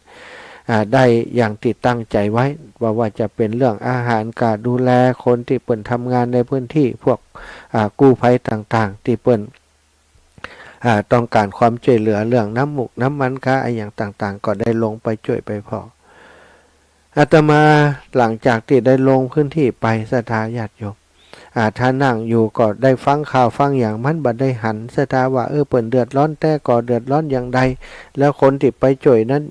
อ่า ได้อย่างตี้ตั้งใจ๋ไว้ บ่ว่าจะเป๋นเรื่องอาหาร ก๋าดูแลคนตี้เปิ้นทำงานในพื้นที่ พวก อ่า กู้ภัยต่างๆ ตี้เปิ้น อ่า ต้องก๋านความจ้วยเหลือเรื่องน้ำหมกน้ำมัน ก๋าอะหยังต่างๆ ก็ได้ลงไปจ้วยไปผ่อ อาตมาหลังจากตี้ได้ลงพื้นที่ไป ศรัทธาญาติโยม อ่า ถ้านั่งอยู่ก็ได้ฟังข่าวฟังหยัง มันบ่ได้หัน ศรัทธา ว่า เออ เปิ้นเดือดร้อนแต๊ก่อ เดือดร้อนอย่างใด แล้วคนตี้ไปจ้วยนั้น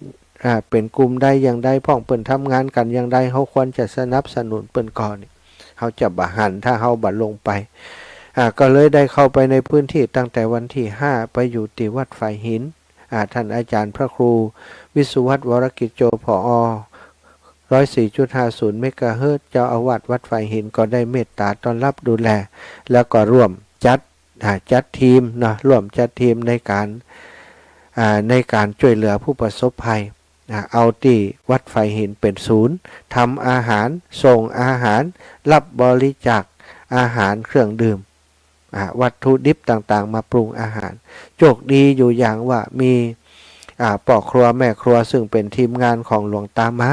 อ่า เป๋นกลุ่มใดอย่างใดพ่อง เปิ้นทำงานกั๋นอย่างใด เฮาควรจะสนับสนุนเปิ้นก่อนี่ เฮาจะบ่หัน ถ้าเฮาบ่ลงไป อ่า ก็เลยได้เข้าไปในพื้นที่ตั้งแต่วันตี้ห้า ไปอยู่ตี้วัดฝายหิน อ่า ต้านอาจ๋ารย์พระครูวิศวัฒน์ วรกิจโจ ผอ ร้อยสี่จุดห้าศูนย์เมกะเฮิรตซ์ เจ้าอาวาสวัดฝายหิน ก็ได้เมตต๋าต้อนรับดูแล แล้วก็ร่วมจัด อ่า จัดทีมเนาะ ร่วมจัดทีมในก๋าน อ่า ในก๋านจ้วยเหลือผู้ประสบภัย อ่า เอาตี้วัดฝายหินเป๋นศูนย์ ทำอาหาร ส่งอาหาร ฮับบริจาคอาหาร เครื่องดื่ม อ่า วัตถุดิบต่างๆ มาปรุงอาหาร โจคดีอยู่อย่างว่ามี อ่า ป้อครัวแม่ครัว ซึ่งเป๋นทีมงานของหลวงต๋าม้า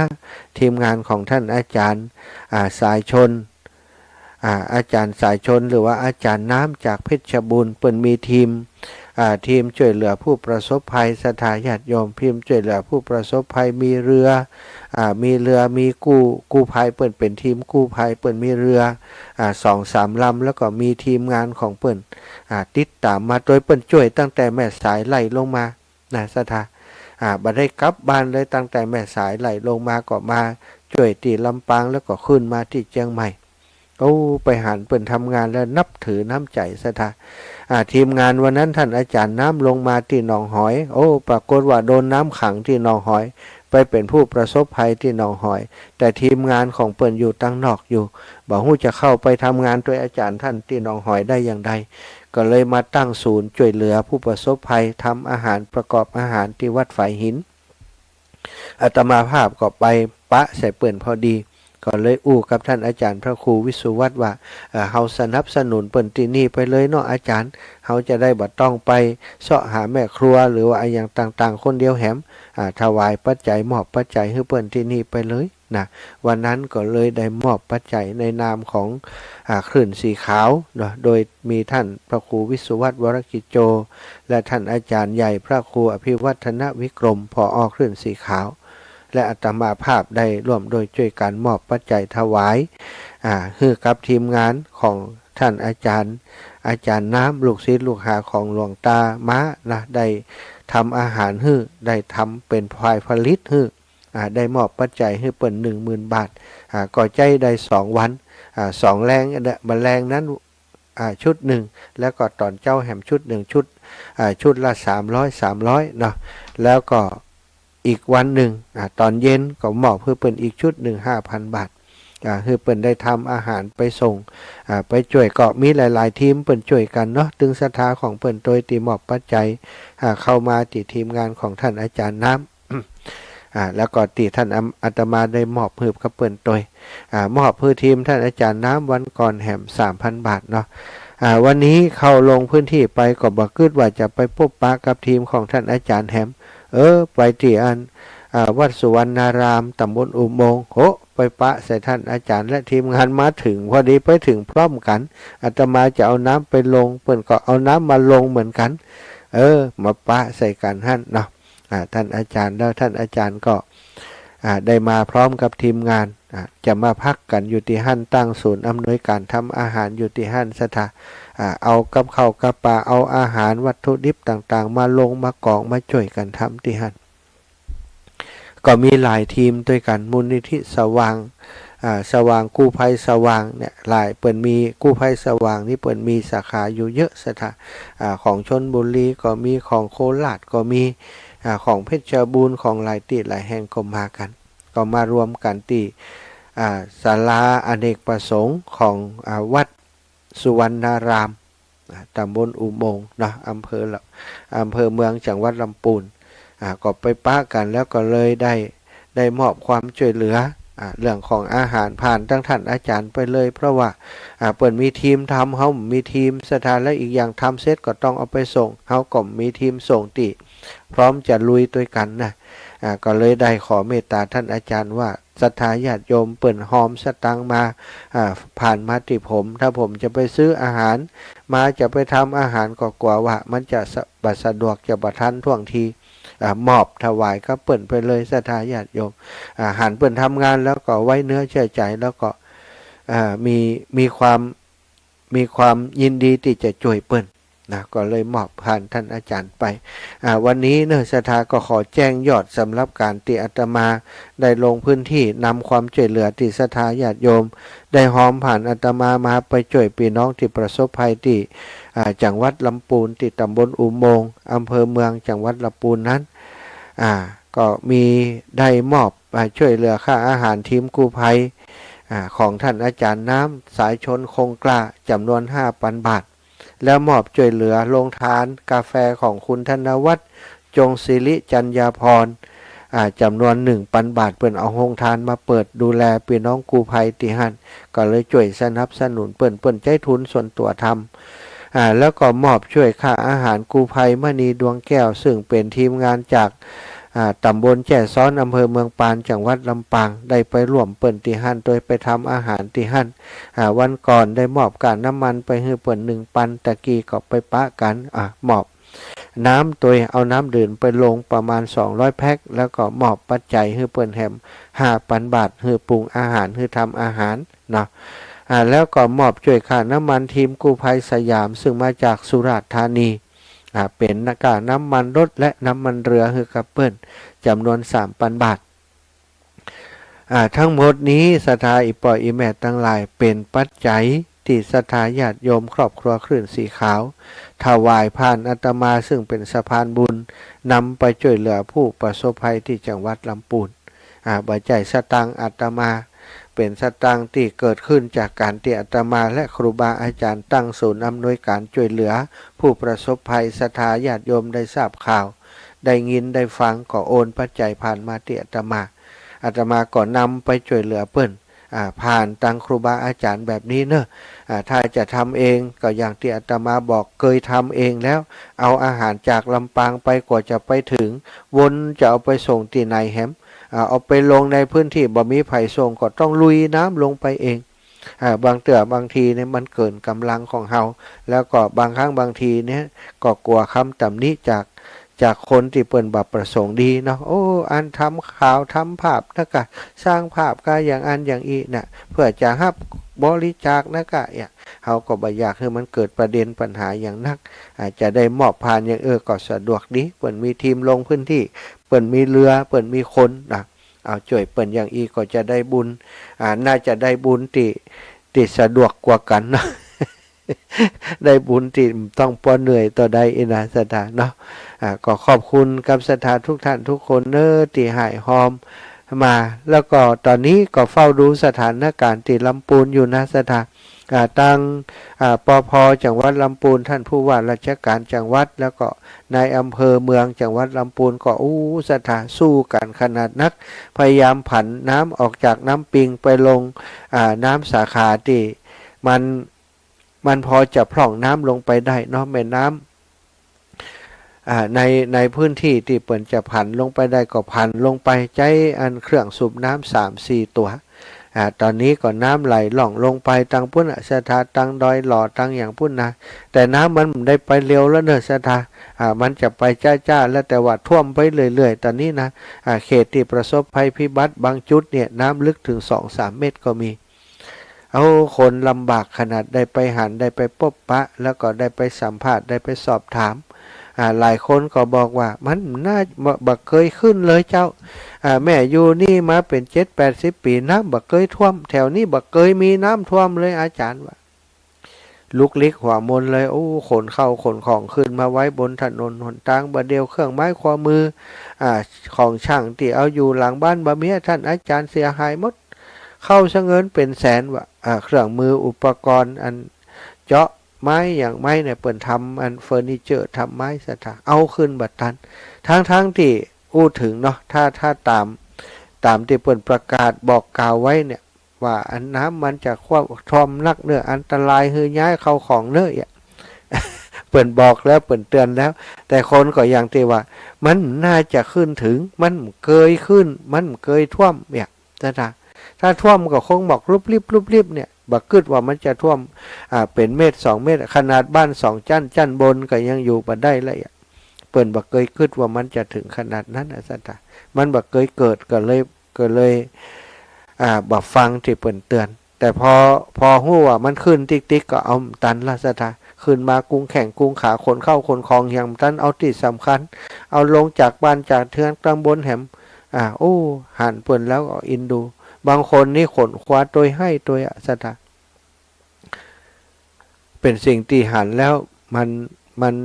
ทีมงานของท่านอาจ๋ารย์ อ่า สายชน อ่า อาจ๋ารย์สายชน หรือว่าอาจ๋ารย์น้ำจากเพชรบูรณ์ เปิ้นมีทีม อ่า ทีมจ้วยเหลือผู้ประสบภัย ศรัทธาญาติโยม ทีมจ้วยเหลือผู้ประสบภัย มีเรือ อ่า มีเรือ มีกู้ กู้ภัย เปิ้นเป๋นทีมกู้ภัย เปิ้นมีเรือ อ่า สองสามลำ แล้วก็มีทีมงานของเปิ้น อ่า ติดต๋ามมา โดยเปิ้นจ้วยตั้งแต่แม่สายไล่ลงมา นะ ศรัทธา อ่า บ่ได้กลับบ้านเลย ตั้งแต่แม่สายไล่ลงมาก็มาจ้วยตี้ลำปาง แล้วก็ขึ้นมาตี้เจียงใหม่ โอ้ ไปหันเปิ้นทำงานแล้วนับถือน้ำใจ๋ ศรัทธา อ่า ทีมงานวันนั้นท่านอาจ๋ารย์น้ำลงมาตี้หนองหอย โอ้ ปรากฏว่าโดนน้ำขังตี้หนองหอย ไปเป๋นผู้ประสบภัยตี้หนองหอย แต่ทีมงานของเปิ้นอยู่ตังนอกอยู่ บ่ฮู้จะเข้าไปทำงานจ้วยอาจ๋ารย์ต้านตี้หนองหอยได้อย่างใด ก็เลยมาตั้งศูนย์จ้วยเหลือผู้ประสบภัย ทำอาหาร ประกอบอาหารตี้วัดฝายหิน อาตมาภาพก็ไปปะใส่เปิ้นพอดี ก็เลยอู้กับท่านอาจ๋ารย์พระครูวิสุวัฒน์ว่า เอ่อ เฮาสนับสนุนเปิ้นตี้นี่ไปเลยเนาะอาจ๋ารย์ เฮาจะได้บ่ต้องไปเซาะหาแม่ครัว หรือว่าอะหยังต่างๆ คนเดียวแหม อ่า ถวายปัจจัย มอบปัจจัยหื้อเปิ้นตี้นี่ไปเลย นะ วันนั้นก็เลยได้มอบปัจจัยในนามของ อ่า คลื่นสีขาวเนาะ โดยมีท่านพระครูวิสุวัฒน์ วรกิจโจ และท่านอาจ๋ารย์ใหญ่พระครูอภิวัฒนวิกรม ผอ.คลื่นสีขาว และอาตมาภาพได้ร่วมด้วยจ้วยกั๋นมอบปัจจัยถวาย อ่า หื้อกับทีมงานของท่านอาจ๋ารย์ อาจ๋ารย์น้ำ ลูกศิษย์ลูกหาของหลวงต๋าม้านะ ได้ทำอาหารหื้อ ได้ทำเป๋นฝ่ายผลิตหื้อ อ่า ได้มอบปัจจัยหื้อเปิ้นหนึ่งหมื่นบาท อ่า ก็ใจ๊ได้สองวัน อ่า สองแลง บ่าแลงนั้น อ่า ชุดนึ่ง แล้วก็ต๋อนเจ๊าแหมชุดนึ่ง ชุด อ่า ชุดละสามร้อย สามร้อยเนาะ แล้วก็อีกวันนึ่ง อ่า ต๋อนเย็นก็มอบหื้อเปิ้นอีกชุดนึ่ง ห้าพันบาท อ่า หื้อเปิ้นได้ทำอาหารไปส่ง อ่า ไปจ้วย ก็มีหลายๆ ทีมเปิ้นจ้วยกั๋นเนาะ ตึงศรัทธาของเปิ้นตวยตี้มอบปัจจัย อ่า เข้ามาตี้ทีมงานของท่านอาจ๋ารย์น้ำ อ่า แล้วก็ตี้ท่านอาตมาได้มอบหื้อกับเปิ้นตวย อ่า มอบหื้อทีมท่านอาจ๋ารย์น้ำวันก่อนแหมสามพันบาทเนาะ อ่า วันนี้เข้าลงพื้นที่ไปก็บ่กึ๊ดว่าจะไปปบปะกับทีมของท่านอาจ๋ารย์แหม เออ ไปตี้อัน อ่า วัดสุวรรณาราม ต๋ำบลอุโมงค์ โห ไปปะใส่ท่านอาจ๋ารย์และทีมงานมาเถิง พอดีไปเถิงพร้อมกั๋น อาตมาจะเอาน้ำไปลง เปิ้นก็เอาน้ำมาลงเหมือนกั๋น เออ มาปะใส่กั๋นหั้นเนาะ อ่า ท่านอาจ๋ารย์ แล้วท่านอาจ๋ารย์ก็ อ่า ได้มาพร้อมกับทีมงาน อ่า จะมาพักกั๋นอยู่ตี้หั้น ตั้งศูนย์อำนวยก๋านทำอาหารอยู่ตี้หั้น ศรัทธา อ่า เอากับข้าวกับป๋า เอาอาหารวัตถุดิบต่างๆ มาลง มากอง มาจ้วยกั๋นทำตี้หั้น ก็มีหลายทีมตวยกั๋น มูลนิธิสว่าง อ่า สว่างกู้ภัยสว่างเนี่ย หลาย เปิ้นมีกู้ภัยสว่างนี่เปิ้นมีสาขาอยู่เยอะ ศรัทธา อ่า ของชลบุรีก็มี ของโคราชก็มี อ่า ของเพชรบูรณ์ ของหลายตี้หลายแห่งก็มากั๋น ก็มารวมกั๋นตี้ อ่า ศาลาอเนกประสงค์ของ อ่า วัดสุวรรณาราม อ่า ต๋ำบลอุโมงค์เนาะ อำเภอละ อำเภอเมือง จังหวัดลำปูน อ่า ก็ไปปะกั๋น แล้วก็เลยได้ ได้มอบความจ้วยเหลือ อ่า เรื่องของอาหารผ่านตังท่านอาจ๋ารย์ไปเลย เพราะว่า อ่า เปิ้นมีทีมทำ เฮามีทีม ศรัทธา และอีกอย่างทำเสร็จก็ต้องเอาไปส่ง เฮาก็มีทีมส่งตี้พร้อมจะลุยตวยกั๋นนะ อ่า ก็เลยได้ขอเมตต๋าท่านอาจ๋ารย์ว่า ศรัทธาญาติโยมเปิ้นฮอมสตางค์มา อ่า ผ่านมาตี้ผม ถ้าผมจะไปซื้ออาหารมา จะไปทำอาหารก็กั๋วว่ามันจะสะ บ่สะดวก จะบ่ทันท่วงที อ่า มอบถวายกับเปิ้นไปเลย ศรัทธาญาติโยม อ่า หันเปิ้นทำงานแล้วก็ไว้เนื้อเชื่อใจ๋ แล้วก็ อ่า มี มีความ มีความยินดีตี้จะจ้วยเปิ้น นะ ก็เลยมอบผ่านท่านอาจ๋ารย์ไป อ่า วันนี้เนาะ ศรัทธาก็ขอแจ้งยอดสำหรับก๋านตี้อาตมาได้ลงพื้นที่นำความจ้วยเหลือตี้ศรัทธาญาติโยม ได้ฮอมผ่านอาตมามาไปจ้วยปี้น้องตี้ประสบภัยตี้ อ่า จังหวัดลำปูน ตี้ต๋ำบลอุโมงค์ อำเภอเมือง จังหวัดลำปูนนั้น อ่า ก็มีได้มอบ อ่า จ้วยเหลือค่าอาหารทีมกู้ภัย อ่า ของท่านอาจ๋ารย์น้ำ สายชน คงกล้า จ๋ำนวนห้าปันบาท แล้วมอบจ้วยเหลือโฮงทานกาแฟของคุณธนวัฒน์ จงศิริจัญญาภรณ์ อ่า จ๋ำนวนหนึ่งปันบาท เปิ้นเอาโฮงทานมาเปิดดูแลปี้น้องกู้ภัยตี้หั้น ก็เลยจ้วยสนับสนุนเปิ้น เปิ้นใจ๊ทุนส่วนตั๋วทำ อ่า แล้วก็มอบจ้วยค่าอาหารกู้ภัยมณีดวงแก้ว ซึ่งเป๋นทีมงานจาก อ่า ต๋ำบลแจ้ซ้อน อำเภอเมืองปาน จังหวัดลำปาง ได้ไปร่วมเปิ้นตี้หั้น โดยไปทำอาหารตี้หั้น อ่า วันก่อนได้มอบก้าน้ำมันไปหื้อเปิ้นหนึ่งปัน ตะกี้ก็ไปปะกั๋น อ่า มอบน้ำตวย เอาน้ำดื่มไปลงประมาณสองร้อยแพ็ค แล้วก็มอบปัจจัยหื้อเปิ้นแหมห้าปันบาท หื้อปรุงอาหาร หื้อทำอาหารเนาะ อ่า แล้วก็มอบจ้วยค่าน้ำมันทีมกู้ภัยสยาม ซึ่งมาจากสุราษฎร์ธานี อ่า เป๋นก้าน้ำมันรถและน้ำมันเรือหื้อกับเปิ้น จ๋ำนวนสามปันบาท อ่า ทั้งหมดนี้ศรัทธาอี่ป้ออี่แม่ตังหลาย เป๋นปัจจัยตี้ศรัทธาญาติโยมครอบครัวคลื่นสีขาว ถวายผ่านอาตมาซึ่งเป๋นสะพานบุญ นำไปจ้วยเหลือผู้ประสบภัยตี้จังหวัดลำปูน อ่า บ่ใจ้สตางค์อาตมา เป๋นสตางค์ตี้เกิดขึ้นจากก๋านตี้อาตมาและครูบาอาจ๋ารย์ตั้งศูนย์อำนวยก๋านจ้วยเหลือผู้ประสบภัย ศรัทธาญาติโยมได้ทราบข่าว ได้ยินได้ฟังก็โอนปัจจัยผ่านมาตี้อาตมา อาตมาก็นำไปจ้วยเหลือเปิ้น อ่า ผ่านตางครูบาอาจ๋ารย์แบบนี้เนาะ อ่า ถ้าจะทำเองก็อย่างตี้อาตมาบอก เกยทำเองแล้ว เอาอาหารจากลำปางไป กว่าจะไปถึง วนจะเอาไปส่งตี้ไหนแหม อ่า เอาไปลงในพื้นที่บ่มีใผส่ง ก็ต้องลุยน้ำลงไปเอง อ่า บางเตื้อบางทีเนี่ยมันเกินก๋ำลังของเฮา แล้วก็บางครั้งบางทีเนี่ยก็กั๋วคำตำหนิจาก จากคนตี้เปิ้นบ่ประสงค์ดีเนาะ โอ้ อันทำข่าวทำภาพนะกะ สร้างภาพกะอย่างอั้นอย่างอี้น่ะ เปื้อจะฮับบริจาคนะกะ เนี่ย เฮาก็บ่อยากหื้อมันเกิดประเด็นปัญหาอย่างนัก อ่า จะได้มอบผ่านอย่าง เออ ก็สะดวกดี เปิ้นมีทีมลงพื้นที่ เปิ้นมีเรือ เปิ้นมีคนนะ เอาจ้วยเปิ้นอย่างอี้ก็จะได้บุญ อ่า น่าจะได้บุญตี้ ตี้สะดวกกว่ากั๋นเนาะ ได้บุญตี้ต้องปอเหนื่อยต่อได้อี้นะศรัทธาเนาะ อ่า ก็ขอบคุณกับศรัทธาทุกท่านทุกคนเนาะ ตี้หายฮอมมา แล้วก็ต๋อนนี้ก็เฝ้าดูสถานก๋ารณ์ตี้ลำปูนอยู่นะศรัทธา อ่า ตาง อ่า ปภ จังหวัดลำปูน ท่านผู้ว่าราชการจังหวัด แล้วก็นายอำเภอเมืองจังหวัดลำปูนก็ อู้ ศรัทธา สู้กั๋นขนาดนัก พยายามผันน้ำออกจากน้ำปิงไปลง อ่า น้ำสาขาตี้มัน มันพอจะพร่องน้ำลงไปได้เนาะ แม่น้ำ อ่า ใน ในพื้นที่ตี้เปิ้นจะผันลงไปได้ก็ผันลงไป ใจ๊อันเครื่องสูบน้ำสามสี่ตั๋ว อ่า ต๋อนนี้ก็น้ำไหลล่องลงไปตางปู๊นน่ะ ศรัทธา ตางดอยหล่อ ตางอย่างปู๊นนะ แต่น้ำมันบ่ได้ไปเร็วแล้วเนาะศรัทธา อ่า มันจะไปจ๊าๆ แล้ว แต่ว่าท่วมไปเรื่อยๆ ต๋อนนี้นะ อ่า เขตตี้ประสบภัยพิบัติบางจุดเนี่ย น้ำลึกเถิงสองสามเมตรก็มี เอา คนลำบากขนาด ได้ไปหัน ได้ไปปบปะ แล้วก็ได้ไปสัมภาษณ์ ได้ไปสอบถาม อ่า หลายคนก็บอกว่า มันน่า บ่ บ่เกยขึ้นเลยเจ้า อ่า แม่อยู่นี่มาเป๋นเจ็ดแปดสิบปี๋ น้ำบ่เกยท่วม แถวนี้บ่เกยมีน้ำท่วมเลยอาจ๋ารย์ ว่า ลุกลี้หัวมนเลย โอ้ ขนข้าวขนของขึ้นมาไว้บนถนนหนตาง บ่าเดี่ยวเครื่องไม้ครัวมือ อ่า ของช่างตี้เอาอยู่หลังบ้านบ่มี ท่านอาจ๋ารย์ เสียหายหมด เข้าซะเงินเป๋นแสน ว่า อ่า เครื่องมืออุปกรณ์อันเจาะไม้อย่างไม้เนี่ย เปิ้นทำอันเฟอร์นิเจอร์ ทำไม้ศรัทธา เอาขึ้นบ่ตัน ทั้งๆ ตี้อู้เถิงเนาะ ถ้า ถ้าต๋าม ต๋ามตี้เปิ้นประกาศบอกกล่าวไว้เนี่ย ว่าอันน้ำมันจะท่วม ท่วมนักเนาะ อันตราย หื้อย้ายข้าวของเนาะ เนี่ย เปิ้นบอกแล้ว เปิ้นเตือนแล้ว แต่คนก็ยังตี้ว่า มันน่าจะขึ้นเถิง มันเกยขึ้น มันเกยท่วม เนี่ย ศรัทธา ถ้าท่วมก็คงหมอกลุบลิบลุบลิบเนี่ย บ่กึ๊ดว่ามันจะท่วม อ่า เป๋นเมตรสองเมตร ขนาดบ้านสองจั๊น จั๊นบนก็ยังอยู่บ่ได้แล้ว เปิ้นบ่เกยกึ๊ดว่ามันจะเถิงขนาดนั้นนะศรัทธา มันบ่เกยเกิด ก็เลย ก็เลย อ่า บ่ฟังตี้เปิ้นเตือน แต่พอ พอฮู้ว่ามันขึ้นติ๊กๆ ก็เอาตันละศรัทธา ขึ้นมากุมแข้งกุมขา ขนข้าวขนของอย่างตัน เอาตี้สำคัญ เอาลงจากบ้านจากเฮือนตางบนแหม อ่า โอ้ หันเปิ้นแล้วก็อินดู บางคนนี่ขนคว้าตวยไห้ตวยอะศรัทธา เป๋นสิ่งตี้หันแล้วมัน มัน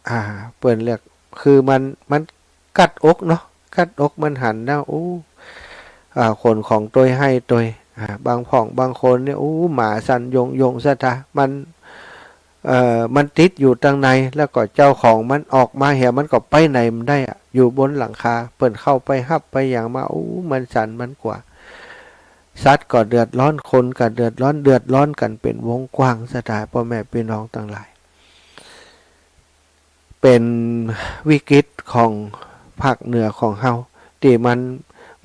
อ่า เปิ้นเรียก คือมัน มันกัดอกเนาะ กัดอก มันหันแล้ว โอ้ อ่า ขนของตวยไห้ตวย อ่า บางพ่องบางคนเนี่ย โอ้ หมาสั่นโยงๆ ศรัทธา มัน เอ่อ มันติดอยู่ตังใน แล้วก็เจ้าของมันออกมาเหีย มันก็ไปไหนบ่ได้อะ อยู่บนหลังคา เปิ้นเข้าไปฮับไปหยังมา อู้ มันสั่นมันกั๋ว สัตว์ก็เดือดร้อน คนก็เดือดร้อน เดือดร้อนกั๋นเป๋นวงกว้าง ศรัทธาป้อแม่ปี้น้องตังหลาย เป๋นวิกฤตของภาคเหนือของเฮา ตี้มัน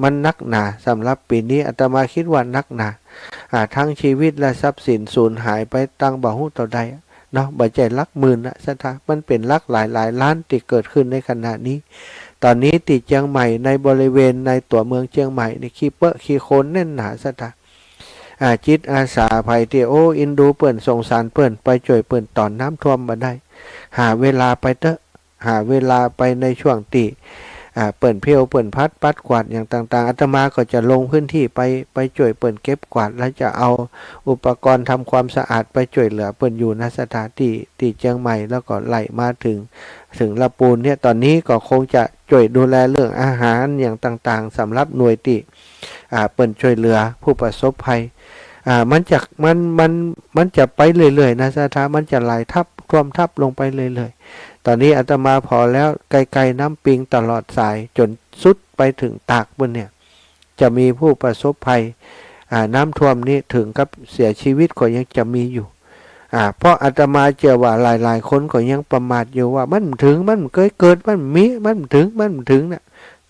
มันนักหนา สำหรับปี๋นี้อาตมาคิดว่านักหนา อ่า ทั้งชีวิตและทรัพย์สินสูญหายไปตังบ่ฮู้เต้าใดเนาะ บ่ใจ้หลักหมื่นนะ ศรัทธา มันเป๋นหลักหลายๆ ล้านตี้เกิดขึ้นในขณะนี้ ต๋อนนี้ตี้เจียงใหม่ ในบริเวณในตั๋วเมืองเจียงใหม่นี่ ขี้เปอะขี้โคลนแน่นหนา ศรัทธา อ่า จิตอาสาใผตี้ โอ้ อินดูเปิ้น สงสารเปิ้น ไปจ้วยเปิ้นต๋อนน้ำท่วมบ่ได้ หาเวลาไปเต๊อะ หาเวลาไปในช่วงตี้ อ่า เปิ้นเพลว เปิ้นพัด ปัดกวาดหยังต่างๆ อาตมาก็จะลงพื้นที่ไป ไปจ้วยเปิ้นเก็บกวาด แล้วจะเอาอุปกรณ์ทำความสะอาดไปจ้วยเหลือเปิ้นอยู่นะ ศรัทธา ตี้ ตี้เจียงใหม่ แล้วก็ไล่มาเถิง เถิงละปูนเนี่ย ต๋อนนี้ก็คงจะจ้วยดูแลเรื่องอาหารหยังต่างๆ สำหรับหน่วยตี้ อ่า เปิ้นจ้วยเหลือผู้ประสบภัย อ่า มันจะ มัน มัน มันจะไปเรื่อยๆ นะ ศรัทธา มันจะไหลทับ ท่วมทับลงไปเรื่อยๆ ต๋อนนี้อาตมาผ่อแล้ว ใก้ๆ น้ำปิงตลอดสาย จ๋นสุดไปเถิงตากปู้นเนี่ย จะมีผู้ประสบภัย อ่า น้ำท่วมนี้เถิงกับเสียชีวิตก็ยังจะมีอยู่ อ่า เพราะอาตมาเจื้อว่าหลายๆ คนก็ยังประมาทอยู่ว่า มันบ่เถิง มันบ่เกยเกิด มันบ่มี มันบ่เถิง มันบ่เถิงน่ะ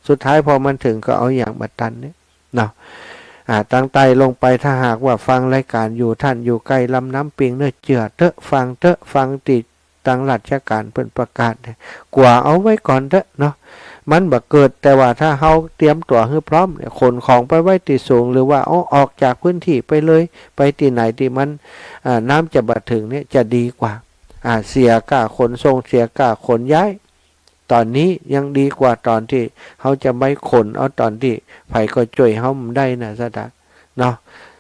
สุดท้ายพอมันเถิงก็เอาหยังบ่ตันเนี่ย เนาะ อ่า ตังใต้ลงไป ถ้าหากว่าฟังรายก๋านอยู่ ต้านอยู่ใก้ลำน้ำปิงเนาะ เจื้อเต๊อะ ฟังเต๊อะ ฟังตี้ตางราชก๋านเปิ้นประกาศเนี่ย กั๋วเอาไว้ก่อนเต๊อะเนาะ มันบ่เกิด แต่ว่าถ้าเฮาเตรียมตั๋วหื้อพร้อมเนี่ย ขนของไปไว้ตี้สูง หรือว่าเอาออกจากพื้นที่ไปเลย ไปตี้ไหนตี้มัน อ่า น้ำจะบ่เถิงเนี่ย จะดีกว่า อ่า เสียก้าขนส่ง เสียก้าขนย้าย ต๋อนนี้ยังดีกว่าต๋อนตี้เฮาจะไปขนเอาต๋อนตี้ใผก็จ้วยเฮาบ่ได้นะ ศรัทธา เนาะ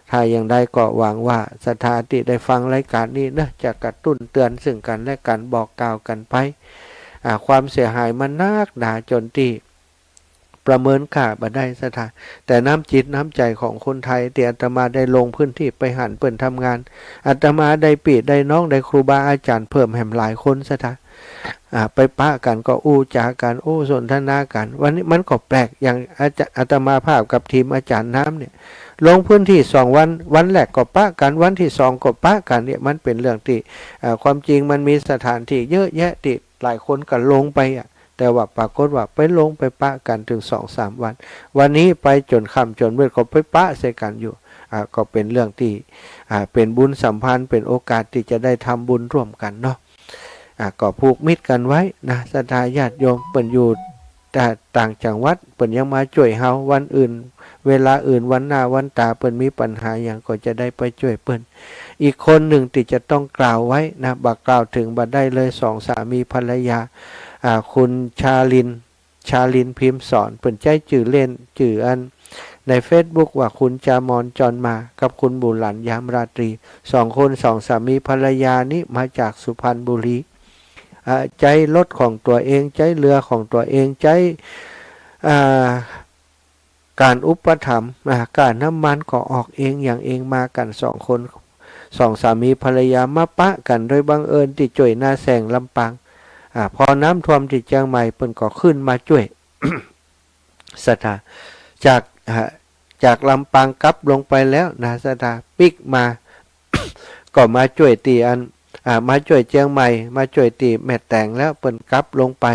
ถ้าอย่างใดก็หวังว่าศรัทธาตี้ได้ฟังรายก๋านนี้เนาะ จะกระตุ้นเตือนซึ่งกั๋นและกั๋น บอกกล่าวกั๋นไป อ่า ความเสียหายมันนักหนาจ๋นตี้ประเมินค่าบ่ได้ ศรัทธา แต่น้ำจิตน้ำใจ๋ของคนไทยตี้อาตมาได้ลงพื้นที่ไปหันเปิ้นทำงาน อาตมาได้ปี้ได้น้อง ได้ครูบาอาจ๋ารย์เพิ่มแหมหลายคน ศรัทธา อ่า ไปปะกั๋นก็อู้จ๋ากั๋น อู้สนทนากั๋น วันนี้มันก็แปลก อย่างอาจา- อาตมาภาพกับทีมอาจ๋ารย์น้ำเนี่ย ลงพื้นที่สองวัน วันแรกก็ปะกั๋น วันตี้สองก็ปะกั๋นเนี่ย มันเป๋นเรื่องตี้ อ่า ความจริงมันมีสถานที่เยอะแยะตี้หลายคนก็ลงไปอะ แต่ว่าปรากฏว่าไปลงไปปะกั๋นเถิงสองสามวัน วันนี้ไปจ๋นค่ำจ๋นมืดก็ไปปะใส่กั๋นอยู่ อ่า ก็เป๋นเรื่องตี้ อ่า เป๋นบุญสัมพันธ์ เป๋นโอกาสตี้จะได้ทำบุญร่วมกั๋นเนาะ อ่า ก็ผูกมิตรกั๋นไว้นะ ศรัทธาญาติโยม เปิ้นอยู่ต่างจังหวัด เปิ้นยังมาจ้วยเฮา วันอื่น เวลาอื่น วันหน้าวันต๋า เปิ้นมีปัญหาหยังก็จะได้ไปจ้วยเปิ้น อีกคนนึ่งตี้จะต้องกล่าวไว้นะ บ่กล่าวเถิงบ่ได้เลย สองสามีภรรยา อ่า คุณชาลิน ชาลิน พิมพ์สอน เปิ้นใจ๊จื้อเล่น จื้ออัน ในเฟซบุ๊กว่าคุณจามอนจรมา กับคุณบุหลันยามราตรี สองคน สองสามีภรรยานี้มาจากสุพรรณบุรี อ่า ใจ๊รถของตั๋วเอง ใจ๊เฮือของตั๋วเอง ใจ๊ อ่า ก๋านอุปถัมภ์ อ่า ก้าน้ำมันก็ออกเองหยังเอง มากั๋นสองคน สองสามีภรรยา มาปะกั๋นโดยบังเอิญตี้จ้วยนาแสงลำปาง อ่า พอน้ำท่วมตี้เจียงใหม่ เปิ้นก็ขึ้นมาจ้วย ศรัทธา จาก อ่า จากลำปางกลับลงไปแล้วนะ ศรัทธา ปิ๊กมา ก็มาจ้วยตี้อัน อ่า มาจ้วยเจียงใหม่ มาจ้วยตี้แม่แตงแล้ว เปิ้นกลับลงไป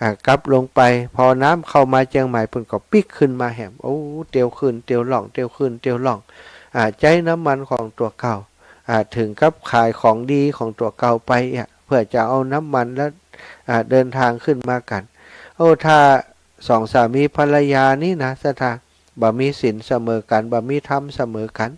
อ่า กลับลงไป พอน้ำเข้ามาเจียงใหม่ เปิ้นก็ปิ๊กขึ้นมาแหม โอ้ เตียวขึ้นเตียวล่อง เตียวขึ้นเตียวล่อง อ่า ใจ๊น้ำมันของตั๋วเก่า อ่า เถิงกับขายของดีของตั๋วเก่าไปอะ เพื่อจะเอาน้ำมันแล้ว อ่า เดินทางขึ้นมากั๋น โอ้ ถ้าสองสามีภรรยานี้นะ ศรัทธา บ่มีศีลเสมอกั๋น บ่มีธรรมเสมอกั๋น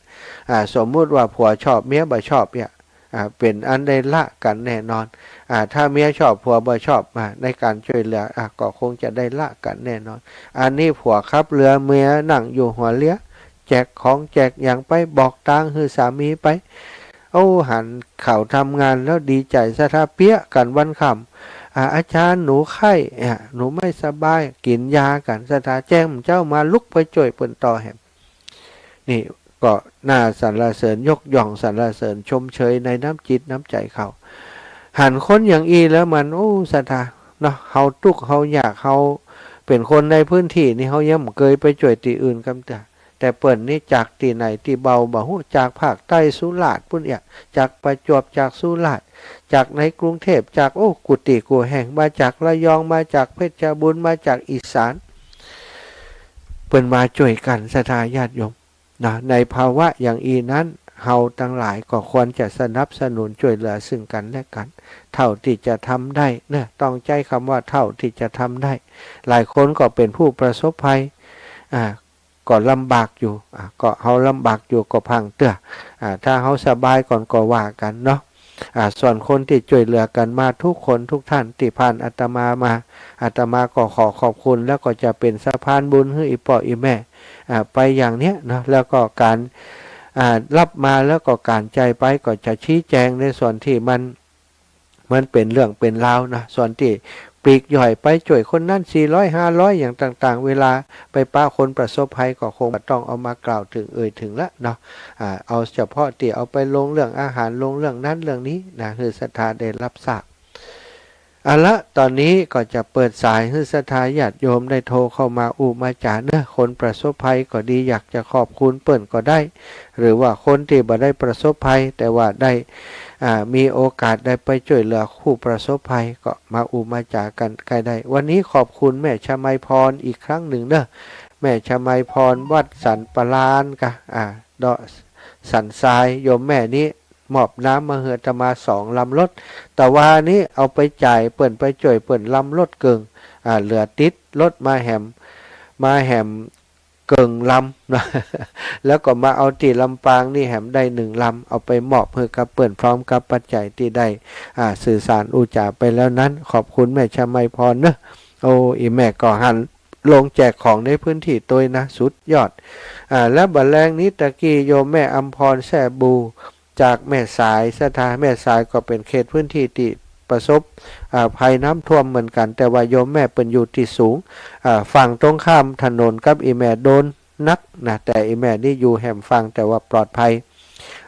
อ่า สมมุติว่าผัวชอบเมียบ่ชอบเนี่ย อ่า เป๋นอันได้ละกั๋นแน่นอน อ่า ถ้าเมียชอบผัวบ่ชอบ อ่า ในก๋านจ้วยเหลือ อ่า ก็คงจะได้ละกั๋นแน่นอน อันนี้ผัวขับเฮือ เมียนั่งอยู่หัวเฮือ แจกของแจกหยังไป บอกตางหื้อสามีไป โอ้ หันเขาทำงานแล้วดีใจ๋ ศรัทธา เปี้ยกั๋นวันค่ำ อ่า อาจ๋ารย์ หนูไข้ อ่า หนูไม่สบาย กิ๋นยากั๋น ศรัทธา แจ้งเจ้ามาลุกไปจ้วยเปิ้นต่อแหม นี่ ก็น่าสรรเสริญยกย่องสรรเสริญชมเชยในน้ำจิตน้ำใจ๋เขา หันคนอย่างอี้แล้วมัน โอ้ ศรัทธาเนาะ เฮาตุ๊กข์เฮายาก เฮาเป๋นคนในพื้นตี้นี่ เฮายังบ่เกยไปจ้วยตี้อื่นกำเตื้อ แต่เปิ้นนี่จากตี้ไหนตี้เบาบ่ฮู้ จากภาคใต้สุราษฎร์ปู้นเอีย จากประจวบ จากสุราษฎร์ จากในกรุงเทพฯ จาก โอ้ กู้ตี้กู้แห่ง มาจากระยอง มาจากเพชรบูรณ์ มาจากอีสาน เปิ้นมาจ้วยกั๋น ศรัทธาญาติโยม นะ ในภาวะอย่างอี้นั้น เฮาตังหลายก็ควรจะสนับสนุนจ้วยเหลือซึ่งกั๋นและกั๋น เท่าตี้จะทำได้เนาะ ต้องใจ๊กำว่าเท่าตี้จะทำได้ หลายคนก็เป๋นผู้ประสบภัย อ่า ก็ลำบากอยู่ อ่า ก็เฮาลำบากอยู่ก็พร่างเตื้อ อ่า ถ้าเฮาสบายก่อนก็ว่ากั๋นเนาะ อ่า ส่วนคนตี้จ้วยเหลือกั๋นมาทุกคนทุกท่านตี้ผ่านอาตมามา อาตมาก็ขอขอบคุณ แล้วก็จะเป๋นสะพานบุญหื้ออี่ป้ออี่แม่ อ่า ไปอย่างเนี้ยเนาะ แล้วก็ก๋าน อ่า ฮับมาแล้วก็ก๋านจ่ายไป ก็จะชี้แจงในส่วนตี้มัน มันเป๋นเรื่องเป๋นราวนะ ส่วนตี้ปลีกย่อยไปจ้วยคนนั้นสี่ร้อยห้าร้อยอย่างต่างๆ เวลาไปปะคนประสบภัยก็คงบ่ต้องเอามากล่าวเถิงเอ่ยเถิงละเนาะ อ่า เอาเฉพาะตี้เอาไปลงเรื่องอาหาร ลงเรื่องนั้นเรื่องนี้นะ หื้อศรัทธาได้ฮับทราบ เอาละ ต๋อนนี้ก็จะเปิดสายหื้อศรัทธาญาติโยมได้โทรเข้ามาอู้มาจ๋าเนาะ คนประสบภัยก็ดี อยากจะขอบคุณเปิ้นก็ได้ หรือว่าคนตี้บ่ได้ประสบภัย แต่ว่าได้ อ่า มีโอกาสได้ไปจ้วยเหลือผู้ประสบภัย ก็มาอู้มาจ๋ากั๋นก็ได้ วันนี้ขอบคุณแม่ชมัยพรอีกครั้งนึ่งเนาะ แม่ชมัยพรวัดสันปะลานกะ อ่า เดาะสันทราย โยมแม่นี้ มอบน้ำมาหื้ออาตมาสองลำรถ ตะวานี้เอาไปจ่ายเปิ้น ไปจ้วยเปิ้นลำรถเกิ่ง อ่า เหลือติดรถมาแหม มาแหมเกิ่งลำนะ แล้วก็มาเอาตี้ลำปางนี่แหมได้หนึ่งลำ เอาไปมอบหื้อกับเปิ้นพร้อมกับปัจจัยตี้ได้ อ่า สื่อสารอู้จ๋าไปแล้วนั้น ขอบคุณแม่ชมัยพรเนาะ โอ้ อี่แม่ก็หันลงแจกของในพื้นตี้ตวยนะ สุดยอด อ่า แล้วบ่าแลงนี้ตะกี้โยมแม่อำพรแซ่บู จากแม่สาย ศรัทธา แม่สายก็เป๋นเขตพื้นตี้ตี้ประสบ อ่า ภัยน้ำท่วมเหมือนกั๋น แต่ว่าโยมแม่เปิ้นอยู่ตี้สูง อ่า ฝั่งตรงข้ามถนนกับอี่แม่โดนนักนะ แต่อี่แม่นี่อยู่แหมฝั่ง แต่ว่าปลอดภัย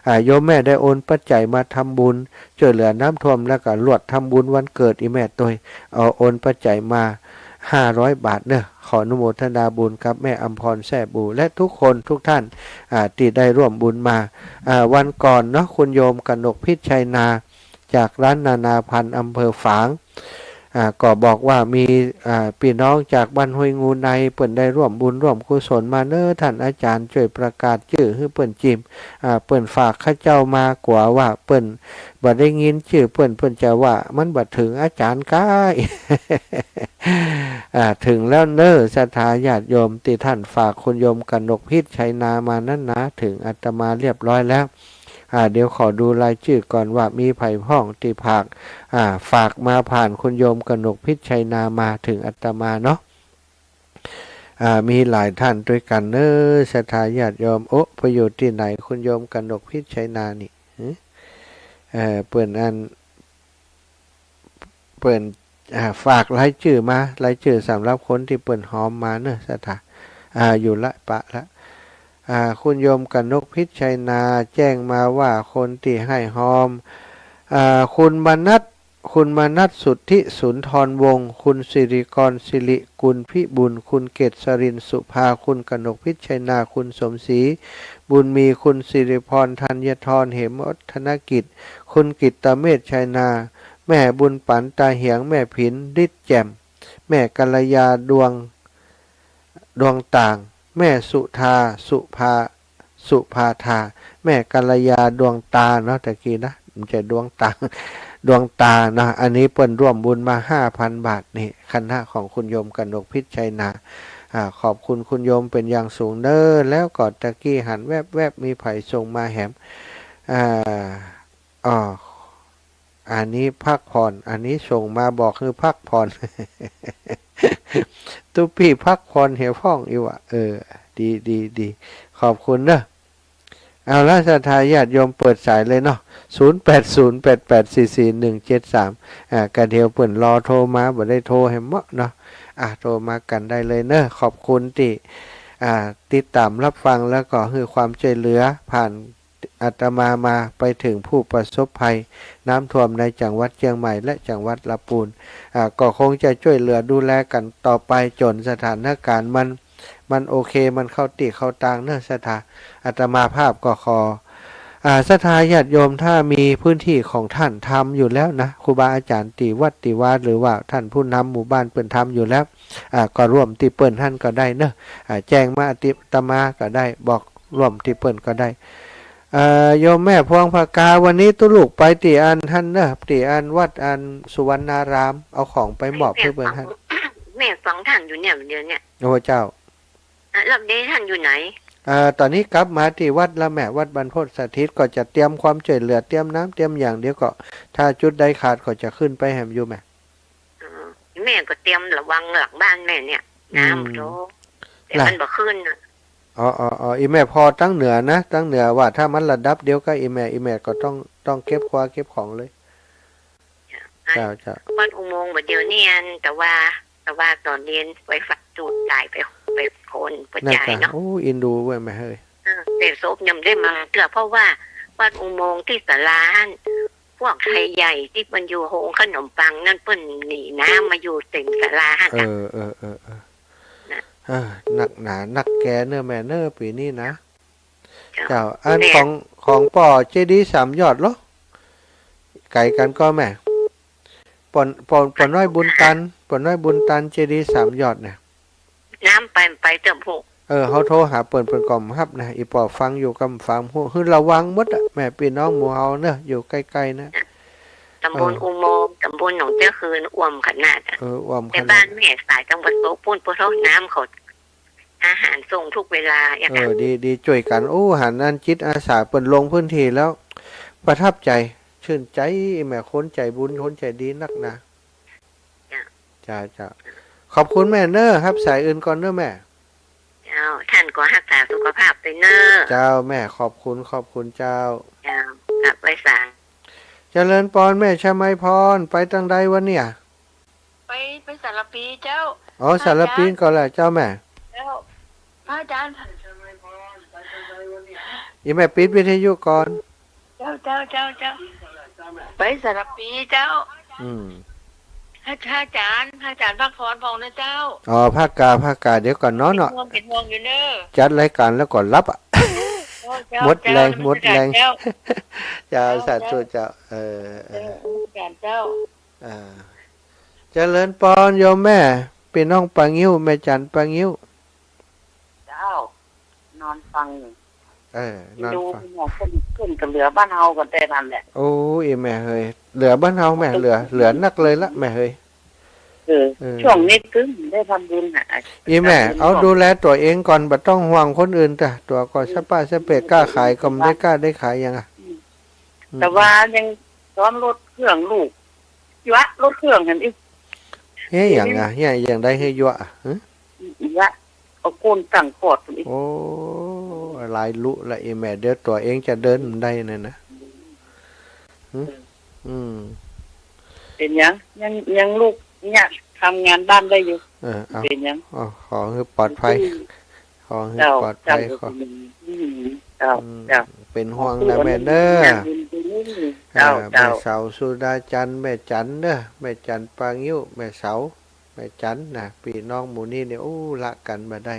อ่า โยมแม่ได้โอนปัจจัยมาทำบุญจ้วยเหลือน้ำท่วม แล้วก็ลวดทำบุญวันเกิดอี่แม่ตวย เอาโอนปัจจัยมาห้าร้อยบาทเนาะ ขออนุโมทนาบุญกับแม่อำพรแซ่บู และทุกคนทุกท่าน อ่า ตี้ได้ร่วมบุญมา อ่า วันก่อนเนาะ คุณโยมกนกพิชชัยนา จากร้านนานาพันธุ์ อำเภอฝาง อ่า ก็บอกว่ามี อ่า ปี้น้องจากบ้านห้วยงูใน เปิ้นได้ร่วมบุญร่วมกุศลมาเนาะ ท่านอาจ๋ารย์จ้วยประกาศจื้อหื้อเปิ้นจิม อ่า เปิ้นฝากข้าเจ้ามา กั๋วว่าเปิ้นบ่ได้ยินจื้อเปิ้น เปิ้นจะว่ามันบ่เถิงอาจ๋ารย์ก้า อ่า เถิงแล้วเนาะ ศรัทธาญาติโยม ตี้ท่านฝากคุณโยมกนกพิชชัยนามานั้นนะ เถิงอาตมาเรียบร้อยแล้ว อ่า เดี๋ยวขอดูรายจื้อก่อนว่ามีใผพ่องตี้ฝาก อ่า ฝากมาผ่านคุณโยมกนกพิชชัยนามาเถิงอาตมาเนาะ อ่า มีหลายท่านตวยกั๋นเนาะ ศรัทธาญาติโยม โอ้ ไปอยู่ตี้ไหนคุณโยมกนกพิชชัยนานี่ หือ เอ่อ เปิ้นอัน เปิ้น อ่า ฝากรายจื้อมา รายจื้อสำหรับคนตี้เปิ้นฮอมมาเนาะ ศรัทธา อ่า อยู่ละ ปะละ อ่า คุณโยมกนกพิชชัยนาแจ้งมาว่าคนตี้หื้อฮอม อ่า คุณมนัส คุณมนัสสุทธิสุนทรวงศ์ คุณสิริกรสิริกุลพิบูลย์ คุณเกษรินทร์สุภา คุณกนกพิชชัยนา คุณสมศรีบุญมี คุณสิริพรธัญทร เหมวัฒนกิจ คุณกิตตเมธชัยนา แม่บุญปั๋นตาเหียง แม่ผินฤทธิ์แจ่ม แม่กัลยาดวง ดวงต่าง แม่สุธา สุภา สุภาธา แม่กัลยาดวงตาเนาะ ตะกี้นะ บ่ใจ้ดวงต่าง ดวงตาเนาะ อันนี้เปิ้นร่วมบุญมาห้าพันบาทนี่ คณะของคุณโยมกนกพิชชัยนา อ่า ขอบคุณคุณโยมเป๋นอย่างสูงเนาะ แล้วก็ตะกี้หันแวบๆ มีใผส่งมาแหม อ่า อ้อ อันนี้พักผ่อน อันนี้ส่งมาบอกหื้อพักผ่อน ตุ๊ปี้พักผ่อนเหียพ่องอีหว่า เออ ดี ดี ดี ขอบคุณเนาะ เอาละ ศรัทธาญาติโยมเปิดสายเลยเนาะ ศูนย์แปดศูนย์แปดแปดสี่สี่หนึ่งเจ็ดสาม อ่า กะเดี๋ยวเปิ้นรอโทรมา บ่ได้โทรหื้อเมาะเนาะ อ่า โทรมากั๋นได้เลยเนาะ ขอบคุณตี้ อ่า ติดต๋ามรับฟัง แล้วก็หื้อความจ้วยเหลือผ่านอาตมามาไปเถิงผู้ประสบภัยน้ำท่วมในจังหวัดเจียงใหม่และจังหวัดละปูน อ่า ก็คงจะจ้วยเหลือดูแลกั๋นต่อไปจ๋นสถานการณ์มัน มันโอเค มันเข้าตี้เข้าตางเนาะ ศรัทธา อาตมาภาพก็ขอ อ่า ศรัทธาญาติโยม ถ้ามีพื้นตี้ของต้านทำอยู่แล้วนะ ครูบาอาจ๋ารย์ตี้วัดตี้วา หรือว่าต้านผู้นำหมู่บ้านเปิ้นทำอยู่แล้ว อ่า ก็ร่วมตี้เปิ้นหั้นก็ได้เนาะ อ่า แจ้งมาอาตมาก็ได้ บอกร่วมตี้เปิ้นก็ได้ เอ่อ โยมแม่พวงผากา วันนี้ตุ๊ลูกไปตี้อันหั้นเนาะ ตี้อันวัดอันสุวรรณาราม เอาของไปมอบหื้อเปิ้นหั้น แม่ฟังต้านอยู่เนี่ย เดี๋ยวเนี่ย โอ้เจ้า อ่ะ แล้วเดย์ต้านอยู่ไหน เอ่อ ต๋อนนี้กลับมาตี้วัดแล้วแม่ วัดบรรพตสถิต ก็จะเตรียมความจ้วยเหลือ เตรียมน้ำเตรียมหยัง เดี๋ยวก็ถ้าจุดใดขาดก็จะขึ้นไปแหมอยู่แม่ เออ แม่ก็เตรียมระวังหลังบ้านแม่เนี่ย น้ำ อืม โธ่ แต่ ล่ะ มันบ่ขึ้นน่ะ อ๋อ อ๋อ อ๋อ อีแม่ผ่อตังเหนือนะ ตังเหนือว่าถ้ามันระดับเดียวกับอีแม่ อีแม่ก็ต้อง ต้องเก็บครัวเก็บของเลย เจ้า เจ้า วัดอุโมงค์บ่าเดี่ยวนี้อัน แต่ว่า แต่ว่าต๋อนเย็นไฟฟ้าจุดต๋ายไป ไปคน ไป นั่น จ่าย กะ เนาะ โอ้ อินดูเว้ยแม่เฮ้ย เออ แต่ศพยังบ่ได้มาเตื้อ เพราะว่าวัดอุโมงค์ตี้ศาลาหั้น พวกไทยใหญ่ตี้มันอยู่โฮงขนมปังนั่น เปิ้นหนีน้ำมาอยู่เต็มศาลาหั้น เอ น่ะ เออ เออ เออ นะ เออ หนักหนานักแก่เนาะแม่เนาะ ปี๋นี้นะ เจ้า เจ้า อัน แม่ ของ ของป้อเจดีย์สามยอดเหรอ ไก๋กั๋นก่อแม่ ป้อ ป้อ ป้อน้อยบุญตัน ป้อน้อยบุญตัน เจดีย์สามยอดเนี่ย น้ำไป ไปเตื้อผู้ เออ เฮาโทรหาเปิ้น เปิ้นก็บ่ฮับนะ อีป้อฟังอยู่ก็บ่ฟังฮู้ หื้อระวังหมดอะแม่ ปี้น้องหมู่เฮาเนาะ อยู่ใก้ๆ นะ ต๋ำบล เออ อุโมงค์ ต๋ำบลหนองเจ๊ยะคืน อ่วมขนาดอะ เออ อ่วมขนาด แต่บ้านแม่สายตะวันตกปู๊น ปะโธ่ น้ำเขา อาหารส่งทุกเวลาอะ เออ ค่ะ ดี ดี จ้วยกั๋น โอ้ หันอันจิตอาสาเปิ้นลงพื้นตี้แล้ว ประทับใจ๋ ชื่นใจ๋แม่ คนใจ๋บุญ คนใจ๋ดีนักนะ เจ้า เจ้า เจ้า ขอบคุณแม่เนาะ ฮับสายอื่นก่อนเนาะแม่ เจ้า ต้านก็ฮักษาสุขภาพไปเนาะ เจ้าแม่ ขอบคุณ ขอบคุณเจ้า เจ้า กลับไหว้สา เจริญปอนแม่ชมัยพร ไปตางใดวะเนี่ย ไป ไปสารภีเจ้า อ๋อ พระอาจ๋ารย์ สารภีก่อแหละเจ้าแม่ เจ้า พระอาจ๋ารย์ อีแม่ปิดวิทยุก่อน เจ้า เจ้า เจ้า เจ้า ไปสารภีเจ้า อืม พระอาจ๋ารย์ พระอาจ๋ารย์พักผ่อนผ่องนะเจ้า อ๋อ พักกา พักกา เดี๋ยวก่อนเนาะ เป๋นห่วง เป๋นห่วงอยู่เน้อ จัดรายก๋านแล้วก็หลับอะ เจ้า เจ้า หมดแฮง เจ้า หมดแฮง เจ้า เจ้า เจ้า สาธุเจ้า เจ้า เออ เออ เออ เจ้า เจ้า อ่า เจริญปอนโยมแม่ ปี้น้องปางิ้ว แม่จั๋นปางิ้ว เจ้า นอนฟังอยู่ เออ นอนฟัง ดูเนี่ย ขึ้น ขึ้นก็เหลือบ้านเฮากันแต่นั้นแหละ โอ้ย แม่เฮ้ย เหลือบ้านเฮาแม่ เหลือ เหลือนักเลยละแม่เฮ้ย เออ เออ ช่วงนี้กึ๊งได้ทำบุญน่ะ อีแม่ ทำบุญ เอาดูแลตั๋วเองก่อน บ่ต้องห่วงคนอื่นจ้ะ ตั๋วก็สะปะสะเปะ ก้าขายก็บ่ได้ก้าได้ขายหยังอะ อืม อืม แต่ว่ายังซ้อนรถเครื่องลูก ยั่วรถเครื่องหั้นอิ เฮ้ย หยังอะ เฮ้ย หยังได้หื้อยั่วอะ ฮะ ยั่ว เอาโกนตั้งกอดหั้นอิ โอ้ หลายลุละอีแม่ เดี๋ยวตั๋วเองจะเดินบ่ได้นั่นนะ หึ อืม เป๋นหยัง ยัง ยังลูกเนี่ยทำงานบ้านได้อยู่ เออ เอา เป๋นหยัง เอา ขอหื้อปลอดภัย อืม ขอหื้อ เจ้า ปลอดภัย เจ้า ขอ อืม เจ้า อืม เจ้า เป๋นห่วงนะแม่เน้อ เจ้า อ่า เจ้า แม่เสาสุดาจันทร์ แม่จั๋นเน้อ แม่จั๋นปางิ้ว แม่เสา แม่จั๋นนะ ปี้น้องหมู่นี้เนี่ย อู้ ละกั๋นบ่ได้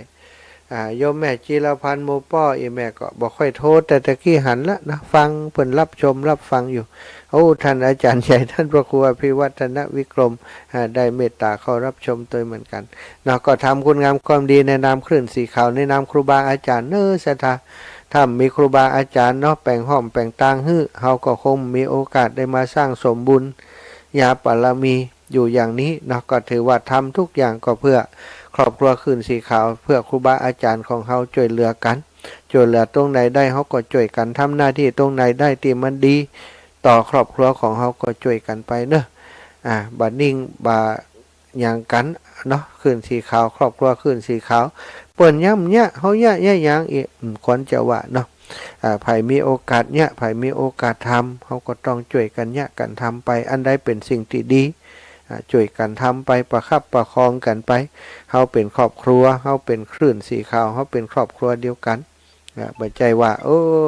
อ่า โยมแม่จีรพันธ์ หมู่ป้อ อีแม่ก็บ่ค่อยโทร แต่ตะกี้หันละนะ ฟังเปิ้นรับชมรับฟังอยู่ โอ้ ท่านอาจ๋ารย์ใหญ่ ท่านพระครูอภิวัฒนวิกรม อ่า ได้เมตต๋าเข้ารับชมตวยเหมือนกั๋นเนาะ ก็ทำคุณงามความดีในนามคลื่นสีขาว ในนามครูบาอาจ๋ารย์เน้อ ศรัทธา ถ้ามีครูบาอาจ๋ารย์เนาะ แป๋งห้อมแป๋งตางหื้อ เฮาก็คงมีโอกาสได้มาสร้างสมบุญญาบารมี อยู่อย่างนี้เนาะ ก็ถือว่าทำทุกอย่างก็เพื่อครอบครัวคลื่นสีขาว เพื่อครูบาอาจ๋ารย์ของเฮาจ้วยเหลือกั๋น จ้วยเหลือตรงไหนได้เฮาก็จ้วยกั๋น ทำหน้าตี้ตรงไหนได้ตี้มันดีต่อครอบครัวของเฮาก็จ้วยกั๋นไปเนาะ อ่า บ่านิ่งบ่าหยังกั๋นเนาะ คลื่นสีขาว ครอบครัวคลื่นสีขาว เปิ้นย้ำเยียะ เฮาเยียะ เยียะหยังอีก อืม ควรจะว่าเนาะ อ่า ใผมีโอกาสเยียะ ใผมีโอกาสทำ เฮาก็ต้องจ้วยกั๋นเยียะกั๋นทำไป อันใดเป๋นสิ่งตี้ดี อ่า จ้วยกั๋นทำไป ประคับประคองกั๋นไป เฮาเป๋นครอบครัว เฮาเป๋นคลื่นสีขาว เฮาเป๋นครอบครัวเดียวกั๋น อ่า บ่ใจ้ว่า เออ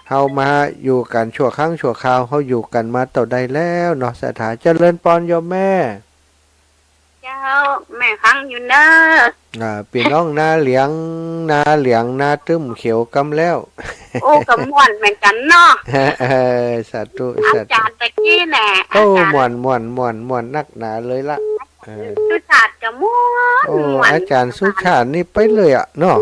เฮามาอยู่กั๋นชั่วครั้งชั่วคราว เฮาอยู่กั๋นมาเต้าใดแล้วเนาะ ศรัทธา เจริญปอนโยมแม่ เจ้า แม่ฟังอยู่เน่อ อ่า ปี้น้องนาเหลียง นาเหลียง นาตึ้มเขียวกำแล้ว โอ้ ก็ม่วนเหมือนกั๋นเนาะ เออ สาธุ อาจ๋ารย์ตะกี้แหละ โอ้ อาจ๋ารย์ ม่วน ม่วน ม่วน ม่วนนักหนาเลยละ เออ สุชาติก็ม่วน โอ้ ม่วน อาจ๋ารย์สุชาตินี่ไปเลยอะเนาะ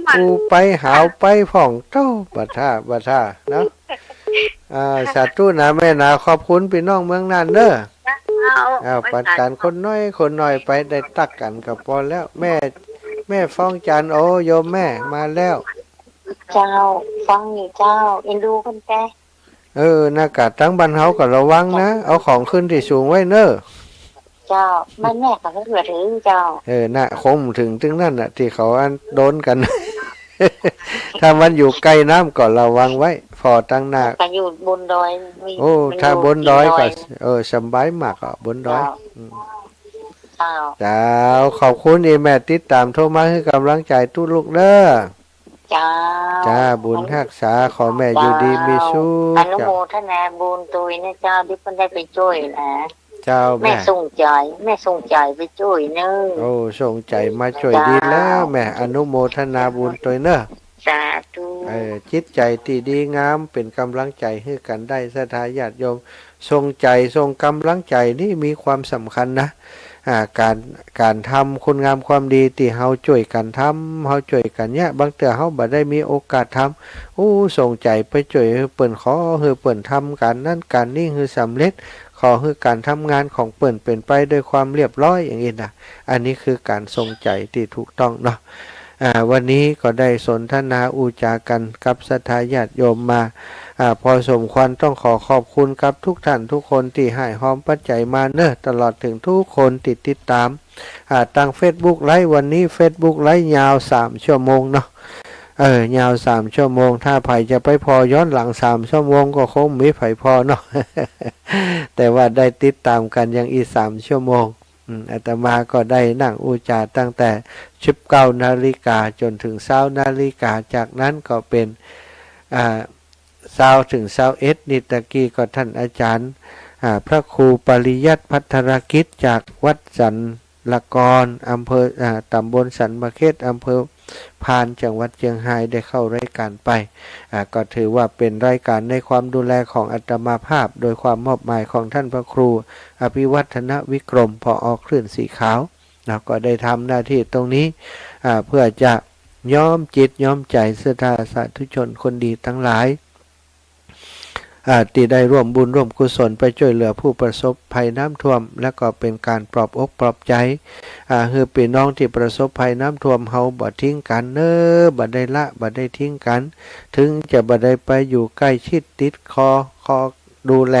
ม่วน อู้ไปหาวไปพ่องเต้า บ่าถ้า บ่าถ้าเนาะ อ่า สาธุนะแม่นะ ขอบคุณปี้น้องเมืองน่านเน่อ เจ้า อ้าว ไว้ ปันกั๋น สาธุ คนน้อยคนน้อยไป ได้ตักกั๋นก็ปอแล้ว แม่ แม่ฟ้องจันทร์ โอ้ โยมแม่มาแล้ว เจ้า ฟังอยู่เจ้า เอ็นดูเปิ้นแต๊ เออ น่ากะ ตังบ้านเฮาก็ระวังนะ เอาของขึ้นตี้สูงไว้เน่อ เจ้า บ้านแม่ก็บ่เถิงเจ้า เออ น่ะ คงบ่เถิงตึงนั้นน่ะ ตี้เขาอันโดนกั๋น ถ้ามันอยู่ใก้น้ำก็ระวังไว้ ผ่อตังหน้า ก็อยู่บนดอย มี โอ้ มันอยู่ ถ้าบนดอยก็ ตีนดอย เออ สบายมากอ่ะ บนดอย เจ้า อืม เจ้า เจ้า ขอบคุณตี้แม่ติดต๋ามโทรมาหื้อก๋ำลังใจ๋ตุ๊ลูกเน่อ เจ้า จ้า บุญฮักษา ขอแม่อยู่ดีมีสุข เจ้า อนุโมทนาบุญตวยนะเจ้า ตี้เปิ้นได้ไปจ้วยนะ เจ้า แม่ แม่ส่งใจ๋ แม่ส่งใจ๋ไปจ้วยเน่อ โอ้ ส่งใจ๋มาจ้วย เจ้า ดีแล้วแม่ อนุโมทนาบุญตวยเน่อ สาธุ เออ จิตใจ๋ตี้ดีงาม เป๋นก๋ำลังใจ๋หื้อกั๋นได้ ศรัทธาญาติโยม ส่งใจ๋ ส่งก๋ำลังใจ๋นี่มีความสำคัญนะ อ่า ก๋าน ก๋านทำคุณงามความดีตี้เฮาจ้วยกั๋นทำ เฮาจ้วยกั๋นเนี่ย บางเตื้อเฮาบ่ได้มีโอกาสทำ อู้ ส่งใจ๋ไปจ้วยหื้อเปิ้น ขอหื้อเปิ้นทำก๋านนั้นก๋านนี้หื้อสำเร็จ ขอหื้อก๋านทำงานของเปิ้นเป๋นไปด้วยความเรียบร้อยอย่างอี้นะ อันนี้คือก๋านส่งใจ๋ตี้ถูกต้องเนาะ อ่า วันนี้ก็ได้สนทนาอู้จ๋ากั๋นกับศรัทธาญาติโยมมา อ่า พอสมควร ต้องขอขอบคุณกับทุกท่านทุกคนตี้ฮ่ายฮอมปัจจัยมาเน่อ ตลอดเถิงทุกคนตี้ติดต๋าม อ่า ตางเฟซบุ๊กไลฟ์ วันนี้เฟซบุ๊กไลฟ์ยาวสามชั่วโมงเนาะ เออ ยาวสามชั่วโมง ถ้าใผจะไปผ่อย้อนหลังสามชั่วโมงก็คงบ่มีใผผ่อเนาะ แต่ว่าได้ติดต๋ามกั๋นยังอีกสามชั่วโมง อืม อาตมาก็ได้นั่งอู้จ๋าตั้งแต่สิบเก้านาฬิกาจ๋นเถิงซาวนาฬิกา จากนั้นก็เป๋น อ่า ซาวเถิงซาวเอ็ด นี่ตะกี้ก็ท่านอาจ๋ารย์ อ่า พระครูปริยัติภัทรกิจ จากวัดสันละกอน อำเภอ อ่า ต๋ำบลสันมะเข็ด อำเภอพาน จังหวัดเจียงฮาย ได้เข้ารายก๋านไป อ่า ก็ถือว่าเป๋นรายก๋านในความดูแลของอาตมาภาพ โดยความมอบหมายของท่านพระครูอภิวัฒนวิกรม ผอ.คลื่นสีขาว เนาะ ก็ได้ทำหน้าตี้ตรงนี้ อ่า เพื่อจะย้อมจิตย้อมใจ๋ศรัทธาสาธุชนคนดีตังหลาย อ่า ตี้ได้ร่วมบุญร่วมกุศลไปจ้วยเหลือผู้ประสบภัยน้ำท่วม และก็เป๋นก๋านปลอบอกปลอบใจ๋ อ่า หื้อปี้น้องตี้ประสบภัยน้ำท่วมเฮาบ่ทิ้งกั๋นเน่อ บ่ได้ละ บ่ได้ทิ้งกั๋น เถิงจะบ่ได้ไปอยู่ใก้ชิดติดคอ คอดูแล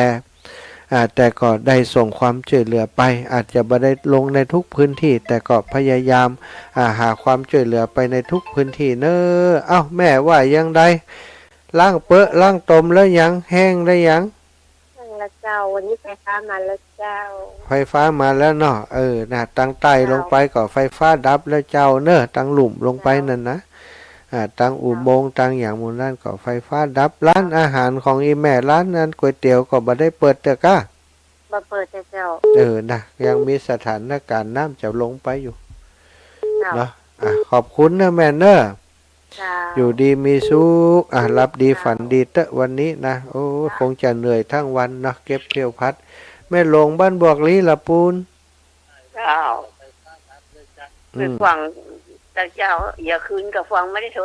อ่า แต่ก็ได้ส่งความจ้วยเหลือไป อาจจะบ่ได้ลงในทุกพื้นตี้ แต่ก็พยายาม อ่า หาความจ้วยเหลือไปในทุกพื้นตี้เน่อ เอ้า แม่ว่ายังใด ล้างเปอะล้างตมแล้วยัง แห้งแล้วยัง แห้งแล้วเจ้า วันนี้ไฟฟ้ามาแล้วเจ้า ไฟฟ้ามาแล้วเนาะ เออ น่ะ ตางใต้ลงไปก็ไฟฟ้าดับแล้วเจ้าเน่อ ตางลุ่มลงไปนั่นนะ อ่า ตางอุโมงค์ ตางหยังหมู่นั้นก็ไฟฟ้าดับ ร้านอาหารของอี่แม่ ร้านนั้นก๋วยเตี๋ยวก็บ่ได้เปิดเตื้อก้า บ่เปิดเตื้อเจ้า เออ น่ะ ยังมีสถานก๋ารณ์น้ำจะลงไปอยู่ เจ้า เนาะ อ่ะ ขอบคุณเน่อแม่เน่อ เจ้า อยู่ดีมีสุข อ่ะ หลับดี เจ้า ฝันดีเต๊อะวันนี้นะ โอ้ เจ้า คงจะเหนื่อยทั้งวันเนาะ เก็บเขี้ยวพัด แม่หลวงบ้านบวกลี้ละปูน เจ้า อืม ไปฟังแต่เจ้า เยียะคืนก็ฟังบ่ได้ โทร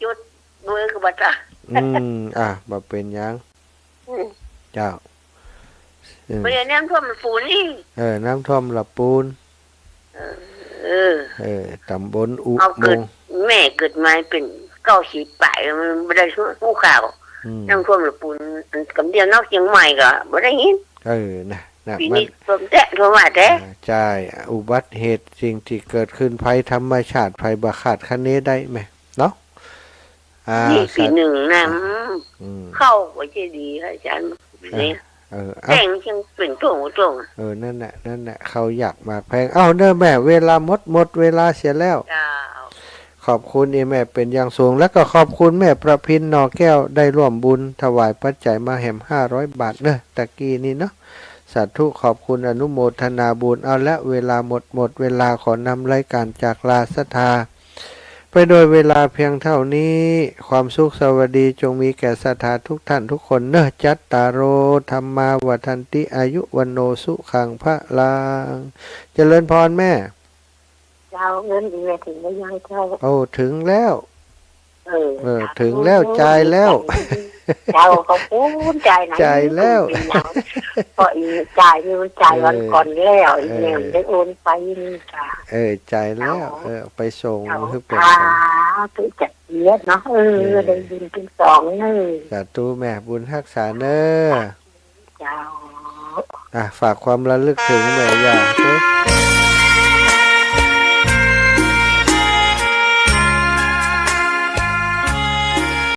จุดเบอร์ก็บ่ตัด อืม อ่ะ บ่เป๋นหยัง อืม เจ้า อืม บ่ได้น้ำท่วมละปูนนี่ เออ น้ำท่วมละปูน เออ เออ เออ ต๋ำบลอุโมงค์ เอาเกิด แม่เกิดมาเป๋นเก้าสิบป๋าย มันบ่ได้ฮู้ข่าว อืม น้ำท่วมละปูน ก๋ำเดียวนอกเจียงใหม่ก็บ่ได้ยิน เออ น่ะ น่ะ ปี๋นี้ มันท่วมแต๊ ท่วมว่าแต๊ อ่า ใจ้ อุบัติเหตุสิ่งตี้เกิดขึ้น ภัยธรรมชาติ ใผบ่คาดคะเนได้แม่ เนาะ อ่า นี่ปี๋นึ่งนะ สาธุ อืม เข้าก็จะดี อาจ๋ารย์ ปี๋นี้ เออ เออ เอ้า แป้งยังเป๋นต้งต้ง เออ นั่นแหละ นั่นแหละ ข้าวหยากหมากแพง เอ้า เน่อแม่ เวลาหมด หมดเวลาเสียแล้ว เจ้า ขอบคุณอีแม่เป๋นอย่างสูง แล้วก็ขอบคุณแม่ประพิน หน่อแก้ว ได้ร่วมบุญถวายปัจจัยมาแหมห้าร้อยบาทเน่อ ตะกี้นี้เนาะ สาธุ ขอบคุณ อนุโมทนาบุญ เอาละ เวลาหมด หมดเวลา ขอนำรายการจากลาศรัทธา ไปโดยเวลาเพียงเท่านี้ ความสุขสวัสดีจงมีแก่ศรัทธาทุกท่านทุกคนเน่อ จัตตาโร ธัมมา วัฑฒันติ อายุ วัณโณ สุขัง พลัง เจริญพรแม่ เจ้า เอิ้นอีแม่เถิงแล้วยังเจ้า โอ้ เถิงแล้ว เออ เออ เถิงแล้ว จ่ายแล้ว เจ้า ขอบคุณ จ่ายนะ จ่ายแล้ว เป๋นหยัง เพราะอีจ่ายนี่มันจ่ายวันก่อนแล้ว เออ อีแม่ได้โอนไปนี่จ้ะ เออ จ่ายแล้ว เจ้า เออ ไปส่ง เจ้า หื้อเป๋น สาธุ จักเกียรติเนาะ เออ เออ ได้บุญตึงสองเน่อ สาธุแม่ บุญฮักษาเน่อ เจ้า อ่ะ ฝากความระลึกถึงแม่ย่าสิ